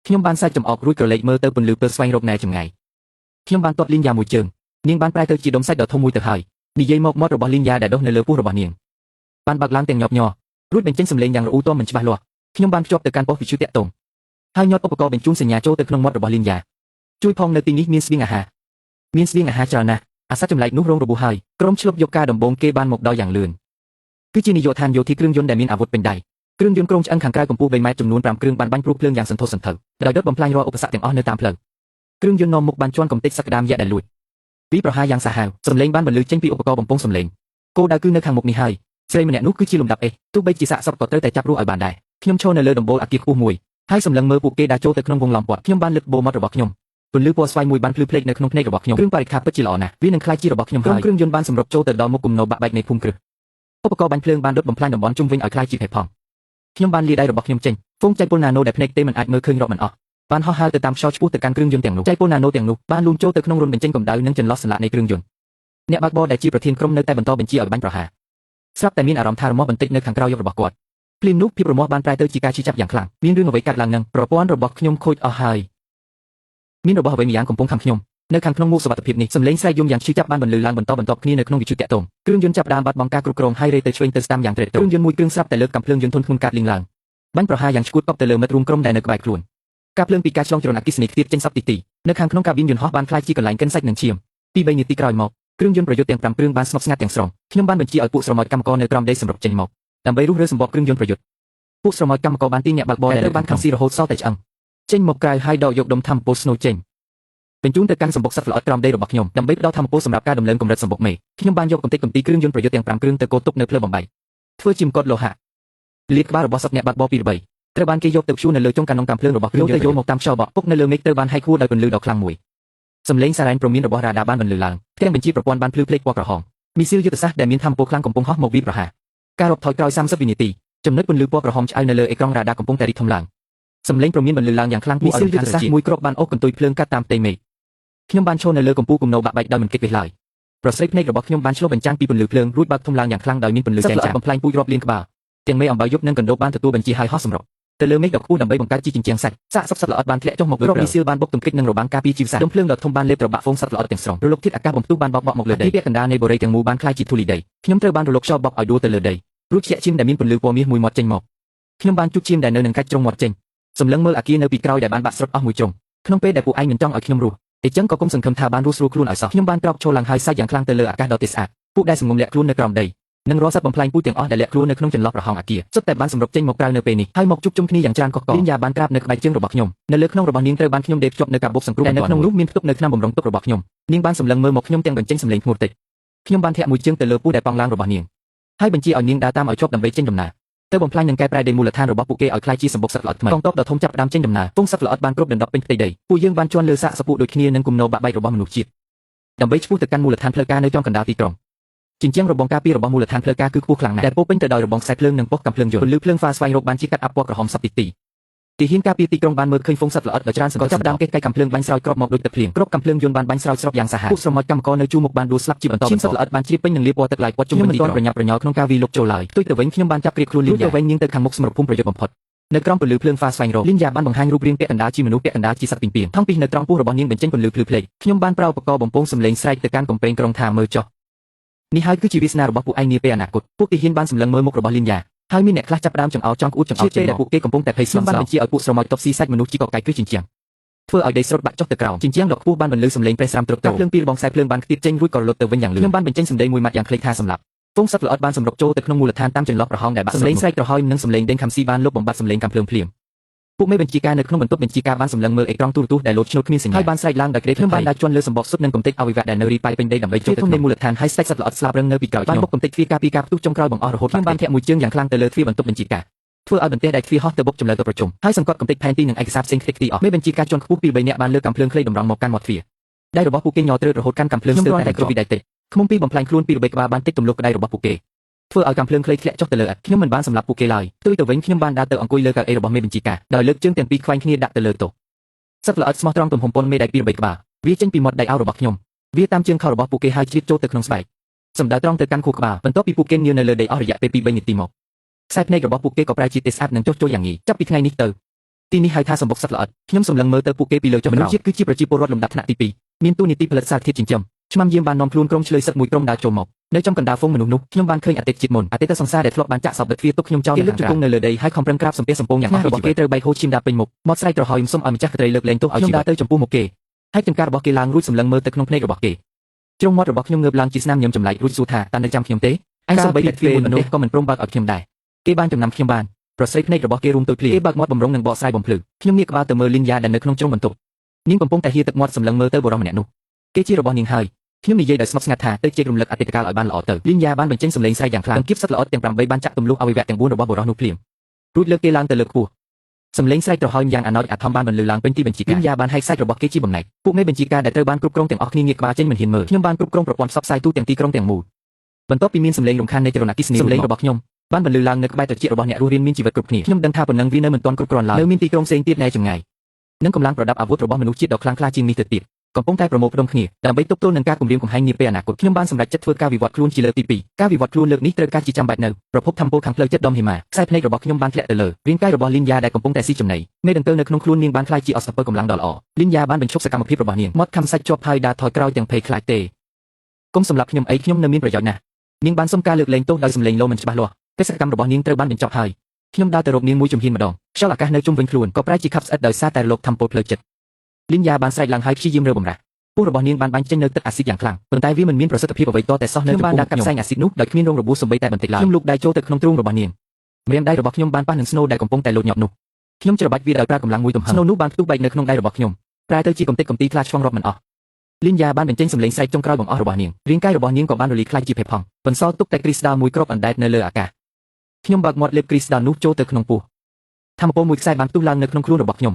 ខ្ញុំបានសាច់ចំអករួចក្រឡេកមើលទៅពន្លឺពើស្វែងរកណែចម្ងាយខ្ញុំបានទាត់លីនយ៉ាមួយជើងនាងបានប្រែទៅជាដុំសាច់ដ៏ធំមួយទៅហើយនិយាយមកមាត់របស់លីនយ៉ាដែលដុះនៅលើពោះរបស់នាងបានបើកឡើងទាំងញាប់ញ័ររួចបញ្ចេញសំឡេងយ៉ាងរអ៊ូទាំមិនច្បាស់លាស់ខ្ញុំបានភ្ជាប់ទៅកាន់ប៉ុស្តិ៍វិទ្យុតាក់ទងហើយញាត់ឧបករណ៍បញ្ជូនសញ្ញាចូលទៅក្នុងមាត់របស់លីនយ៉ាជួយផងនៅទីនេះមានស្បៀងអាហារមានស្បៀងអាហារច្រើនណាស់អាសត្វចម្លែកនោះរងរបួសហើយក្រុមឆ្លប់យកការដំបូងគេបានមកដល់យ៉ាងលឿនគឺជានាយកដ្ឋានយោធាគ្រឿងយន្តដែលមានអាវុធពេញដៃគ្រឿងយន្តក្រុងឆ្អឹងខាងក្រៅកម្ពស់3ម៉ែត្រចំនួន5គ្រឿងបានបាញ់ព្រុសភ្លើងយ៉ាងសន្ធោសន្ធៅដោយដុតបំផ្លាញរាល់ឧបសគ្គទាំងអស់នៅតាមផ្លូវគ្រឿងយន្តនាំមុខបានជន់កំទេចសក្តាមយៈដែលលួចពីប្រហារយ៉ាងសាហាវសំឡេងបានបន្លឺចេញពីឧបករណ៍បំពង់សំឡេងគោលដៅគឺនៅខាងមុខនេះហើយស្រីម្នាក់នោះគឺជាលំដាប់អេទោះបីជាសាកសពក៏ត្រូវតែចាប់រស់ឲ្យបានដែរខ្ញុំឈរនៅលើដំបូលអគារខ្ពស់មួយហើយសម្លឹងមើលពួកគេដើរចូលទៅក្នុងវងឡំព័ទ្ធខ្ញុំបានលើកបូមាត់របស់ខ្ញុំពន្លឺពណ៌ស្វាយមួយបានភ្លឺភ្លេចនៅក្នុងភ្នែករបស់ខ្ញុំគ្រឿងបរិក្ខារពិតជាល្អណាស់វានឹងក្លាយជារបស់ខ្ញុំហើយគ្រឿងយន្តបានសម្រុកចូលទៅដល់មុខគំនរបាក់បែកនៃភូមិគ្រឹះឧបករណ៍បាញ់ភ្លើងបានដុតបំផ្លាញតំបន់ជុំវិញឲ្យក្លាយជាផេះផង់ខ្ញុំបានលាដៃរបស់ខ្ញុំចេញហ្វូងចៃពុលណាណូដែលភ្នែកទេមិនអាចមើលឃើញរាប់មិនអស់បានហោះហើរទៅតាមខ្យល់ឆ្ពោះទៅកាន់គ្រឿងយន្តទាំងនោះចៃពុលណាណូទាំងនោះបានលូនចូលទៅក្នុងរន្ធបញ្ចេញកម្ដៅនិងចន្លោះសន្លាក់នៃគ្រឿងយន្តអ្នកបើកបរដែលជាប្រធានក្រុមនៅតែបន្តបញ្ជាឲ្យបាញ់ប្រហារស្រាប់តែមានអារម្មណ៍ថារមាស់បន្តិចនៅខាងក្រោយយករបស់គាត់ភ្លាមនោះភាពរមាស់បានប្រែទៅជាការឈឺចាប់យ៉ាងខ្លាំងមានរឿងអ្វីកើតឡើងនឹងប្រព័ន្ធរបស់ខ្ញុំខូចអស់ហើយមានរបស់អ្វីម្យ៉ាងកំពុងខាំខ្ញុំនៅខាងក្នុងមួកសុវត្ថិភាពនេះសំឡេងស្រែកយំយ៉ាងឈឺចាប់បានបន្លឺឡើងបន្តបន្ទាប់គ្នានៅក្នុងវិទ្យុតាក់ទងគ្រឿងយន្តចាប់ផ្ដើមបាត់បង់ការគ្រប់គ្រងហើយរេទៅឆ្វេងទៅស្ដាំយ៉ាងទ្រេតទ្រគ្រឿងយន្តមួយគ្រឿងស្រាប់តែលើកកាំភ្លើងយន្តធុនធ្ងន់កាត់លីងឡើងបាញ់ប្រហារយ៉ាងឈួតកប់ទៅលើមិត្តរួមក្រុមដែលនៅក្បែរខ្លួនការភ្លើងពីការឆ្លងចរន្តអគ្គិសនីខ្ទាតចេញសពទីទីនៅខាងក្នុងកាប៊ីនយន្តហោះបានក្លាយជាកន្លែងកិនសាច់និងឈាមពី3នាទីក្រោយមកគ្រឿងយន្តប្រយុទ្ធទាំង5គ្រឿងបានស្ងប់ស្ងាត់ទាំងស្រុងខ្ញុំបានបញ្ជាឲ្យពួកស្រមោចកម្មករនៅក្រោមដីសម្រុកចេញមកដើម្បីរុះរើសម្បកគ្រឿងយន្តប្រយុទ្ធពួកស្រមោចកម្មករបានទាញអ្នកបើកបរដែលត្រូវបានខំស៊ីរហូតសល់តែឆ្អឹងចេញមកក្រៅហើយដកយកដុំធម្មពលស្នូចេញបញ្ជូនទៅកាន់សម្បុកសត្វល្អិតក្រោមដីរបស់ខ្ញុំដើម្បីផ្ដល់ធម្មពលសម្រាប់ការដំឡើងកម្រិតសម្បុកមេខ្ញុំបានយកកំទេចកំទីគ្រឿងយន្តប្រយុទ្ធទាំង5គ្រឿងទៅកូរទុកនៅផ្លូវបំបែកធ្វើជាមកុដលោហៈលាតក្បាលរបស់សត្វអ្នកបើកបរពីរបីត្រូវបានគេយកទៅព្យួរនៅលើចុងកាណុងកាំភ្លើងរបស់គ្រឿងយន្តទៅយកមកតាមខ្យល់បក់ពុកនៅលើមេឃត្រូវបានហែកហួរដោយពន្លឺដ៏ខ្លាំងមួយសំឡេងសារ៉ែនព្រមានរបស់រ៉ាដាបានបន្លឺឡើងផ្ទាំងបញ្ជាប្រព័ន្ធបានភ្លឺភ្លេចពណ៌ក្រហមមីស៊ីលយុទ្ធសាស្ត្រដែលមានធម្មពលខ្លាំងកំពុងហោះមកវាយប្រហារការរាប់ថយក្រោយ30វិនាទីចំណុចពន្លឺពណ៌ក្រហមឆ្អៅនៅលើអេក្រង់រ៉ាដាកំពុងតែរីកធំឡើងសំឡេងព្រមានបន្លឺឡើងយ៉ាងខ្លាំងមីស៊ីលយុទ្ធសាស្ត្រមួយគ្រាប់បានអូសកន្ទុយភ្លើងកាត់តាមផ្ទៃមេឃខ្ញុំបានឈរនៅលើកំពូលគំនរបាក់បែកដោយមិនគិតវេះឡើយប្រស្រីភ្នែករបស់ខ្ញុំបានឆ្លុះបញ្ចាំងពីពន្លឺភ្លើងរួចបើកធំឡើងយ៉ាងខ្លាំងដោយមានពន្លឺចែងចាំងបំផ្លាញពូជរាប់លានក្បាលទាំងមេអំបៅយប់និងកណ្ដូបបានទទួលបញ្ជាឲ្យហោះសម្រុកទៅលើមេឃដ៏ខ្ពស់ដើម្បីបង្កើតជាជញ្ជាំងសាច់សាកសពសត្វល្អិតបានធ្លាក់ចុះមកលើមីស៊ីលបានបុកទង្គិចនឹងរបាំងការពារជីវសាស្ត្រដុំភ្លើងដ៏ធំបានលេបត្របាក់ហ្វូងសត្វល្អិតទាំងស្រុងរលកធាតុអាកាសបំផ្ទុះបានបោកបក់មកលើដីទីពាក់កណ្ដាលនៃបុរីទាំងមូលបានក្លាយជាធូលីដីខ្ញុំត្រូវបានរលកខ្យល់បក់ឲ្យដួលទៅលើដីរួចជាក់ឈាមដែលមានពន្លឺពណ៌មាសមួយមាត់ចេញមកខ្ញុំបានជុកឈាមដែលនៅនឹងកាច់ជ្រុងមាត់ចេញសម្លឹងមើលអាគារនៅពីក្រោយដែលបានបាក់ស្រុតអស់មួយជ្រុងក្នុងពេលដែលពួកឯងមិនចង់ឲ្យខ្ញុំរស់អញ្ចឹងក៏គុំសង្ឃឹមថាបានរស់ស្រួលខ្លួនឲ្យសោះខ្ញុំបានក្រោកឈរឡើងហើយសាច់យ៉ាងខ្លាំងទៅលើអាកាសដ៏ទេសស្អាតពួកដែលសងំលាក់ខ្លួននៅក្រោមដីនិងរាល់សត្វបំផ្លាញពូជទាំងអស់ដែលលាក់ខ្លួននៅក្នុងចន្លោះប្រហោងអាគារសុទ្ធតែបានសម្រុកចេញមកក្រៅនៅពេលនេះហើយមកជួបជុំគ្នាយ៉ាងច្រើនកុះករលីនយ៉ាបានក្រាបនៅក្បែរជើងរបស់ខ្ញុំនៅលើក្នុងរបស់នាងត្រូវបានខ្ញុំដេកភ្ជាប់នៅកាបូបសង្គ្រោះដែលនៅក្នុងនោះមានផ្ទុកនៅថ្នាំបំរុងទុករបស់ខ្ញុំនាងបានសម្លឹងមើលមកខ្ញុំទាំងបញ្ចេញសម្លេងធ្ងន់តិចខ្ញុំបានធាក់មួយជើងទៅលើពូជដែលប៉ោងឡើងរបស់នាងហើយបញ្ជាឲ្យនាងដើរតាមឲ្យជាប់ដើម្បីចេញដំណើរទៅបំផ្លាញនិងកែប្រែដីមូលដ្ឋានរបស់ពួកគេឲ្យក្លាយជាសម្បុកសត្វល្អិតថ្មីកងទ័ពដ៏ធំចាប់ផ្ដើមចេញដំណើរពងសត្វល្អិតបានគ្រប់ដណ្ដប់ពេញផ្ទៃដីពួកយើងបានជន់លើសាកសពពួកដូចគ្នានឹងគំនរបាក់បែករបស់មនុស្សជាតិដើម្បីឆ្ពោះទៅកាន់មូលដ្ឋានផ្លូវការនៅចំកណ្ដាលទីក្រុងជញ្ជាំងរបងការពាររបស់មូលដ្ឋានផ្លូវការគឺខ្ពស់ខ្លាំងណាស់ដែលពោពេញទៅដោយរបងខ្សែភ្លើងនិងប៉ុស្តិ៍កាំភ្លើងយន្តពន្លឺភ្លើងហ្វាស្វែងរកបានជាកាត់អាប់ពណ៌ក្រហមសពទីទីទីហ៊ានការពារទីក្រុងបានមើលឃើញហ្វូងសត្វល្អិតដ៏ច្រើនសន្ធឹកចាប់ផ្ដើមកេះកៃកាំភ្លើងបាញ់ស្រោចគ្រាប់មកដូចទឹកភ្លៀងគ្រាប់កាំភ្លើងយន្តបានបាញ់ស្រោចស្រពយ៉ាងសាហាវពួកស្រមោចកម្មករនៅជួរមុខបានដួលស្លាប់ជាបន្តបន្ទាប់សត្វល្អិតបានជ្រាបពេញនិងលាបពណ៌ទឹកឡាយព័ទ្ធជុំវិញទីក្រុងប្រញាប់ប្រញាល់ក្នុងការវាយលុកចូលឡើយផ្ទុយទៅវិញខ្ញុំបានចាប់គ្រៀបខ្លួនលីនយ៉ាវែងនាងទៅខាងមុខសមរភូមិប្រយុទ្ធបំផុតនៅក្រោមពន្លឺភ្លើងហ្វាស្វែងរកលីនយ៉ាបានបង្ហាញរូបរាងពាក់កណ្ដាលជាមនុស្សពាក់កណ្ដាលជាសត្វពីងពាងថងពីនៅត្រង់ពោះរបស់នាងបញ្ចេញពន្លឺភ្លឺភ្លេចខ្ញុំបានប្រើឧបករណ៍បំពងសំឡេងស្រែកទៅកាន់កំពែងក្រុងថាមើលចុះនេះហើយគឺជាវាសនារបស់ពួកឯងនាពេលអនាគតពួកទាហានបានសម្លឹងមើលមុខរបស់លីនយ៉ា ហើយមានអ្នកខ្លះចាប់ផ្ដើមចង្អោរចង់ក្អួតចង្អោរចេញពេលដែលពួកគេកំពុងតែភ័យស្លន់បានបញ្ជាឲ្យពួកស្រមោចតបស៊ីសាច់មនុស្សជីកកកាយគ្រឹះជញ្ជាំងធ្វើឲ្យដីស្រុតបាក់ចុះទៅក្រោមជញ្ជាំងដ៏ខ្ពស់បានបន្លឺសំឡេងប្រេះស្រាំទ្រុឌទ្រោមភ្លើងពីរបងខ្សែភ្លើងបានខ្ទាតចេញរួចក៏រលត់ទៅវិញយ៉ាងលឿនខ្ញុំបានបញ្ចេញសម្ដីមួយម៉ាត់យ៉ាងខ្លីថាសម្លាប់ហ្វូងសត្វល្អិតបានសម្រុកចូលទៅក្នុងមូលដ្ឋានតាមចន្លោះប្រហោងដែលបាក់សម្លេងស្រែកត្រហោយនិងសម្លេងដេញខំស៊ីបានលុបបំបាត់សម្លេងកាំភ្លើងភ្លាមពួកមេបញ្ជាការនៅក្នុងបន្ទប់បញ្ជាការបានសម្លឹងមើលអេក្រង់ទូរទស្សន៍ដែលលោតឆ្នូតគ្មានសញ្ញាហើយបានស្រែកឡើងដោយក្តីខ្ញុំបានដើរជាន់លើសម្បកសុទ្ធនិងកំទេចអវយវៈដែលនៅរីប៉ាយពេញដីដើម្បីចូលទៅក្នុងមូលដ្ឋានហើយស្ដេចសត្វល្អិតស្លាប់រឹងនៅពីក្រោយខ្ញុំបានបុកកំទេចទ្វារការពីការផ្ទុះចុងក្រោយបង្អស់រហូតខ្ញុំបានធាក់មួយជើងយ៉ាងខ្លាំងទៅលើទ្វារបន្ទប់បញ្ជាការធ្វើឲ្យបន្ទះដែលទ្វារហោះទៅបុកចម្លើយទៅប្រជុំហើយសង្កត់កំទេចផែនទីនិងឯកសារផ្សេងខ្ទេចខ្ទីអស់មេបញ្ជាការជាន់ខ្ពស់ពី3នាក់បានលើកកាំភ្លើងខ្លីតម្រង់មកកាន់មាត់ទ្វារដៃរបស់ពួកគេញ័រទ្រើតរហូតកាន់កាំភ្លើងស្ទើរតែគ្រប់ពីដៃតិចខ្មុំពីបំផ្លាញខ្លួនពីរបេក្បាលបានតិចទម្លុះក្តៅរបស់ពួកគេធ្វើឲ្យកាំភ្លើងខ្លីធ្លាក់ចុះទៅលើឥដ្ឋខ្ញុំមិនបានសម្លាប់ពួកគេឡើយផ្ទុយទៅវិញខ្ញុំបានដើរទៅអង្គុយលើកៅអីរបស់មេបញ្ជាការដោយលើកជើងទាំងពីរខ្វែងគ្នាដាក់ទៅលើតុសត្វល្អិតស្មោះត្រង់ទំហំប៉ុនមេដៃពីរបេក្បាលវាចេញពីមាត់ដៃអោរបស់ខ្ញុំវាតាមជើងខោរបស់ពួកគេហើយជ្រៀតចូលទៅក្នុងស្បែកសម្ដៅត្រង់ទៅកាន់ខួរក្បាលបន្ទាប់ពីពួកគេងាវនៅលើដីអស់រយៈពេល2-3នាទីមកខ្សែភ្នែករបស់ពួកគេក៏ប្រែជាទេសស្អាតនិងចុះចូលយ៉ាងងាយចាប់ពីថ្ងៃនេះទៅទីនេះហៅថាសម្បុកសត្វល្អិតខ្ញុំសម្លឹងមើលទៅពួកគេពីលើចុះមនុស្សជាតិគឺជាប្រជាពលរដ្ឋលំដាប់ថ្នាក់ទី2មានតួនាទីផលិតសារធាតុចិញ្ចឹមឆ្មាំយាមបាននាំខ្លួនក្រុមឆ្លើយសឹកមួយក្រុមដើរចូលមកនៅចំកណ្ដាលហ្វូងមនុស្សនោះខ្ញុំបានឃើញអតីតជាតិមុនអតីតសង្សារដែលធ្លាប់បានចាក់សោបបិទទ្វារទុកខ្ញុំចោលគេលើកជង្គង់នៅលើដីហើយខំប្រឹងក្រាបសំពះសំពងយ៉ាងអស់របស់គេត្រូវបែកហូរឈាមដាបពេញមុខមាត់ស្រែកត្រហោយសុំឲ្យម្ចាស់ក្ត្រីលើកលែងទោសឲ្យខ្ញុំដើរទៅចំពោះមុខគេហើយចង្ការរបស់គេឡើងរួចសម្លឹងមើលទៅក្នុងភ្នែករបស់គេជ្រុងមាត់របស់ខ្ញុំងើបឡើងជាស្នាមញឹមចម្លែករួចសួរថាតើនៅចាំខ្ញុំទេឯងសំបីតែទ្វារមួយនោះក៏មិនព្រមបើកឲ្យខ្ញុំដែរគេបានចំណាំខ្ញុំបានប្រស្រីភ្នែករបស់គេរួមតូចភ្លាគេបើកមាត់បំរុងនិងបកស្រាយបំភ្លឺខ្ញុំងាកក្បាលទៅមើលលីនយ៉ាដែលនៅក្នុងជ្រុងបន្ទប់នាងកំពុងតែហៀទឹកមាត់សម្លឹងមើលទៅបុរសម្នាក់នោះគេជារបស់នាងហើយខ្ញុំនិយាយដោយស្ងប់ស្ងាត់ថាទៅជែករំលឹកអតីតកាលឲ្យបានល្អទៅលីនយ៉ាបានបញ្ចេញសម្លេងស្រែកយ៉ាងខ្លាំងគៀបសត្វល្អិតទាំង8បានចាក់ទម្លុះអវយវៈទាំង4របស់បុរសនោះភ្លាមរួចលើកគេឡើងទៅលើខ្ពស់សម្លេងស្រែកត្រហោយយ៉ាងអាណោចអាធំបានបន្លឺឡើងពេញទីបញ្ជាការលីនយ៉ាបានហែកសាច់របស់គេជាបំណែកពួកមេបញ្ជាការដែលត្រូវបានគ្រប់គ្រងទាំងអស់គ្នាងាកក្បាលចេញមិនហ៊ានមើលខ្ញុំបានគ្រប់គ្រងប្រព័ន្ធផ្សព្វផ្សាយទូទាំងទីក្រុងទាំងមូលបន្ទាប់ពីមានសម្លេងរំខាននៃចរន្តអគ្គិសនីសម្លេងរបស់ខ្ញុំបានបន្លឺឡើងនៅក្បែរត្រចៀករបស់អ្នករស់រានមានជីវិតគ្រប់គ្នាខ្ញុំដឹងថាប៉ុណ្ណឹងវានៅមិនទាន់គ្រប់គ្រាន់ឡើយនៅមានទីក្រុងផ្សេងទៀតនៅចម្ងាយនិងកម្លាំងប្រដាប់អាវុធរបស់មនុស្សជាតិដ៏ខ្លាំងក្លាជាងនេះទៅទៀតកំពុងតែប្រមូលផ្ដុំគ្នាដើម្បីទប់ទល់នឹងការគំរាមកំហែងនាពេលអនាគតខ្ញុំបានសម្រេចចិត្តធ្វើការវិវត្តខ្លួនជាលើកទី2ការវិវត្តខ្លួនលើកនេះត្រូវការជាចាំបាច់នៅប្រភពធម្មពលខាងផ្លូវចិត្តដុំហេម៉ាខ្សែភ្នែករបស់ខ្ញុំបានធ្លាក់ទៅលើរាងកាយរបស់លីនយ៉ាដែលកំពុងតែស៊ីចំណីមេដង្កូវនៅក្នុងខ្លួននាងបានក្លាយជាអស្ចារ្យកម្លាំងដ៏ល្អលីនយ៉ាបានបញ្ឈប់សកម្មភាពរបស់នាងមាត់ខំសាច់ជាប់ហើយដើរថយក្រោយទាំងភ័យខ្លាចទេគុំសម្រាប់ខ្ញុំអីខ្ញុំនៅមានប្រយោជន៍ណាស់នាងបានសុំការលើកលែងទោសដោយសម្លេងលោមិនច្បាស់លាស់បេសកកម្មរបស់នាងត្រូវបានបញ្ចប់ហើយខ្ញុំដើរទៅរកនាងមួយជំហានម្ដងខ្យល់អាកាសនៅជុំវិញខ្លួនក៏ប្រែជាខាប់ស្អិតដោយសារតែរលកធម្មពលផ្លូវចិត្តលីនយ៉ាបានស្រែកឡើងហើយព្យាយាមរើបំរាស់ពោះរបស់នាងបានបាញ់ចេញនៅទឹកអាស៊ីតយ៉ាងខ្លាំងប៉ុន្តែវាមិនមានប្រសិទ្ធភាពអ្វីតតែសោះនៅចំពោះខ្ញុំបានដាក់កាត់ផ្សែងអាស៊ីតនោះដោយគ្មានរងរបួសសូម្បីតែបន្តិចឡើយខ្ញុំលូកដៃចូលទៅក្នុងទ្រូងរបស់នាងម្រាមដៃរបស់ខ្ញុំបានប៉ះនឹងស្នូដែលកំពុងតែលោតញាប់នោះខ្ញុំច្របាច់វាដោយប្រើកម្លាំងមួយទំហឹងស្នូនោះបានផ្ទុះបែកនៅក្នុងដៃរបស់ខ្ញុំប្រែទៅជាកំទេចកំទីខ្លាឆ្វង់រាប់មិនអស់លីនយ៉ាបានបញ្ចេញសម្លេងស្រែកចុងក្រោយបង្អស់របស់នាងរាងកាយរបស់នាងក៏បានរលាយក្លាយជាផេះផង់បន្សល់ទុកតែគ្រីស្ដាល់មួយគ្រាប់អណ្ដែតនៅលើអាកាសខ្ញុំបើកមាត់លេបគ្រីស្ដាល់នោះចូលទៅក្នុងពោះធម្មពលមួយខ្សែបានផ្ទុះឡើងនៅក្នុងខ្លួនរបស់ខ្ញុ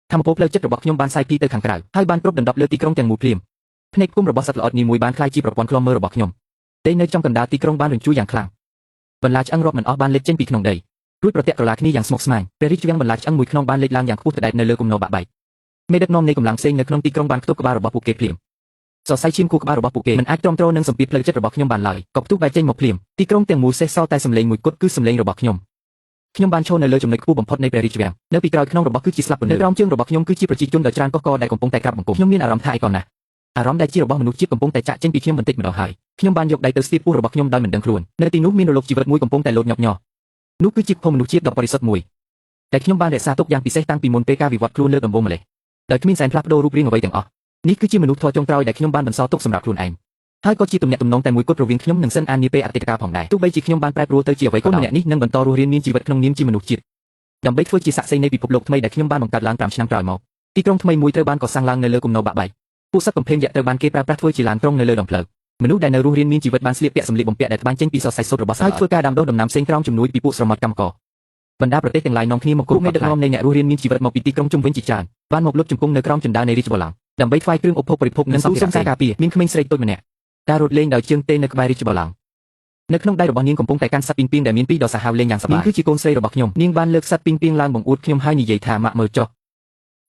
ំធម្មពលផ្លូវចិត្តរបស់ខ្ញុំបានសាយភាយទៅខាងក្រៅហើយបានគ្របដណ្ដប់លើទីក្រុងទាំងមូលភ្លាមភ្នែកគុំរបស់សត្វល្អិតនេះមួយបានក្លាយជាប្រព័ន្ធឃ្លាំមើលរបស់ខ្ញុំដីនៅចំកណ្ដាលទីក្រុងបានរញ្ជួយយ៉ាងខ្លាំងបន្លាឆ្អឹងរាប់មិនអស់បានលេចចេញពីក្នុងដីរួចប្រទាក់ក្រឡាគ្នាយ៉ាងស្មុគស្មាញព្រះរាជវាំងបន្លាឆ្អឹងមួយខ្នងបានលេចឡើងយ៉ាងខ្ពស់ទៅដែតនៅលើគំនរបាក់បែកមេដឹកនាំនៃកម្លាំងផ្សេងនៅក្នុងទីក្រុងបានខ្ទប់ក្បាលរបស់ពួកគេភ្លាមសរសៃឈាមខួរក្បាលរបស់ពួកគេមិនអាចទ្រាំទ្រនឹងសម្ពាធផ្លូវចិត្តរបស់ខ្ញុំបានឡើយក៏ផ្ទុះបែកចេញមកភ្លាមទីក្រុងទាំងមូលសេសសល់តែសម្លេងមួយគត់គឺសម្លេងរបស់ខ្ញុំខ្ញុំបានឈរនៅលើចំណុចខ្ពស់បំផុតនៃព្រះរាជវាំងនៅពីក្រោយខ្នងរបស់គឺជាស្លាប់ពន្លឺនៅក្រោមជើងរបស់ខ្ញុំគឺជាប្រជាជនដ៏ច្រើនកុះករដែលកំពុងតែក្រាបបង្គំខ្ញុំមានអារម្មណ៍ថាឯកោណាស់អារម្មណ៍ដែលជារបស់មនុស្សជាតិកំពុងតែចាក់ចេញពីខ្ញុំបន្តិចម្ដងហើយខ្ញុំបានយកដៃទៅស្ទាបពោះរបស់ខ្ញុំដោយមិនដឹងខ្លួននៅទីនោះមានរលកជីវិតមួយកំពុងតែលោតញាប់ញ័រនោះគឺជាភូមិមនុស្សជាតិដ៏បរិសុទ្ធមួយដែលខ្ញុំបានរក្សាទុកយ៉ាងពិសេសតាំងពីមុនពេលការវិវត្តខ្លួនលើកដំបូងម្ល៉េះដោយគ្មានសែនផ្លាស់ប្ដូររូបរាងអ្វីទាំងអស់នេះគឺជាមនុស្សធម៌ចុងក្រោយដែលខ្ញុំបានបន្សល់ទុកសម្រាប់ខ្លួនឯងហើយក៏ជាទំនាក់ទំនងតែមួយគត់រវាងខ្ញុំនិងសិនអាននាពេលអតីតកាលផងដែរទោះបីជាខ្ញុំបានប្រែប្រួលទៅជាអ្វីក៏ដោយម្នាក់នេះនឹងបន្តរស់រានមានជីវិតក្នុងនាមជាមនុស្សជាតិដើម្បីធ្វើជាសាក្សីនៃពិភពលោកថ្មីដែលខ្ញុំបានបង្កើតឡើង5ឆ្នាំក្រោយមកទីក្រុងថ្មីមួយត្រូវបានកសាងឡើងនៅលើគំនរបាក់បែកពួកសត្វកំភេងយក្សត្រូវបានគេប្រើប្រាស់ធ្វើជាឡានក្រុងនៅលើដងផ្លូវមនុស្សដែលនៅរស់រានមានជីវិតបានស្លៀកពាក់សម្លៀកបំពាក់ដែលត្បាញចេញពីសរសៃសូត្ររបស់សត្វហើយធ្វើការដាំដុះដំណាំផ្សេងក្រោមជំនួយពីពួកស្រមត់កម្មករបណ្ដាប្រទេសទាំងឡាយនាំគ្នាមកគ្រប់មេដឹកនាំនៃអ្នករស់រានមានជីវិតមកពីទីក្រុងជុំវិញជាច្រើនបានមកលុបជង្គង់នៅក្រោមជណ្ដើរនៃរាជបល្ល័ង្កដើម្បីថ្វាយគ្រឿងឧបភោគបរិភោគនិងសម្ភារៈការពារមានក្មេងស្រីតូចម្នាក់ការរត់លេងដោយជើងទេនៅក្បែររាជបល្ល័ង្កនៅក្នុងដៃរបស់នាងកំពុងតែកាន់សត្វពីងពីងដែលមានពីរដ៏សាហាវលេងយ៉ាងសប្បាយនាងគឺជាកូនស្រីរបស់ខ្ញុំនាងបានលើកសត្វពីងពីងឡើងបង្អួតខ្ញុំហើយនិយាយថាម៉ាក់មើលចុះ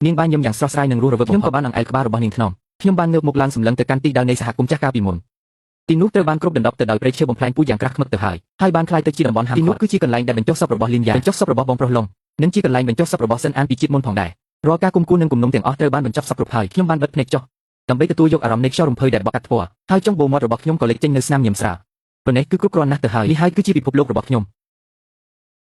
នាងបានញឹមយ៉ាងស្រស់ស្រាយនិងរស់រវើកខ្ញុំក៏បានអង្អែលក្បាលរបស់នាងថ្នមខ្ញុំបានងើបមុខឡើងសម្លឹងទៅកាន់ទីដៅនៃសហគមន៍ចាស់កាលពីមុនទីនោះត្រូវបានគ្របដណ្ដប់ទៅដោយព្រៃឈើបំផ្លែងពូជយ៉ាងក្រាស់ខ្មឹកទៅហើយហើយបានក្លាយទៅជាតំបន់ហាមឃាត់ទីនោះគឺជាកន្លែងដែលបញ្ចុះសពរបស់លីនយ៉ាបញ្ចុះសពរបស់បងប្រុសឡុងនិងជាកន្លែងបញ្ចុះសពរបស់សិនអានពីជាតិមុនផងដែររាល់ការគុំគួននិងគំនុំទាំងអស់ត្រូវបានបញ្ចប់សពគ្រប់ហើយខ្ញុំបានបិទភ្នែកចុះដើម្បីទទួលយកអារម្មណ៍នៃខ្យល់រំភើយដែលបក់កាត់ធម៌ហើយចុងបូមាត់របស់ខ្ញុំក៏លេចចេញនៅស្នាមញឹមស្រាលប៉ុណ្ណេះគឺគ្រប់គ្រាន់ណាស់ទៅហើយនេះហើយគឺជាពិភពលោករបស់ខ្ញុំ។